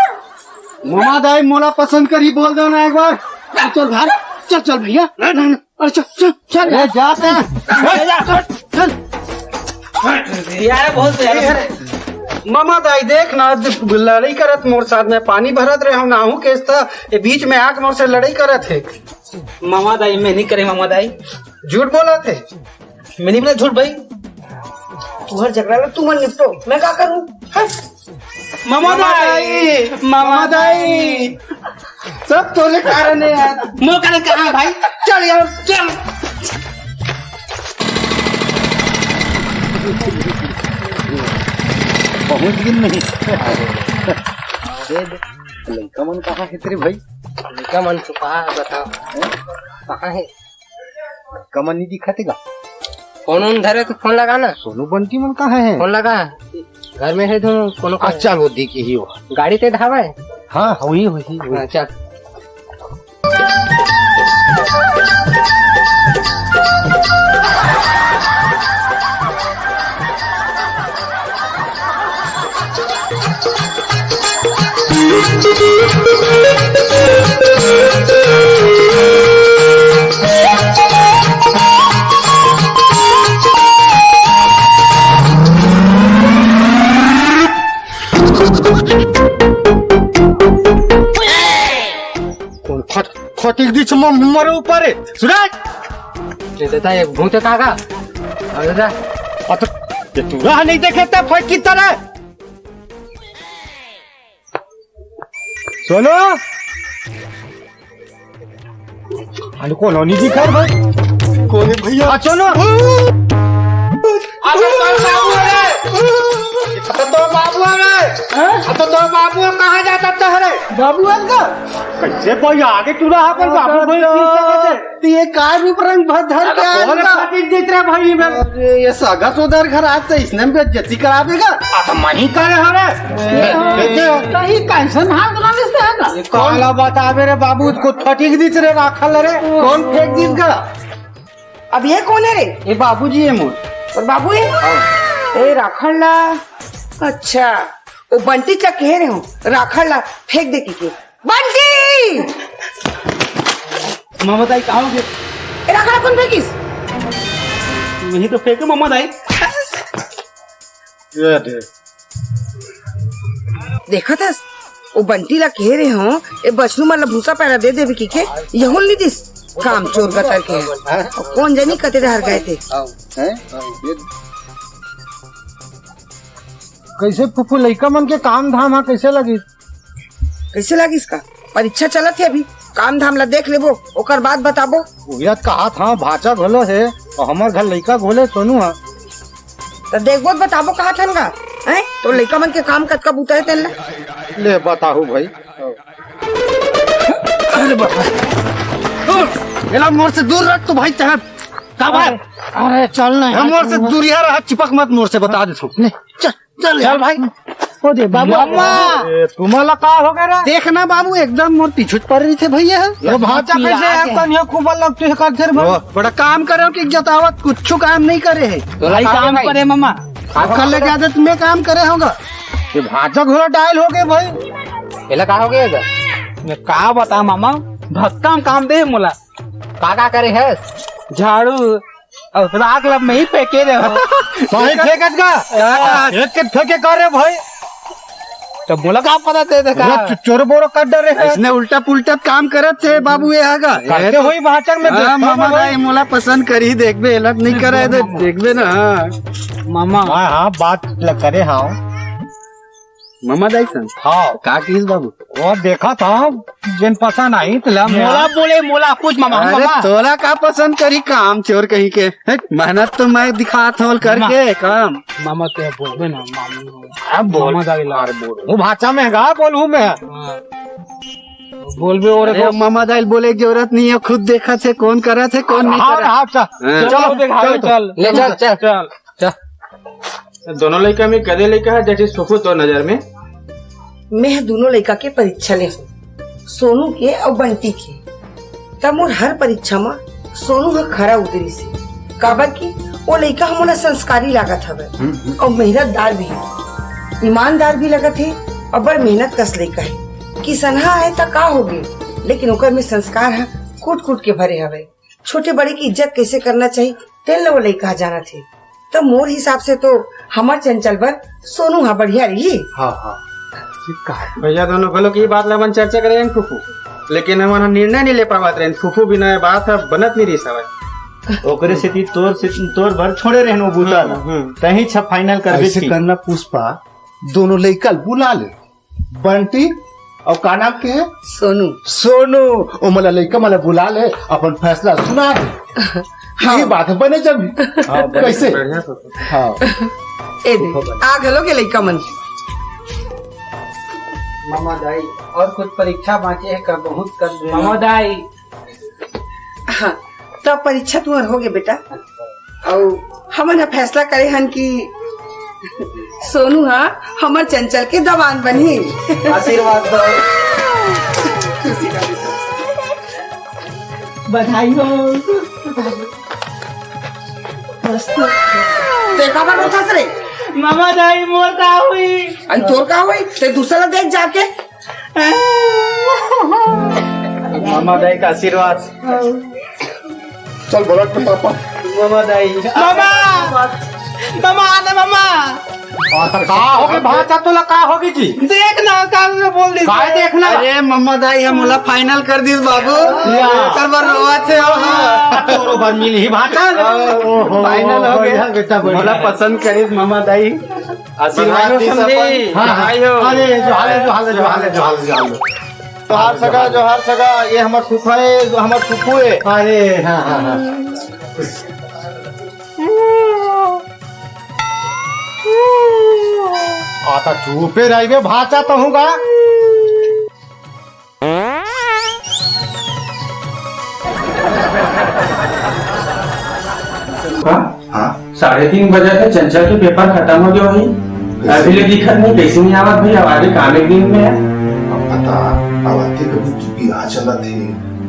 ममदाई मोला पसंद करी, बोल दो ना एक बार। चल, चल भाई, चल, चल भैया। अरे, चल, चल, चल। ए, जा ते। ए, जा, चल, चल। यार, बहुत यार। ममदाई, देख ना, लड़ाई करत मोर साथ में, पानी भरत रहे हम, नाहू किस्ता, ये बीच में आके मोर से लड़ाई करत हे। ममदाई, मैं नहीं करे, ममदाई। झूठ बोलत हे। मैं नहीं बोला झूठ भाई। तू हर झगड़ा में तू मन निपटो, मैं का करूं? हट। ममदाई, ममदाई, सब तोरे कारण है यार। मोर कारण कहाँ भाई? चल यार, चल। पहुंच गिन नहीं। अरे, लइका मन कहाँ हे तेरे भाई? लइका मन तो कहाँ हे, बताओ। कहाँ हे? कमन नहीं दिखत हे का? फोन उन धरे तो फोन लगा ना। सोनू बंटी मन कहाँ हे? फोन लगा। घर में हे तो कोनो का। चल वो दिख ही हो। गाड़ी ते धावा हे? हाँ, वही, वही, वही। हाँ, चल। कोन फट-, फटिक दिस म-, मरे ऊपर हे। सुरज! ये दादा, ये भूत हे का का? अरे दादा। अत, ये तू राह नहीं देखे त फट की तरह। सोनू! अरे कोनो नहीं दिखा भाई। कोन हे भैया? आ, सोनू! अरे तोर बाबू हे रे। अरे तोर बाबू हे रे। हाँ? अरे तोर बाबू कहाँ जाता था रे? बाबू हे का? कैसे भाई आगे तू रहा पर बाबू भाई पीछे कैसे? तो ये का रूप रंग भर धर के आया? फटिक दिस रे भाई मैं। अरे ये सगा सोदर घर आज तो इसने बेइज्जती करावेगा। आ तो मैं ही करे हवे। कहीं कैसन हाल बना लेते हैं ना? काला बतावे रे बाबू, को फटिक दिस रे राखल रे। कोन फेंक दिस गा? अब ये कोन हे रे? ये बाबूजी हे मोर। तोर बाबू हे? हाँ। ए राखड़ ला। अच्छा, वो बंटी चा कहे रहे हो, राखड़ ला फेंक दे के। बंटी! ममदाई, का हो गे? ए राखड़ कोन फेंकिस? मैं ही तो फेंके ममदाई। ये दे। देखत हस, वो बंटी ला कहे रहे हो, ए बछरू मन ला भूसा पैरा दे देबे कहिके, यहू ल नी दिस। काम चोर गतर के। अउ कोन जनी कते डहर गए थे। हैं? कैसे फूफू, लइका मन के काम धाम हा कैसे लगिस? कैसे लगिस का? परीक्षा चलत हे अभी, काम धाम ला देख लेबो, ओकर बाद बताबो। उही कहा था, भांचा घलो हे अउ हमर घर लइका घलो हे सोनू हा। त देखबो त बताबो कहा थन गा, हैं? तो लइका मन के काम कतका बुता हे तेन ला। ले बताहू भाई। अरे बाप रे। एला मोर से दूर रख तो भाई, चल। का भाई? अरे चल ना यार, मोर से दूरिया रहा, चिपक मत मोर से, बता दे तू। ले, चल, चल चल यार। भाई। ओ दे बाबू। मामा। ए, तुम्हारा का हो गया रे? देख ना बाबू, एकदम मोर पीछू पड़ रही थे भैया। ये भांचा कैसे है? कौन है खूब लगते हैं का घर भर? ओ, बड़ा काम करे हो कि जतावत कुछ काम नहीं करे है। तो भाई काम करे मामा। आजकल लगे आदत में काम करे होगा। ये भांचा घोड़ा डायल हो गए भाई। एला का हो गया एला? मैं का बता मामा, भक्का म काम दे मोला। का का करे है? झाड़ू अउ राख ला मैं ही फेंके रहे हो। भाई फेंकत का? यार। एक के फेंके कर रे भाई। तो मोला का पता ते देखा? पूरा चो-, चोर बोरो कर डरे है। इसने उल्टा पुल्टा काम करत थे बाबू, ये आगा। करते होई भांचा में हाँ, देखा मामा भाई। दाई मोला पसंद करी, देखबे, एला नहीं करे तो देखबे ना। हाँ। मामा। हाँ, हाँ, बात ल-, करे हाँ। मामा दाई संग? हाँ। का किस बाबू? वो देखा था, जेन पसंद आई, तो ला मोला बोले, मोला पूछ मामा, अरे, मामा। तोला का पसंद करी काम चोर कहीं के? हट, मेहनत तो मैं दिखात हूँ करके मामा। काम। मामा, ते बोलबे ना, मामा। अब बोल। मामा दाई ला। अरे बोल। वो भांचा महंगा बोलूँ मैं। हाँ। बोलबे और अरे, को मामा दाई बोले की जरूरत नहीं है, खुद देखा थे कौन करा थे, कौन नहीं हाँ, करा। हाँ, चल। हाँ। चलो, चलो, देखा चल। चल। ले चल, चल। चल। चल। दोनों लइका में कदे लइका है जैसे फूफू तो नजर में? मैं दोनों लइका के परीक्षा ले हूँ, सोनू के अउ बंटी के। तब मोर हर परीक्षा म सोनू ह खरा उतरिस हे, काबर कि वो लइका ह मोला संस्कारी लागत हवय अउ मेहनतदार भी, ईमानदार भी लगत हे अउ बड़ मेहनत कस लइका हे। किसनहा आय त का होगे, लेकिन ओकर में संस्कार ह कूट-कूट के भरे हवय। छोटे बड़े की इज्जत कैसे करना चाहिए, तेन ल वो लइका जानत हे। त मोर हिसाब से तो हमर चंचल बर सोनू हा बढ़िया रही। हाँ, हाँ। ठीक कहा। भैया दोनों घलो की बात ला मन चर्चा करे रहेन फूफू, लेकिन हमन ह निर्णय नहीं ले पावत रहेन फूफू, बिना ये बात ह बनत नहीं रही सवय। ओकरे सेती तोर से, तोर बर छोड़े रहेन वो बूता ला। हम्म, हम्म। तहीं छ final करबे ऐसे की। करना पुष्पा, दोनों लइका ल बुला ले। बंटी, अउ का नाम के है? सोनू। सोनू, ओ मला लइका मला बुला ले, अपन फैसला सुना दे। हाँ। ये बात बने जमी। हाँ, बने, कैसे? बढ़िया तो। हाँ। ए दे, आ घलो के लइका मन। मामा दाई, और कुछ परीक्षा बाँचे है का? बहुत कर दे। मामा दाई। हाँ, त परीक्षा तुहर होगे बेटा। अउ हमन ह फैसला करे हन कि सोनू ह हमर चंचल के दवान बनही। आशीर्वाद दो। बधाई हो। मस्त। ते काबर रोथस रे? मामा दाई, मोर का हुई? अन तोर का हुई? ते दूसरा देख जाके। मामा दाई का आशीर्वाद। चल बोला तो पापा। मामा दाई। मामा। मामा, आना मामा। और तो का होगे भांचा, तोला का होगे जी? देख ना, का में बोल दी। काय देखना? अरे मामा दाई, हम ओला final कर दिस बाबू। या। एकर बर रोवत हे। तोरो बर मिलही भांचा। ओहो, final हो गया। बढ़िया बेटा, बढ़िया। मोला पसंद करिस मामा दाई। आशीर्वाद बधाई हो समधी। हाँ, हाँ। बधाई हो। अरे, जोहार, जोहार, जोहार, जोहार, जोहार। जोहार सगा, जोहार सगा, ये हमर फूफा है, हमर फूफू है। अरे, हाँ, हाँ, हाँ। आता चुपे रहिबे, भांचा तो हूँ गा। हाँ? हाँ। साढ़े तीन बजे के चंचल के पेपर खतम हो गया भाई। कैसे? अभी ले दिखत नहीं, कैसे नहीं आवत भाई? हमारे काम एक दिन में है। अब पता, अब आते कभी चुकी आ चला थे।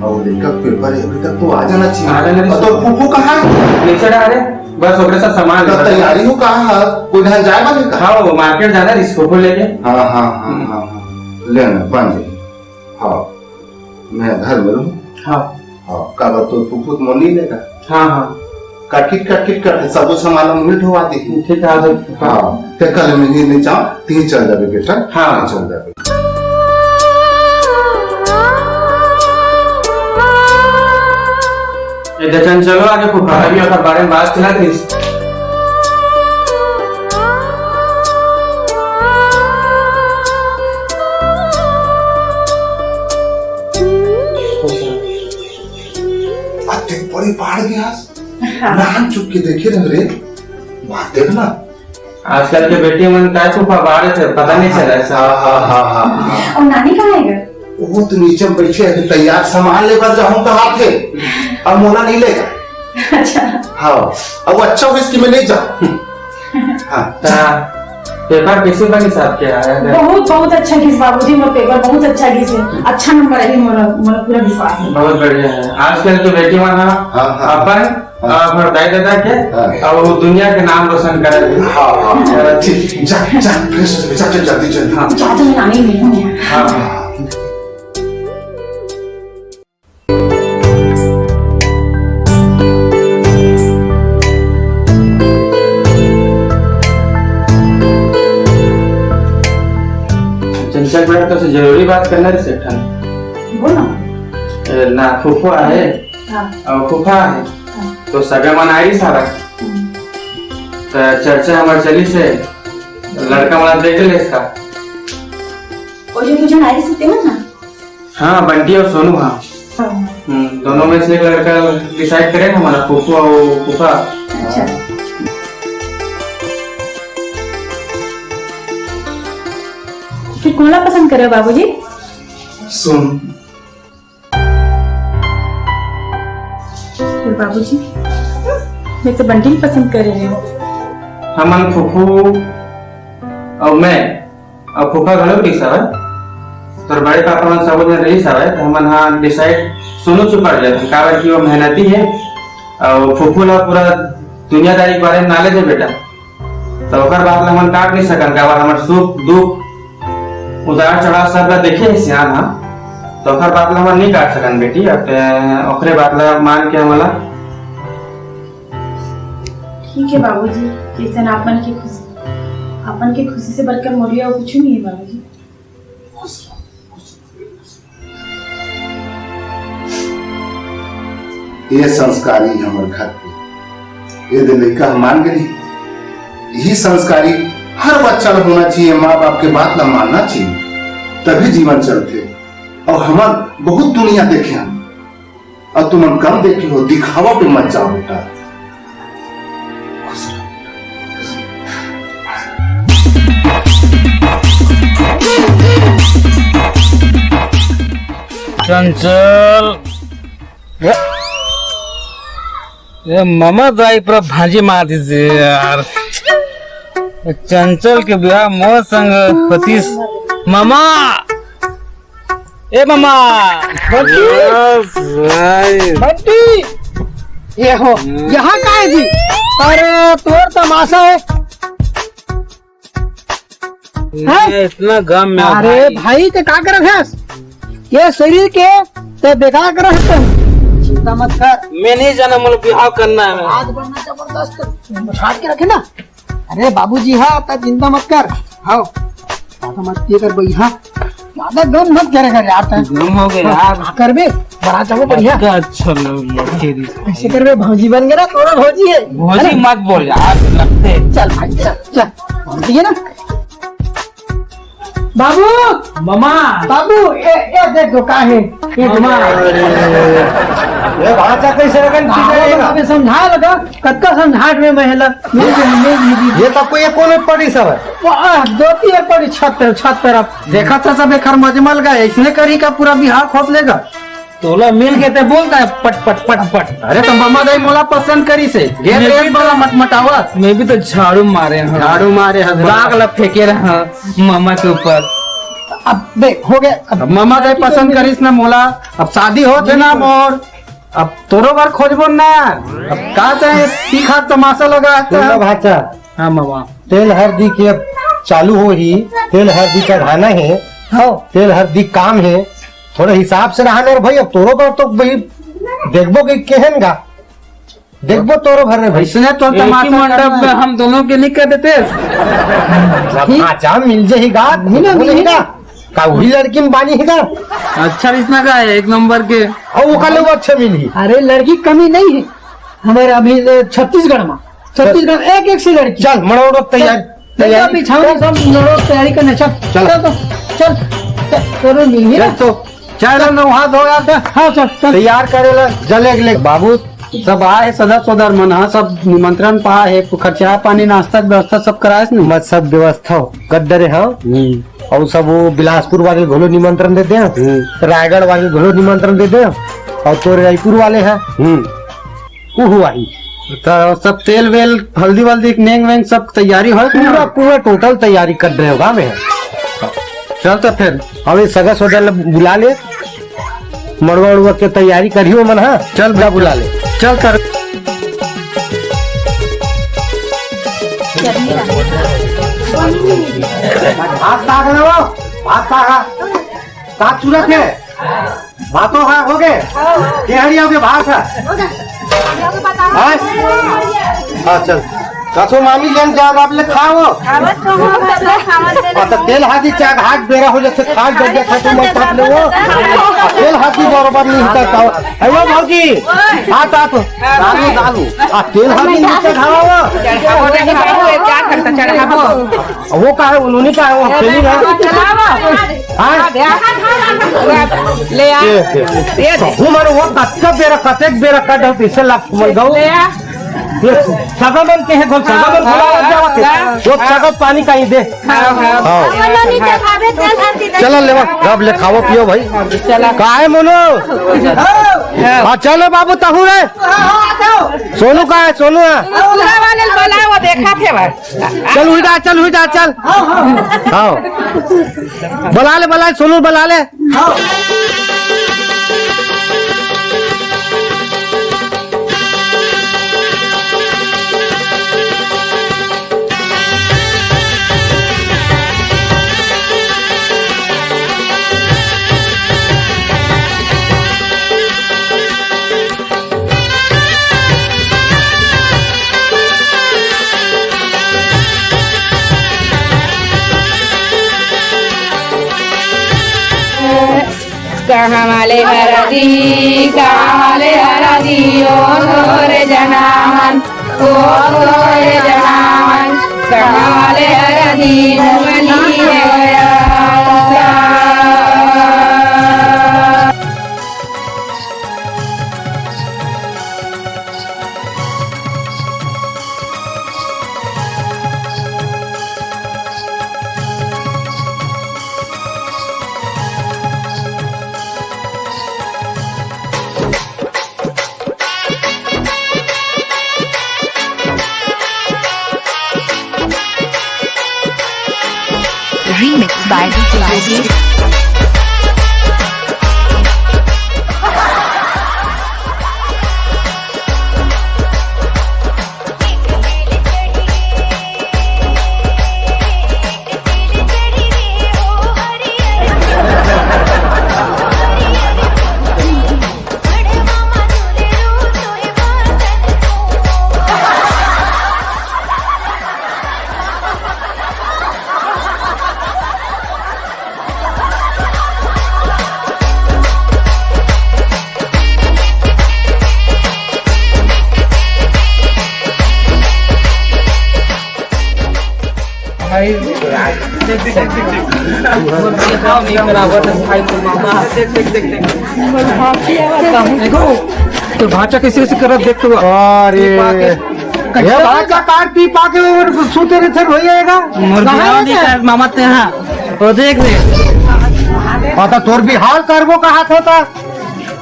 और लड़का पेपर है, अभी तक तो आ जाना चाहिए। आ जाना चाहिए। और तो फूफू कहाँ है? नीचे आ रहे, बस ओकरे साथ सामान तो लेकर। तैयारी हो कहाँ है? कोई ढंग जाए बने का? हाँ, वो मार्केट जाना है, इसको लेके। हाँ, हाँ, हाँ, हम्म। हाँ, हाँ। ले ना, बन जाए। हाँ, मैं घर में रहूँ। हाँ। हाँ, काबर तो फूफू तो मोर नहीं लेगा। हाँ, हाँ। कटकिट कटकिट करथे, सबो सामान ला मिल ढोवा देही। ठीक है, आ जाओ। हाँ, ते कल मैं ही नहीं जाऊँ, तीन चल जाबे बेटा। हाँ। तीन चल जाबे। ए दे चंचलो आगे फूफा, अभी ओकर बारे में बात चलत रहिस। अते बड़ी बाढ़ गे आज। हाँ। नान चुप के देखे रह रे। बात देख ना। आजकल के बेटी मन काय फूफा बाढ़ से पता नहीं चला ऐसा। हाँ, हाँ, हाँ, हाँ, हाँ। और नानी कहाँ है गा? वो तो नीचे में बैठे है, तैयार सामान ले बर जाऊँ कहा थे। अब मोला नहीं लेगा। अच्छा। हाँ, अब अच्छा हुआ इसकी मैं नहीं जाऊँ। हाँ। ता पेपर कैसे बनिस आपके आया है? बहुत, बहुत अच्छा गिस बाबूजी, मोर पेपर बहुत अच्छा गिस है। अच्छा नंबर आई, मोर, मोर पूरा विश्वास है। बहुत बढ़िया है। आजकल के बेटी मन ह हाँ, हाँ। अपन हाँ। और दाई ददा के हाँ। और वो दुनिया के नाम रोशन करे। हाँ, हाँ। ठीक, जा, जा, fresh हो जा, जा, जा, जल्दी, जल्दी। हाँ। जा, जा, नानी मिलने। हाँ, हाँ। चंचल बेटा, तोसे जरूरी बात करना रहिस एक ठन। बोल ना। ए, ना फूफा है हाँ। और फूफा है, हाँ। तो सगा मन आइस सारा। हम्म। तो चर्चा हमार चलिस हे, लड़का वाला देख ले इसका। वो जो तुझे नारी सुते ना? हाँ, बंटी और सोनू, हाँ। हाँ। हम्म, दोनों में से एक लड़का decide करे ना, हमारा फूफू और फूफा। अच्छा। फिर कोन ला पसंद करे बाबूजी? सोनू। फिर बाबूजी, मैं तो बंटी ला पसंद करे रहे हूँ। हमन फूफू और मैं अउ फूफा घलो रहिस हवय, तोर बड़े पापा मन सबो झन रहिस हवय, त हमन हा decide सोनू चुपाड़ जाथन, काबर कि वो मेहनती हे, अउ फूफू ला पूरा दुनियादारी के बारे में knowledge हे बेटा, त ओकर बात ला हमन काट नहीं सकन, काबर हमर सुख दुख उतार चढ़ाव सब ला देखे हे सियान हा, त ओकर बात ला हमन नहीं काट सकन बेटी। अब, अ, ओकरे बात ला मान के हमन ला ठीक है बाबूजी, जैसन आपन के खुशी, आपन के खुशी से बढ़कर मोर लिए और कुछ नहीं है बाबूजी। ये संस्कारी हमर घर के, ये दे लइका ह मान गे। यही संस्कारी हर बच्चा ला होना चाहिए, माँ बाप के बात ला मानना चाहिए, तभी जीवन चलथे। और हमन बहुत दुनिया देखे हन, अउ तुमन कम देखे हो, दिखावा पे मत जाओ बेटा। चंचल, ए, ए, ममा दाई पूरा भांजी मार दीजिए यार। चंचल के बिहाव मोर संग होतिस। ममा, ए ममा, बंटी, बस भाई। बंटी, ये हो, हम्म। यहाँ का है जी? अरे तोर तमाशा है। हैं? ये इतना गम में अरे भाई। भाई, ते का करत हस? ये शरीर के ते बेकार करत हस। चिंता मत कर। मैं नहीं जाना, मोला बिहाव करना है। आज बढ़ना जबरदस्त छाट के रखे ना। अरे बाबूजी, हाँ, त चिंता मत कर। हाँ, ज्यादा मत ये कर भाई, हाँ। ज्यादा गम मत करे कर यार, तैं। गम हो गया यार। हाँ, करबे, बड़ा चलो बढ़िया। अच्छा, अच्छा लग गया, तेरी। ऐसे करबे, भौजी बन गया ना, तोरा भौजी है। भौजी है ना? मत बोल यार, लगते। चल भाई, चल, चल। भौजी है ना? बाबू! ममा! बाबू, ए, ए, देख दो, का है? ये ममा! देख। ये भांचा कैसे लगन बाबू, पीछे रहेगा? अबे समझा लगा, कतका समझाट में मैं हेला। नहीं, नहीं, नहीं, नहीं, नहीं। ये तब को ये कौन पड़ी सब है? वाह, दो तीन पड़ी छत, छत तरफ। देखा था सब एक हर मजमल का, इसने करी का पूरा बिहार खोद लेगा। तोला मिल के ते बोलता है पट पट पट पट। अरे तो ममा दाई मोला पसंद करिस हे। गेंद मैं गेंद भी वाला तो, मटमटावत। मैं भी तो झाड़ू मारे हूँ। झाड़ू मारे हस। राख ला फेंके रहा ममा के ऊपर। अब देख, हो गया। अब अब ममा दाई पसंद करिस ना मोला। अब शादी होत हे ना मोर। अब तोरो बर खोजबो ना। अब का चाहे तीखा तमाशा लगा सुन ना भाचा। हाँ ममा। तेल हरदी के अब चालू होही। तेल हरदी चढ़ाना हे। हाँ। तेल हरदी काम हे। थोड़ा हिसाब से रहा ना रे भाई, अब तोरो बर तो भाई देखबो कि केहन गा। देखबो तोरो भर रे भाई। इसने तो एक ही तमाशा मंडप करना में है। हम दोनों के नहीं कर देते। जब भांचा मिल जाही गा, नहीं ना, बोले नहीं ना। का वही लड़की में बानी है गा? अच्छा रिश्ता का है, एक नंबर के। और वो कल वो अच्छा मिली। अरे लड़की कमी नहीं है हमारे अभी, ए, छत्तीसगढ़ में, छत्तीसगढ़ में एक एक से लड़की। चल, मड़ो, मड़ो, तैयार, चल, तैयारी। बिछाओ, सब मड़ो, तैयारी करने, चल, चल। चल तो, चल, चल, करो मिल गया। चल तो, चल ना, वहाँ धो यार। हाँ, चल, चल। तैयार करे ला, जले के ले। बाबू, सब आए, सदा सोदर मन, हाँ, सब निमंत्रण पा है, खर्चा पानी, नाश्ता के व्यवस्था सब कराए न? मत सब व्यवस्था हो, कर डरे हो। हम्म। और सब वो बिलासपुर वाले घलो निमंत्रण दे दे, हम्म। रायगढ़ वाले घलो निमंत्रण दे दे, और तोरे रायपुर वाले हैं, हम्म। वो हुआ ही। तो सब तेल वेल, हल्दी वल्दी, नेंग वेंग, सब तैयारी हो? पूरा, पूरा टोटल तैयारी कर रहे हो, गाँव में। चल तो फिर। अब ये सगा सोदर ला बुला ले, मड़वा उड़वा के तैयारी करियो मन, हाँ? चल जा बुला ले। चल कर। भात साग लाओ, भात साग। साग चूरा के? भातो हा हो गे? केहड़ी हो गे भात हा? हाँ? हाँ, चल। कछो मामी लेन जा, आप ले खाओ। हाँ, तो तेल हाथी चाक हाथ बेरा हो जाते, खाट जब जाते, तुम मत खाट ले वो। आ, तेल हाथी बरोबर नहीं होता, खाओ। अरे वो भौजी, हाथ आप। दालू, दालू। आ, तेल हाथी नीचे खावा वो। वो का है, उन्होंने का है, वो हम पेली ना। हाँ? ले आ। ये, ये। ये दे। कहूँ मारो वो कच्चा बेरा, कतेक बेरा का डर पीछे लग मर गऊ। ले आ। ये सगा मन के है, गोल सगा मन हाँ, बुला लग जावा के। हाँ, वो हाँ। सगा पानी कहीं दे। हाँ, हाँ। हाँ। चला लेवा, अब ले खाओ पियो भाई। चला। काहे मोनो? हाँ। हाँ, चलो बाबू तहू रे। सोनू का है, सोनू है। दूसरा वाले बुलाओ, वो देखा थे भाई। चल हुई जा, चल हुई जा, चल। हाँ। बला ले, बला ले, सोनू बला ले। कहाँ वाले हरदी, कहाँ वाले हरदी, ओ तोरे जनामन, ओ तोरे जनामन, कहाँ वाले हरदी, मुंगली है। Remix by D J Rajesh। भाई, देख, देख, देख, देख, देख। तो भांचा कैसे कैसे करत देख तो। अरे। पी पा के। ये भांचा कार पी पा के वो सूते रहे थे, वही आएगा। मोर बिहाव नहीं कर, मामा ते हाँ। वो देख ले। हाँ, तो तोर बिहाव करबो कहा था, था?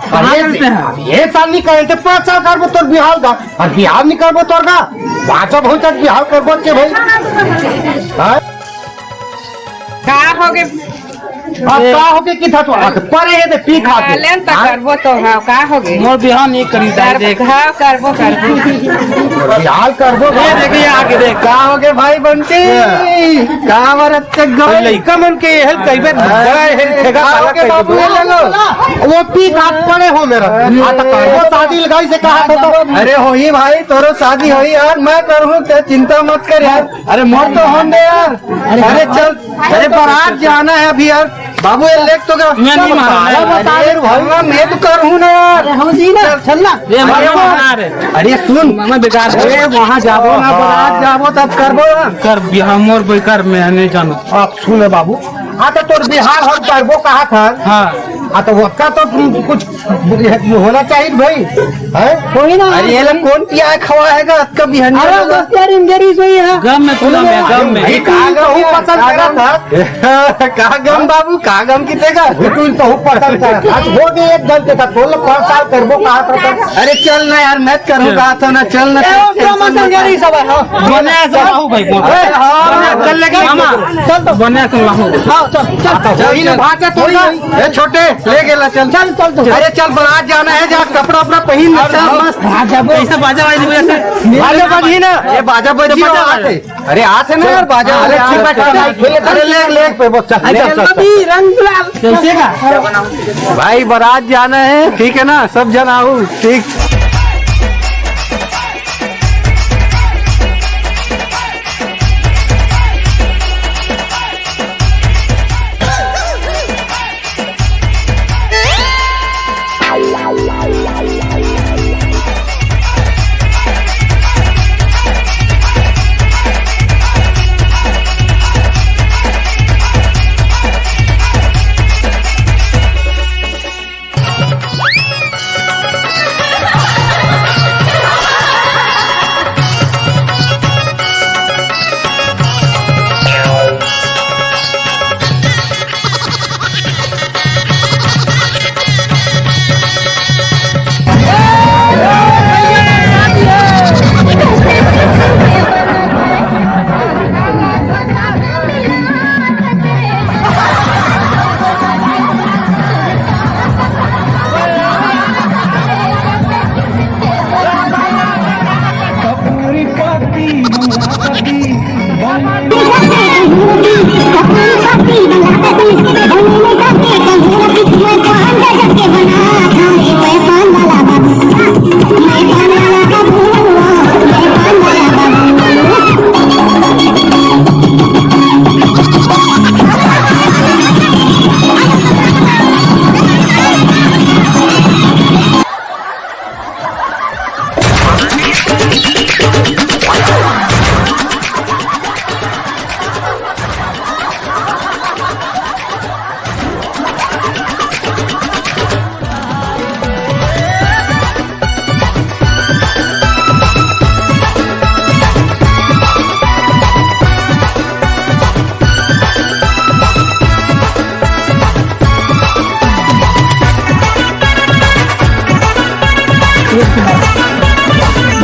कहाँ अरे, करते हैं? अब ये साल नहीं करे, तो पाँच साल करबो तोर बिहाव का। और बिहाव नहीं करबो तोर का। भांचा बहुत तक बिहाव करबो के भाई। हाँ? का हो गए? अब का होगे कि था तो आके परे हे दे पी खा के। लेन त करबो तो, हाँ, का होगे? मोर बिहाव नहीं करी दाई, देख। हाँ, करबो, करबो। बिहाव करबो। ये देखिए आगे देख। का होगे भाई बंटी? का मरत के गए? लइका मन के ये हेल कहिबे, बड़ा ये हेल ठेका का पाला होगे कहिबे। बाबू, ये ले लो। वो पी खा पड़े हो मेरा। आ तो करबो शादी लगाई से कहा था तो। अरे होही भाई, तोरो शादी होही यार, मैं करूँ, ते चिंता मत कर यार। अरे मोर तो होन दे यार। अरे चल, अरे बारात जाना है अभी यार। बाबू, ये लेख तो का? मैं नहीं मानूं, अरे, मैं अरे, भगवान, मैं तो कर हूँ ना यार। अरे, हम जी ना, चल ना। ये अरे, मारो, मार। अरे, सुन। मैं बेकार अरे, वहाँ जाबो ना, बारात जाबो, तब करबो ना। कर बिहाव मोर बेकार, मैं नहीं जानूं। अब सुन बाबू, हाँ, तो तोर बिहाव हम करबो कहा था। हाँ। हाँ, तो वक्का तो कुछ होना चाहिए भाई, हैं? कोई ना। अरे, ये लोग कौन पिया है, खवा है का? अतका बिहनिया अरे, लोग। दोस्त यार, इंजरी सोई है। गम में पूरा मैं, गम में। भाई, का गम तू पसंद करा था? का गम बाबू, का गम किते का? तू तो पसंद करा था। आज हो गए एक गम के साथ, बोल, पाँच साल करबो कहा था तो। अरे, चल ना यार, मैं करूँ कहा था ना, चल ना, ए, ओ, tension मत ले। सब है, हाँ। बने ऐसा हो भाई, बोल। अरे, हाँ, चल लेके मामा। चल तो। बने ऐसा हो। हाँ, चल, चल। वही ना भाग के थोड़ी। ए, छोटे, ले गेला, चल। चल, चल, चल। अरे, चल, बारात जाना है, जा, कपड़ा उपड़ा पहिन ले, चल, मस्त। बाजा बज-, ऐसा बाजा वाजी बजा से। बाजा बजी ना, ये बाजा बजी बाजा वाला है। अरे, आ से ना यार, बाजा अरे, वाला ठीक है, है। ठीक है, ठीक है। अरे, ले, ले, पे, बस, चल, अरे, चल, चल, चल। अभी रंग गुलाल। कैसे का? भाई, बारात जाना है, ठीक है ना, सब जन आओ, ठीक।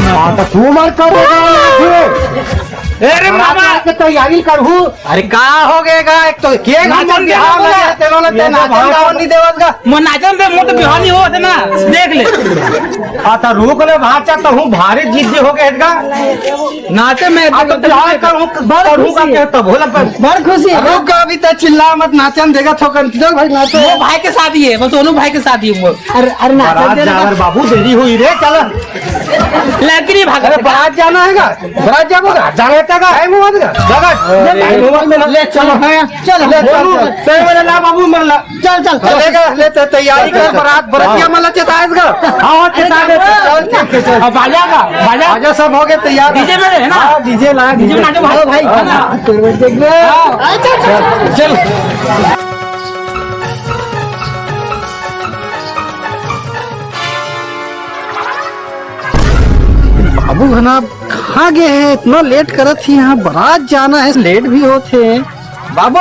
हाँ, तो तू मर कर देगा ना फिर। अरे मामा। के तैयारी करहू। अरे का हो गए गा? एक तो के नाचन दे बिहाव बोला। लगे, तेनो ने ये तो नाचन भाव गावन नहीं देवत गा। मो नाचन दे, मो तो बिहाव नहीं होत ना। देख ले। हाँ, तो रुक ले, भाचा, तो हूँ भारी जिद्दी हो गए गा। नाचे में अब तो बिहाव करहू, बड़ करहू का खुशी। कहता भोला पर। बड़ खुशी। रुक, अभी तो चिल्ला मत, नाचन देगा थोकन। चल भाई, नाचो। वो भाई के साथ ही है, बस दोनों भाई के साथ ही है वो। अरे, अरे, नाचन बारात दे जा रहा। बाबू, देरी हुई रे, चल। लड़की नहीं भागा अरे, था। बारात जाना है का? बारात जाबो का? जाना है का? टाइम हुआ था का? लगा। टाइम हुआ में ले चलो। हाँ, चलो। ले चलो। सही वाला ला बाबू, मर ला। चल, चल, चल। चलेगा, ले तो तैयारी कर, बारात, बरतिया हाँ। मला चेताएगा। हाँ, चेता दे, चल, चल, चल। अब बाजा का, बाजा। बाजा सब हो गए तैयार। डीजे में है ना? हाँ, डीजे ला, डीजे में डीजे। नाचो भाई। हाँ, भाई। हाँ। हाँ, तेरे को देख ले। हाँ। चल, चल। चल। बाबू घना कहाँ गए हे? इतना लेट करत ही, यहाँ बारात जाना हे, लेट भी होत हे। बाबू,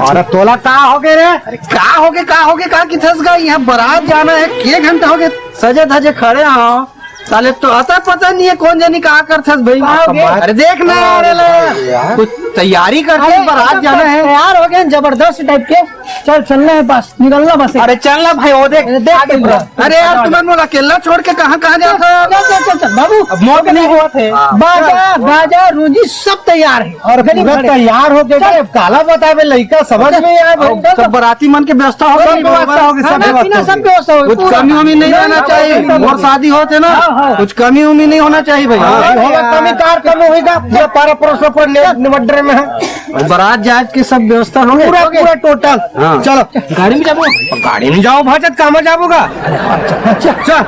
अरे तोला का होगे रे? अरे का होगे, का होगे, का किथस गा? यहाँ बारात जाना हे, के घंटा होगे, सजे धजे खड़े हो। साले तो अता पता नहीं है कौन जानी कहाँ करथस भाई। कहाँ हो गए? अरे देख ना यार, अरे यार। कुछ तैयारी करते हैं, बारात जाना है। तैयार हो गए हैं जबरदस्त टाइप के। चल, चलना है बस, निकलना बस। अरे चल ना भाई, वो देख। अरे देख, अरे यार, तुम्हें मोला अकेला छोड़ के कहाँ कहाँ जाता? चल, चल, चल, चल, बाबू। अब मौत नहीं हुआ थे। बाजा, गाजा, रोजी सब तैयार है। और पूरा तैयार हो गए। काला बतावे लइका समझ में आए भाई। सब बराती मन के व्यवस्था हो गई, सब व्यवस्था हो गई, सब व्यवस्था हो गई। कुछ कमी वमी नहीं रहना चाहिए। और शादी होते ना, कुछ कमी वमी नहीं होना चाहिए भाई। होगा कमी, कार कमी होगा, पूरा पारा पड़ोस पर निबट रहे में है। और बारात जात के सब व्यवस्था हो गई। पूरा, पूरा टोटल। हाँ। चलो। गाड़ी में जाबो? गाड़ी में जाओ, भाजत कहाँ में जाबोगा? चल, चल।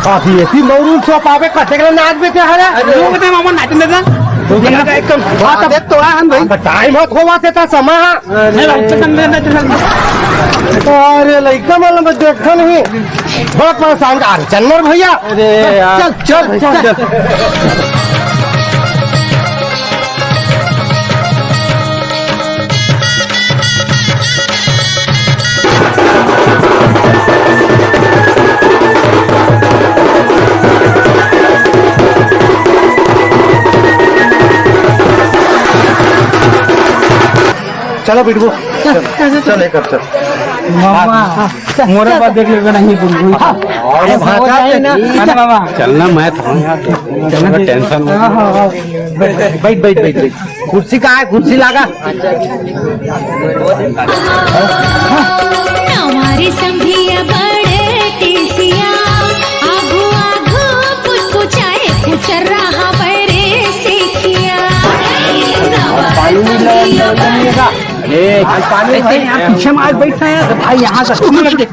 अभी ऐसी मौरू सो पावे कते के नाच बेचे हरे। अरे लोग ते मामा नाचन देता। तो क्या का एकदम बात अब तो आ हम भाई। टाइम होत होवा से ता समा। अरे लइका मन मैं देखा नहीं। बहुत परेशान। अरे चन्नर भैया। अरे यार। चल, चल, चल। चलो बिटुआ, चल, चल, चल, चल, एक चल। मामा, मोरे बात देख लेबे नहीं, बुलबुल। अरे भाषा ना। अरे बाबा। चलना मैं तो यहाँ। चलना टेंशन मत। हाँ, हाँ, हाँ। बैठ, बैठ, बैठ, बैठ। कुर्सी कहाँ है? कुर्सी लागा। हमारे संधिया बड़े टिसिया, आगू आगू पुचपुचाए, पुचर रहा बैरे सेखिया। हमारे संधिया बड़े अरे, आज पानी भाई, यहाँ पीछे में आज बैठना है, तो भाई यहाँ का तुम लोग देख।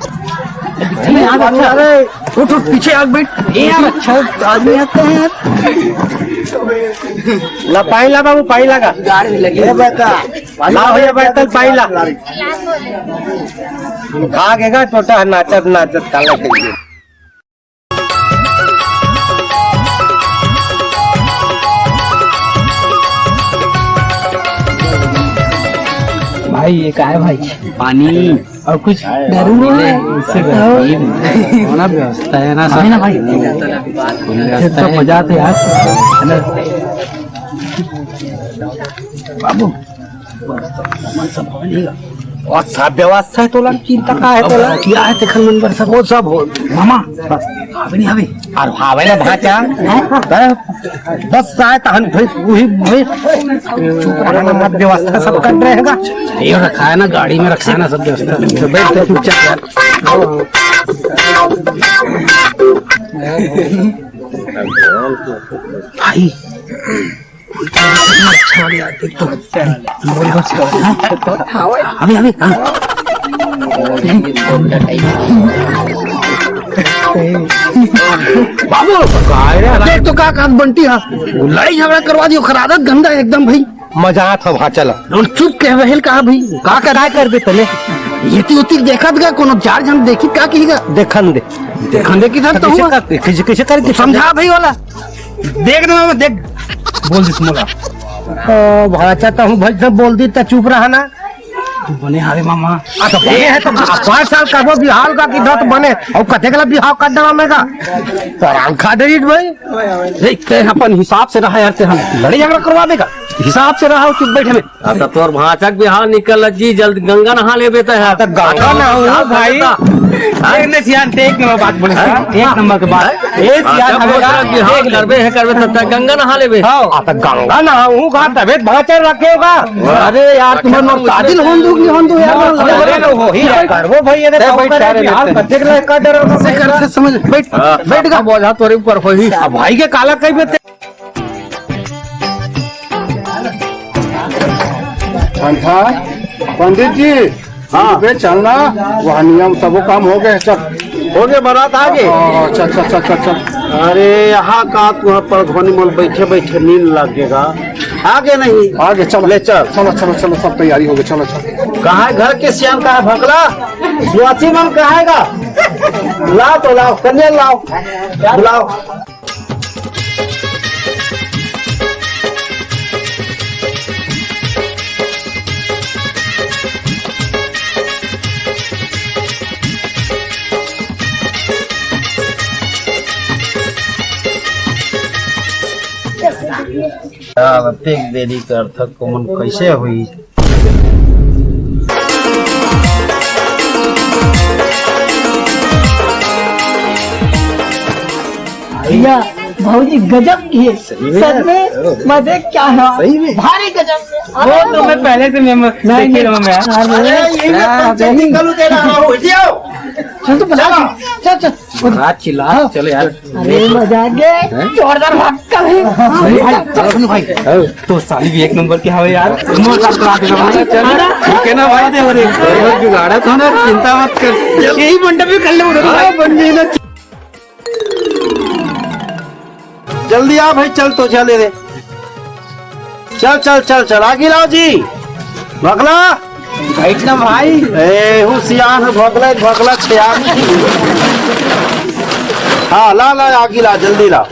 यहाँ का अच्छा, अरे, उठ, उठ, पीछे आग बैठ। ए यार, अच्छा आदमी आते हैं यार। ला, पानी ला बाबू, पानी लगा। गाड़ी लगी। ए बेटा, ला भैया, बैठ, पानी ला। खा के गा, टोटा नाचत, नाचत, काला के। भाई, ये क्या है भाई? पानी। और कुछ? दारू है? इससे बेहतरीन होना व्यवस्था है ना, है ना भाई? फुल व्यवस्था तो है। मजा आते यार। बाबू, और सब व्यवस्था है तोला, चिंता का है तोला? क्या है तेखर मन बर सब? वो सब हो, मामा, बस, हवे नहीं हवे। और हवे ना भाचा, हैं? बस आए तहन भाई, वही, वही। चुप रहना मत, व्यवस्था सब कर रहेगा। ये रखा है ना, गाड़ी में रखा है ना सब व्यवस्था। तो बैठ के चुपचाप यार। भाई, अच्छा वाली यार, देख तो। बोल बस। अभी, अभी, हाँ। बाबू, देख तो का काम बंटी हा। लड़ाई झगड़ा करवा दियो, खरादत गंदा है एकदम भाई। मजा आता भाई, चला। चुप कह बहेल का भाई। का का करबे तले? ये तो, ये तो देखत गा, कोनो चार झन देखी का कही गा? देखन दे। देखन दे किधर तो कैसे हुआ? कर, कैसे, कैसे करके समझा भाई वाला। देख ना, मैं देख। बोल दिस मोला। ओ, भाचा, तहूँ भाई सब बोल दी, त चुप रहा ना। तू बने हावे मामा। आ, तो बने है तो आ, पाँच साल करबो बिहाव का कि दत बने। अउ कतेक ला बिहाव कर देवा मैं का? परान खा दे रीत भाई। रे, ते अपन हिसाब से रहा यार, ते हम लड़े झगड़ा करवा देगा। हिसाब से रहा, चुप बैठे में। आ, त तोर भांचक बिहाव निकल जी, जल्द गंगा नहा लेबे ते है। त गंगा नहाहूँ भाई। हाँ? एक ने सियान ते एक नंबर बात बोले, हाँ? एक नंबर के बात। ए सियान भांचक हवे का? बोलत बिहाव एक नंबर। करबे है, करबे त, त गंगा नहा लेबे। हाँ, आ, त गंगा नहाहूँ का, तबे भांचा रखे होगा। अरे यार, तुम लोग शादी होन दो कि नहीं होन दो यार? अरे, अरे, हो ही यार। करबो भाई, ये ते तो बैठ करे बिहाव, कतेक ला कर डरा से कर से समझ। बैठ, हाँ। बैठ का बोझा तोरे ऊपर होही। अब भाई के काला कही बे ते। ठंडा, पंडित जी, हाँ। बे चलना, वहाँ नियम सबो काम हो गए, चल। हो गए, बारात आ गए? हाँ, चल, चल, चल, चल, चल। अरे, यहाँ का तू यहाँ पर धोनी मोल बैठे बैठे नींद लग गएगा। आ गए नहीं? आ गए, चलो। ले चल। चलो, चलो, चलो, सब तैयारी हो गई, चलो, चलो। कहाँ है घर के सियान, कहाँ है भकला? सुआसी मन कहाँ है गा? लाओ तो लाओ, कन्या लाओ, बुलाओ। यार, अतेक देरी करथक, कोमन कैसे होई? भैया, भौजी गजब की है। सही में? सच में? ओ। मजे क्या है? सही में? भारी गजब। वो तो मैं पहले से मैं, मैं नहीं, देखे नहीं। रहूँ मैं। अरे, अरे, ये हाँ, मैं नहीं। निकलू दे रहा हूँ, हटियो। चल तो बना चलो। दे। चल, चल। रात चिल्ला, हाँ। चलो यार। अरे, मजा आ गया। हैं? जोरदार भाग का है। हाँ, भाई, चलो सुनो भाई। हाँ। तो साली भी एक नंबर की हवे यार। मोर साथ करा देना भाई। चल, ठीक है ना भाई, दे बोले। और जुगाड़ा था ना, चिंता मत कर। यही मंडप में कर ले, उधर हाँ, भाई। बन गई ना। जल्दी आ भाई, चल तो चले रे। चल, चल, चल, चल, आगे लाओ जी। भगला। बैठ ना भाई। ए, हूँ सियान हूँ, भगला, भगला छे यार। हाँ, ला, ला, आगे ला, जल्दी ला।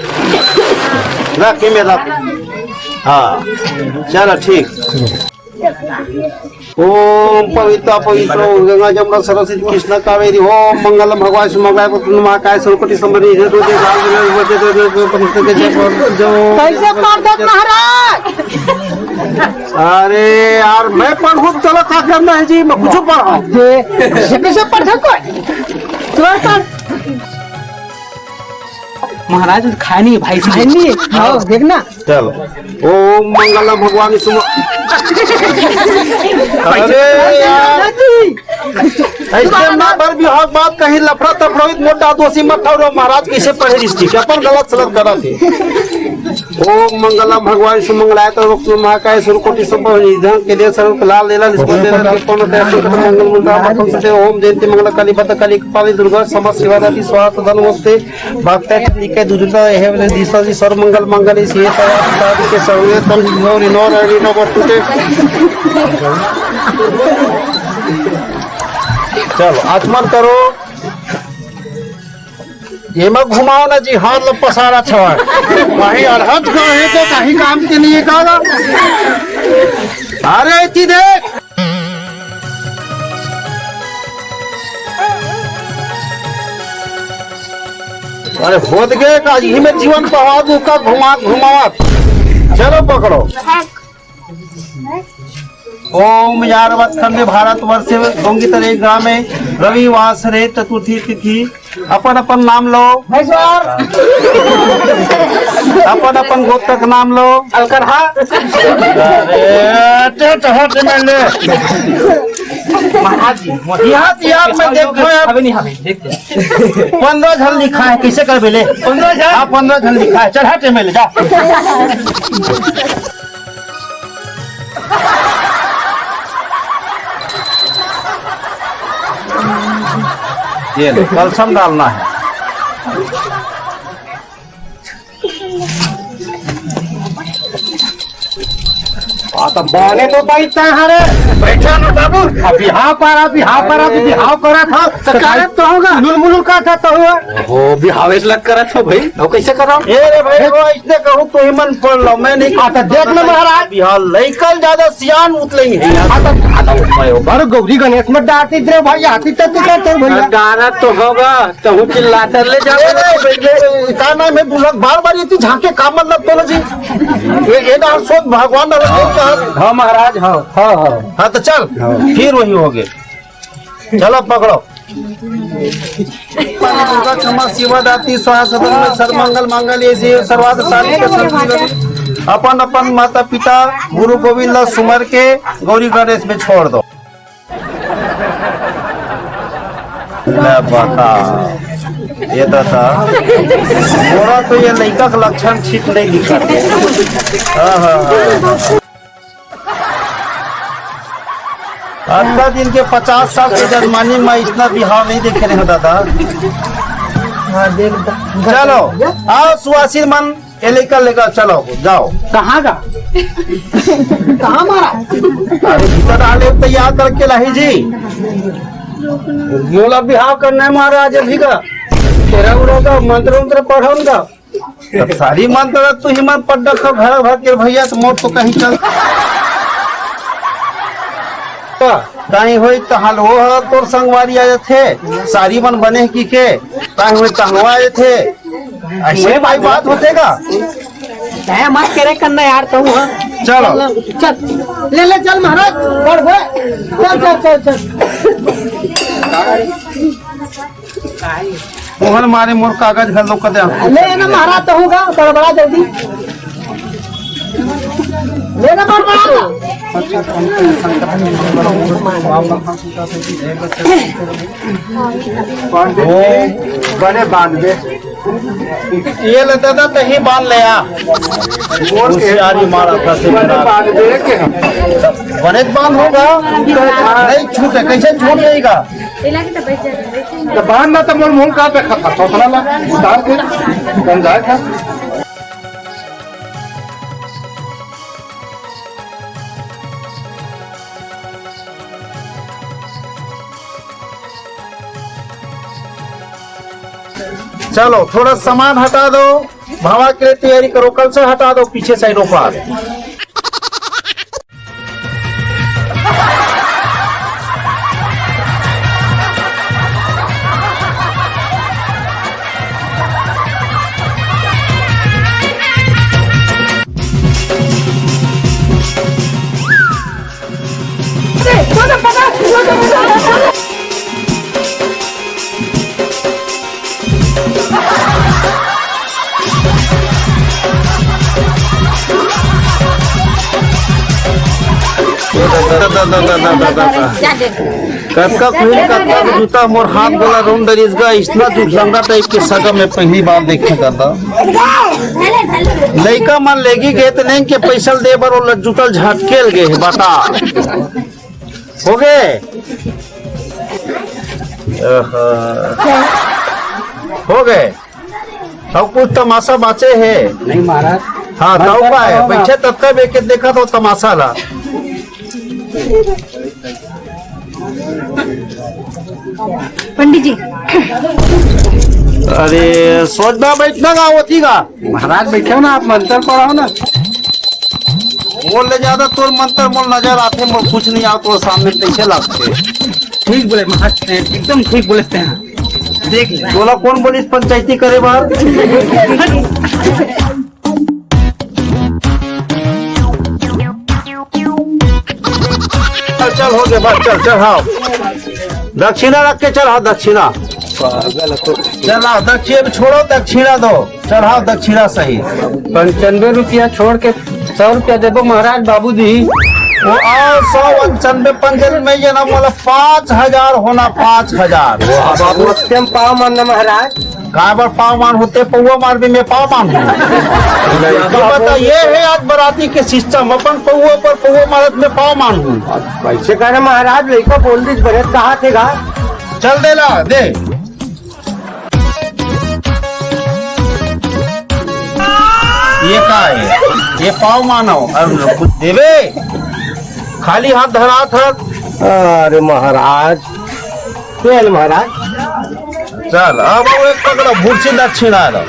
रख, के में रख। हाँ, चलो, ठीक। ओम पवित्र पवित्र गंगा जमुना सरस्वती कृष्ण कावेरी। ओम मंगलम भगवान शिव मंगलाय वक्रतुंड महाकाय सूर्यकोटि समप्रभ निर्विघ्नं कुरु देव। कैसे पढ़त महाराज? अरे यार, मैं पढ़ूँ, चलो, का करना है जी, मैं कुछ पढ़ा। दे, कैसे, कैसे पढ़ सको? तुरंत पढ़। महाराज खाए नहीं है भाई, खाए नहीं है। हाँ, देखना। चलो। ओम मंगलम भगवान विष्णु। अरे यार, ऐसे ना बर बिहाव बात कहीं लफड़ा तफड़ा होई, मोटा दोषी मत ठहरो महाराज, कैसे पढ़े रिश्ती के अपन गलत सलत करा थे। ओम मंगलम भगवान विष्णु मंगलाय तो वक्ष महाकाय सूर्यकोटि समप्रभ निर्विघ्नं कुरु देव। सर्व लाल लीला निष्पन्न देव कल्पन देव मंगल मुद्रा पतन से। ओम जयंती मंगल काली भद्र काली कपाली दुर्गा समस्त सेवा दात्री स्वाहा सदा नमस्ते। भक्त चंद्रिका दुर्गा हे वाले दिशा जी सर्व मंगल मंगल इस ये साधु के सर्वे तन गौरी नौ रानी नौ बस्तु के। चलो, आचमन करो। ये मत घुमाओ ना जी, हाथ लो पसारा छवा। वही अरहत का है तो कहीं काम के लिए कहा। अरे, इतनी देख। अरे होत गे का, इही में जीवन पवा दू का घुमा, घुमावत। चलो पकड़ो। ओम यावत खंडे भारत वर्षे गोंगितरे ग्रामे रविवासरे चतुर्थी तिथि। अपन अपन नाम लो। महेश्वर। अपन अपन गोत्रक नाम लो। अलकरहा। अरे, ते तो हट में ले। महाराज जी, यहाँ तो यार मैं देखो यार। अबे नहीं, अबे देखते हैं। पंद्रह झन लिखा है, कैसे कर बेले? पंद्रह झन? हाँ, पंद्रह झन लिखा है। चल हट में ले जा। ये ले, कलशम डालना है। हाँ, तो बने तो बैठता है रे। बैठा ना बाबू। अब बिहाव करा, बिहाव करा, अरे। बिहाव करा था। तो तो कारब तो होगा। लुल मुलुल का था तो हुआ। हो, बिहावेश लग करा था भाई। अब कैसे करा? ए रे भाई, वो इसने कहूँ तो ही मन पढ़ लो, मैं नहीं। हाँ, तो देख ना महाराज। बिहाव लइकल ज्यादा सियान उतले ही है। हाँ, तो, हाँ, तो मैं ऊपर गौरी गणेश में डालती रे भाई, आती तो तू करते भैया। गाना तो होगा, तो हूँ चिल्लाता ले जा। ए रे, ए, का नाम है बुलक? बार बार ये तू झांके का मतलब तोला जी? ये, ये ना सोच भगवान ना लगे कहा। हाँ महाराज, हाँ, हाँ, हाँ। हाँ, तो चल, हाँ। फिर वही हो गए। चलो, पकड़ो। दुर्गा क्षमा शिवा दाती स्वाहा सदन में सर्वमंगल मांगल्ये शिवे सर्वार्थ साधिके शरण्ये त्र्यंबके। अपन अपन माता पिता गुरु गोविंद ला सुमर के गौरी गणेश में छोड़ दो। ले बता, ये दादा, मोला तो ये लइका के लक्षण ठीक नहीं दिखत हे। हाँ, हाँ, हाँ। अतका दिन के पचास साल के जजमानी में इतना बिहाव नहीं देखे रहे हो दादा। हाँ, देख, चलो, आओ सुवासिन मन, ये लेकर लेकर चलो, जाओ। कहाँ का? कहाँ महाराज? अरे भीतर आ ले, तैयार करके लाही जी। मोला बिहाव करना है महाराज अभी का। तेरा उरा का मंत्र उंत्र पढ़ो उनका। तब सारी मंत्र तू ही मत पढ़ रखो घर भर के भैया, तो मोर तो कहीं चल। कहीं होई तहाल वो ह तोर संगवारी आ जाथे, सारी मन बने की के, कहीं होई तहलवा आ जाथे। ऐसे भाई बात होते का? दया मत करे करना यार, तू, हाँ। चलो। चल, ले, ले, चल महाराज, बढ़, बढ़। चल, चल, चल, चल। मोहन मारे मोर कागज घर लोग कते। ले ना महाराज, तू का, बड़बड़ा जल्दी। ले ना, बड़बड़ा। वो बने बांध दे। ये ले दादा, तही बांध ले आ। होशियारी मारा था से बने बांध दे के हम। बने बांध होगा, नहीं छूटे, कैसे छूट जाएगा? तो बांध ना तो मोर मुंह का पे खा, खा, खा, खा, उतार के, बन जाए था। चलो, थोड़ा सामान हटा दो, भावा के लिए तैयारी करो, कल से हटा दो पीछे साइड ऊपर। कतका खुल, कतका जूता मोर हाथ गोला रोन डरिस गा, इसना जुगलंगा टाइप के सगा में पहली बार देखे दादा। लइका मन लेगी गे त नेंग के पैसा दे बर ओला जूता ल झटकेल गे हे, बता। हो गए? ओहो। हो गए? अब कुछ तमाशा बाचे हे? नहीं महाराज। हाँ, तब का है? बैठे तब का बेके देखा तो तमाशा ला। पंडित जी। अरे, सोचना बैठना का होती का? महाराज बैठे हो ना, आप मंत्र पढ़ाओ ना। मोर ले ज्यादा तोर मंत्र मोर नजर आथे, मोर कुछ नहीं आओ तोर सामने कैसे लगते। ठीक बोले महाराज, एकदम ठीक बोले हैं। देख ले। तोला कौन बोलिस पंचायती करे बार? चल, चल, हो गया, बस, चल, चढ़ाओ। दक्षिणा रख के चढ़ाओ, दक्षिणा। चढ़ाओ, दक्षिणा छोड़ो, दक्षिणा दो। चढ़ाओ दक्षिणा सही। पंचानवे रुपया छोड़ के सौ रुपया देबो महाराज, बाबू दी। वो आओ, सौ पंचानवे पंचानवे में ये ना बोला, पाँच हजार होना, पाँच हजार। बाबू, सत्यम पाव मानना महाराज। काबर पाव मान होते, पौवा मार भी मैं पाव मान हूँ। तो बता, ये है आज बराती के सिस्टम, अपन पौवा पर पौवा मारत में पाव मान हूँ। कैसे कहना महाराज, लइका बोल दीज बने कहा थे गा। चल दे ला, दे। ये का है? ये पाव मानो, अरे कुछ देवे, खाली हाथ धरा था। अरे महाराज, ये ले महाराज। चल, अब वो एक पकड़ो, भूसी दक्षिणा दो।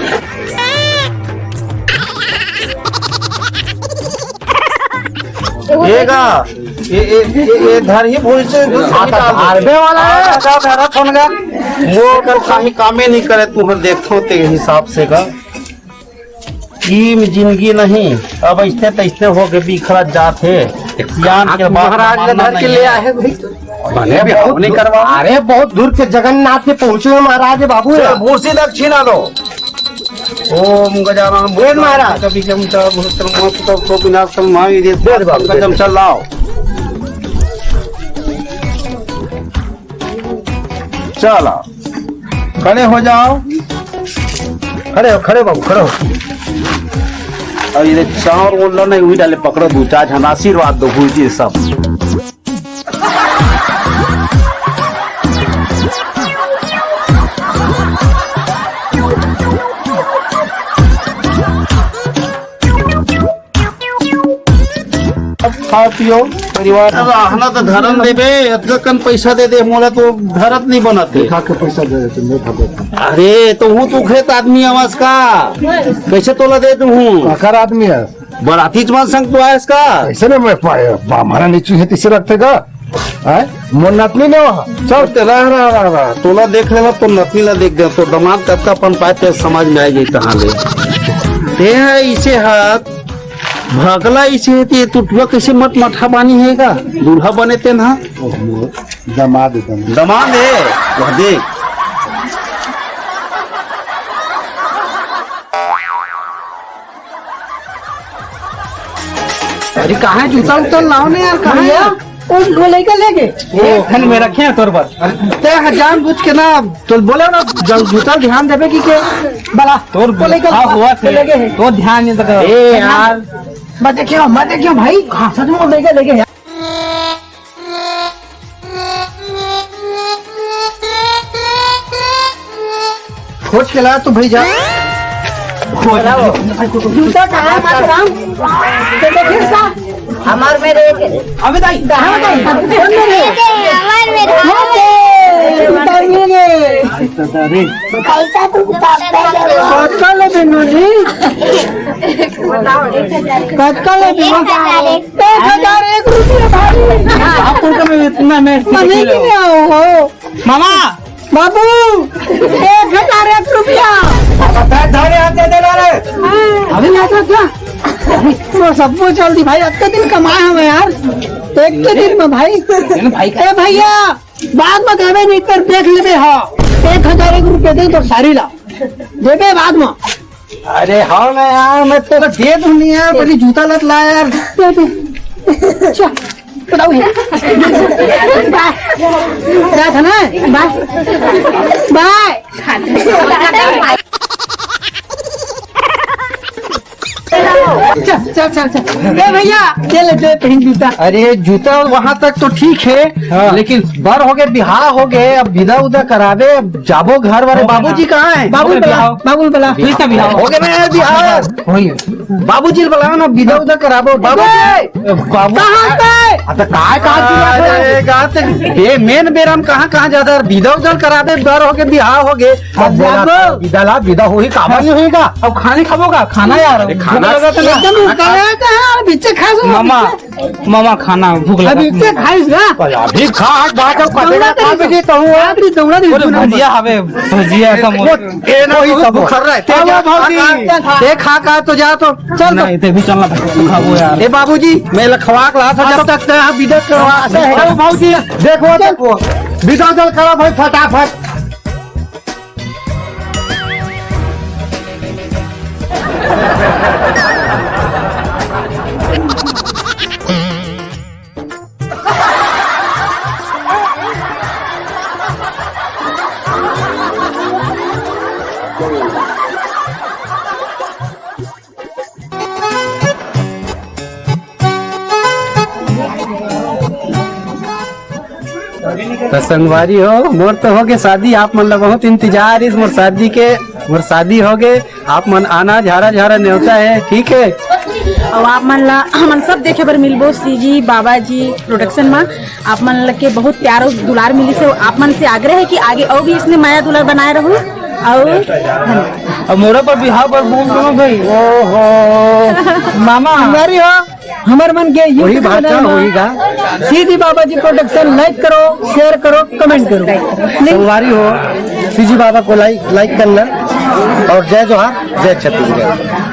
ये का? ये, ये, ये, ये धर ही भूसी, भूसी डाल दो। धारबे वाला है। अच्छा, मेरा सुन गया। वो कर खाही कामे नहीं करे, तू देखो ते हिसाब से का। ई में जिंदगी नहीं, अब ऐसने तैसने होके बिखरत जात हे। ज्ञान के बात महाराज मानना धर के नहीं ले है। आए भाई। बने भी बहुत नहीं दूर, करवा। अरे बहुत दूर के जगन्नाथ के पहुंचे हुए महाराज बाबू। चल, भूसी दक्षिणा दो। ओम गजानन वेद महाराज। कभी जम चल, भूत मत तो, तो बिना सलमाई दे। वेद बाबू, वेद। चल लाओ। चलो, खड़े हो जाओ। खड़े हो, खड़े हो बाबू, खड़े हो। अब ये चाउर बोल रहा नहीं, वही डाले पकड़ो, दो चार झन आशीर्वाद दो, भूल जी सब। अब खाओ पियो परिवार। अब आहना तो धरन देबे, अतका कन पैसा दे दे, मोला तो धरत नहीं बनत हे। खा के पैसा दे दे, तुम नहीं खा दे। अरे, तो हूँ तू खेत आदमी आवाज का, कैसे तोला दे दूँ हूँ? काकर आदमी है? बराती जमान संग तो आयस का? ऐसे ना मैं पाए, बा-, हमारा नीचू है, तीसरे रखते का? हैं? मोर नतनी ने वहाँ। चल, ते रह, रह, रह, रह। तोला देख लेना, तो नतनी ला देख दे, तो दमाद कतका पन पाए, ते समझ में आ जाई कहाँ ले। ते है इसे हाथ, भगला इसे, ते टुटुआ कैसे मत मठा बानी है का? दूल्हा बने ते ना। ओहो, दमाद है, दमाद। दमाद है, वह देख। अरे, कहाँ है जूता उता? लाओ ना यार, कहाँ है? भैया, वो, वो लड़का ले गए। एक धन में रखे हैं तोर पर। ते ह जानबूझ के ना, तो बोले ना, जब जूता ध्यान देवे कि के, बला, तोर वो लड़का हाँ, हुआ वो ले गए हैं। तो ध्यान नहीं तो ए यार। मत देखियो, मत देखियो भाई, हाँ, सच में वो लड़का ले गए हैं। खोज के ला तू भैया। खोज। जूता कहाँ है, माता राम? तो देखिए सा। हमार में रे। अबे दाई, कहाँ दाई? कौन में रे? हमार में रे। हमार में रे। पैसा तो उतारता है। कतका ले बिनू जी? कतका ले बिनू? एक हजार एक। एक हजार एक रुपया भाई। आपको तो मैं इतना मैं मने नहीं आओ हो। मामा। बाबू, एक हजार एक रुपया। अब धरे हाथ दे दे रे। अभी ना था क्या? वो सब वो चल दी भाई, अतके दिन कमाए हवे यार। एक के दिन में भाई। भाई का ए भैया, बाद में देवे नहीं कर देख लेबे, हाँ। एक हजार एक रुपया दे तो सारी ला। देबे बाद में। अरे हाँ ना यार, मैं तो दे दूँ नहीं यार, पहले जूता लत ला यार। दे दे। अच्छा, बताओ ये। बाय। जा था ना? बाय। बाय। चल, चल, चल, चल। ए भैया, ये ले, दे पहन जूता। अरे, जूता वहाँ तक तो ठीक है, हाँ। लेकिन बर हो गए, बिहाव हो गए, अब विदा उदा करावे, अब जाबो घर वाले। हो गया बाबूजी ना। कहाँ है? बाबू हो गया बुला, बिहाव। बाबू बुला। किसका बिहाव? हो गया ना यार, बिहाव। वही। बाबूजी बुलाओ ना, विदा उदा कराबो। बाबूजी। ए, बाबू। कहाँ पे? अब तो काय, काय चीज है? अरे, कहाँ से? बे, मेन बेरा में कहाँ, कहाँ जाता है? विदा उदा कराबे, बर हो गए, बिहाव हो गए। अब अब बोला जाबो। विदा ला, विदा होही, काबर नहीं होही का? अब खाने खाबो का? खाना यार, अरे खाना भूख लगा था ना। एकदम भूख लगा था यार, पीछे खा सो। मामा, मामा खाना भूख लगा। अभी इतने खाइस ना? अभी खा, आज बात है, कटे दौड़ा खा तेरी भी कहूँ। आखिरी दौड़ा तेरी अरे तूने भजिया हवे, भजिया समोसा। ए ना, ये सब खा रहा है। ते आओ जा, भौजी। खा, खा, खा। ते खा, खा तो जा तो। चल तो। नहीं, ते भी चलना था, खाबो यार। ए बाबूजी, मैं लखवा के ला था, जब तक ते यहाँ विदा करवा। अरे भौजी, देखो, देखो। विदा उदा करा भाई, फटाफट। त संगवारी हो, मोर तो होगे शादी, आप मन ला बहुत इंतजार इस मोर शादी के, मोर शादी होगे, आप मन आना, झारा झारा नेवता है, ठीक है। अउ आप मन ला हमन सब देखे बर मिलबो सीजी बाबा जी प्रोडक्शन में। आप मन ला के बहुत प्यार अउ दुलार मिलिस हे, आप मन से आग्रह है कि आगे अउ भी इसने मया दुलार बनाए रहू। अउ धन्यवाद। अब मोरा पर बिहाव पर बोल दो भाई। ओहो, मामा। संगवारी हो, हमर मन के वही YouTube भाषा चैनल में होही गा। सीजी बाबा जी प्रोडक्शन लाइक करो, शेयर करो, कमेंट करो। संगवारी हो, सीजी बाबा को लाइक, लाइक करना। और जय जोहार, जय छत्तीसगढ़।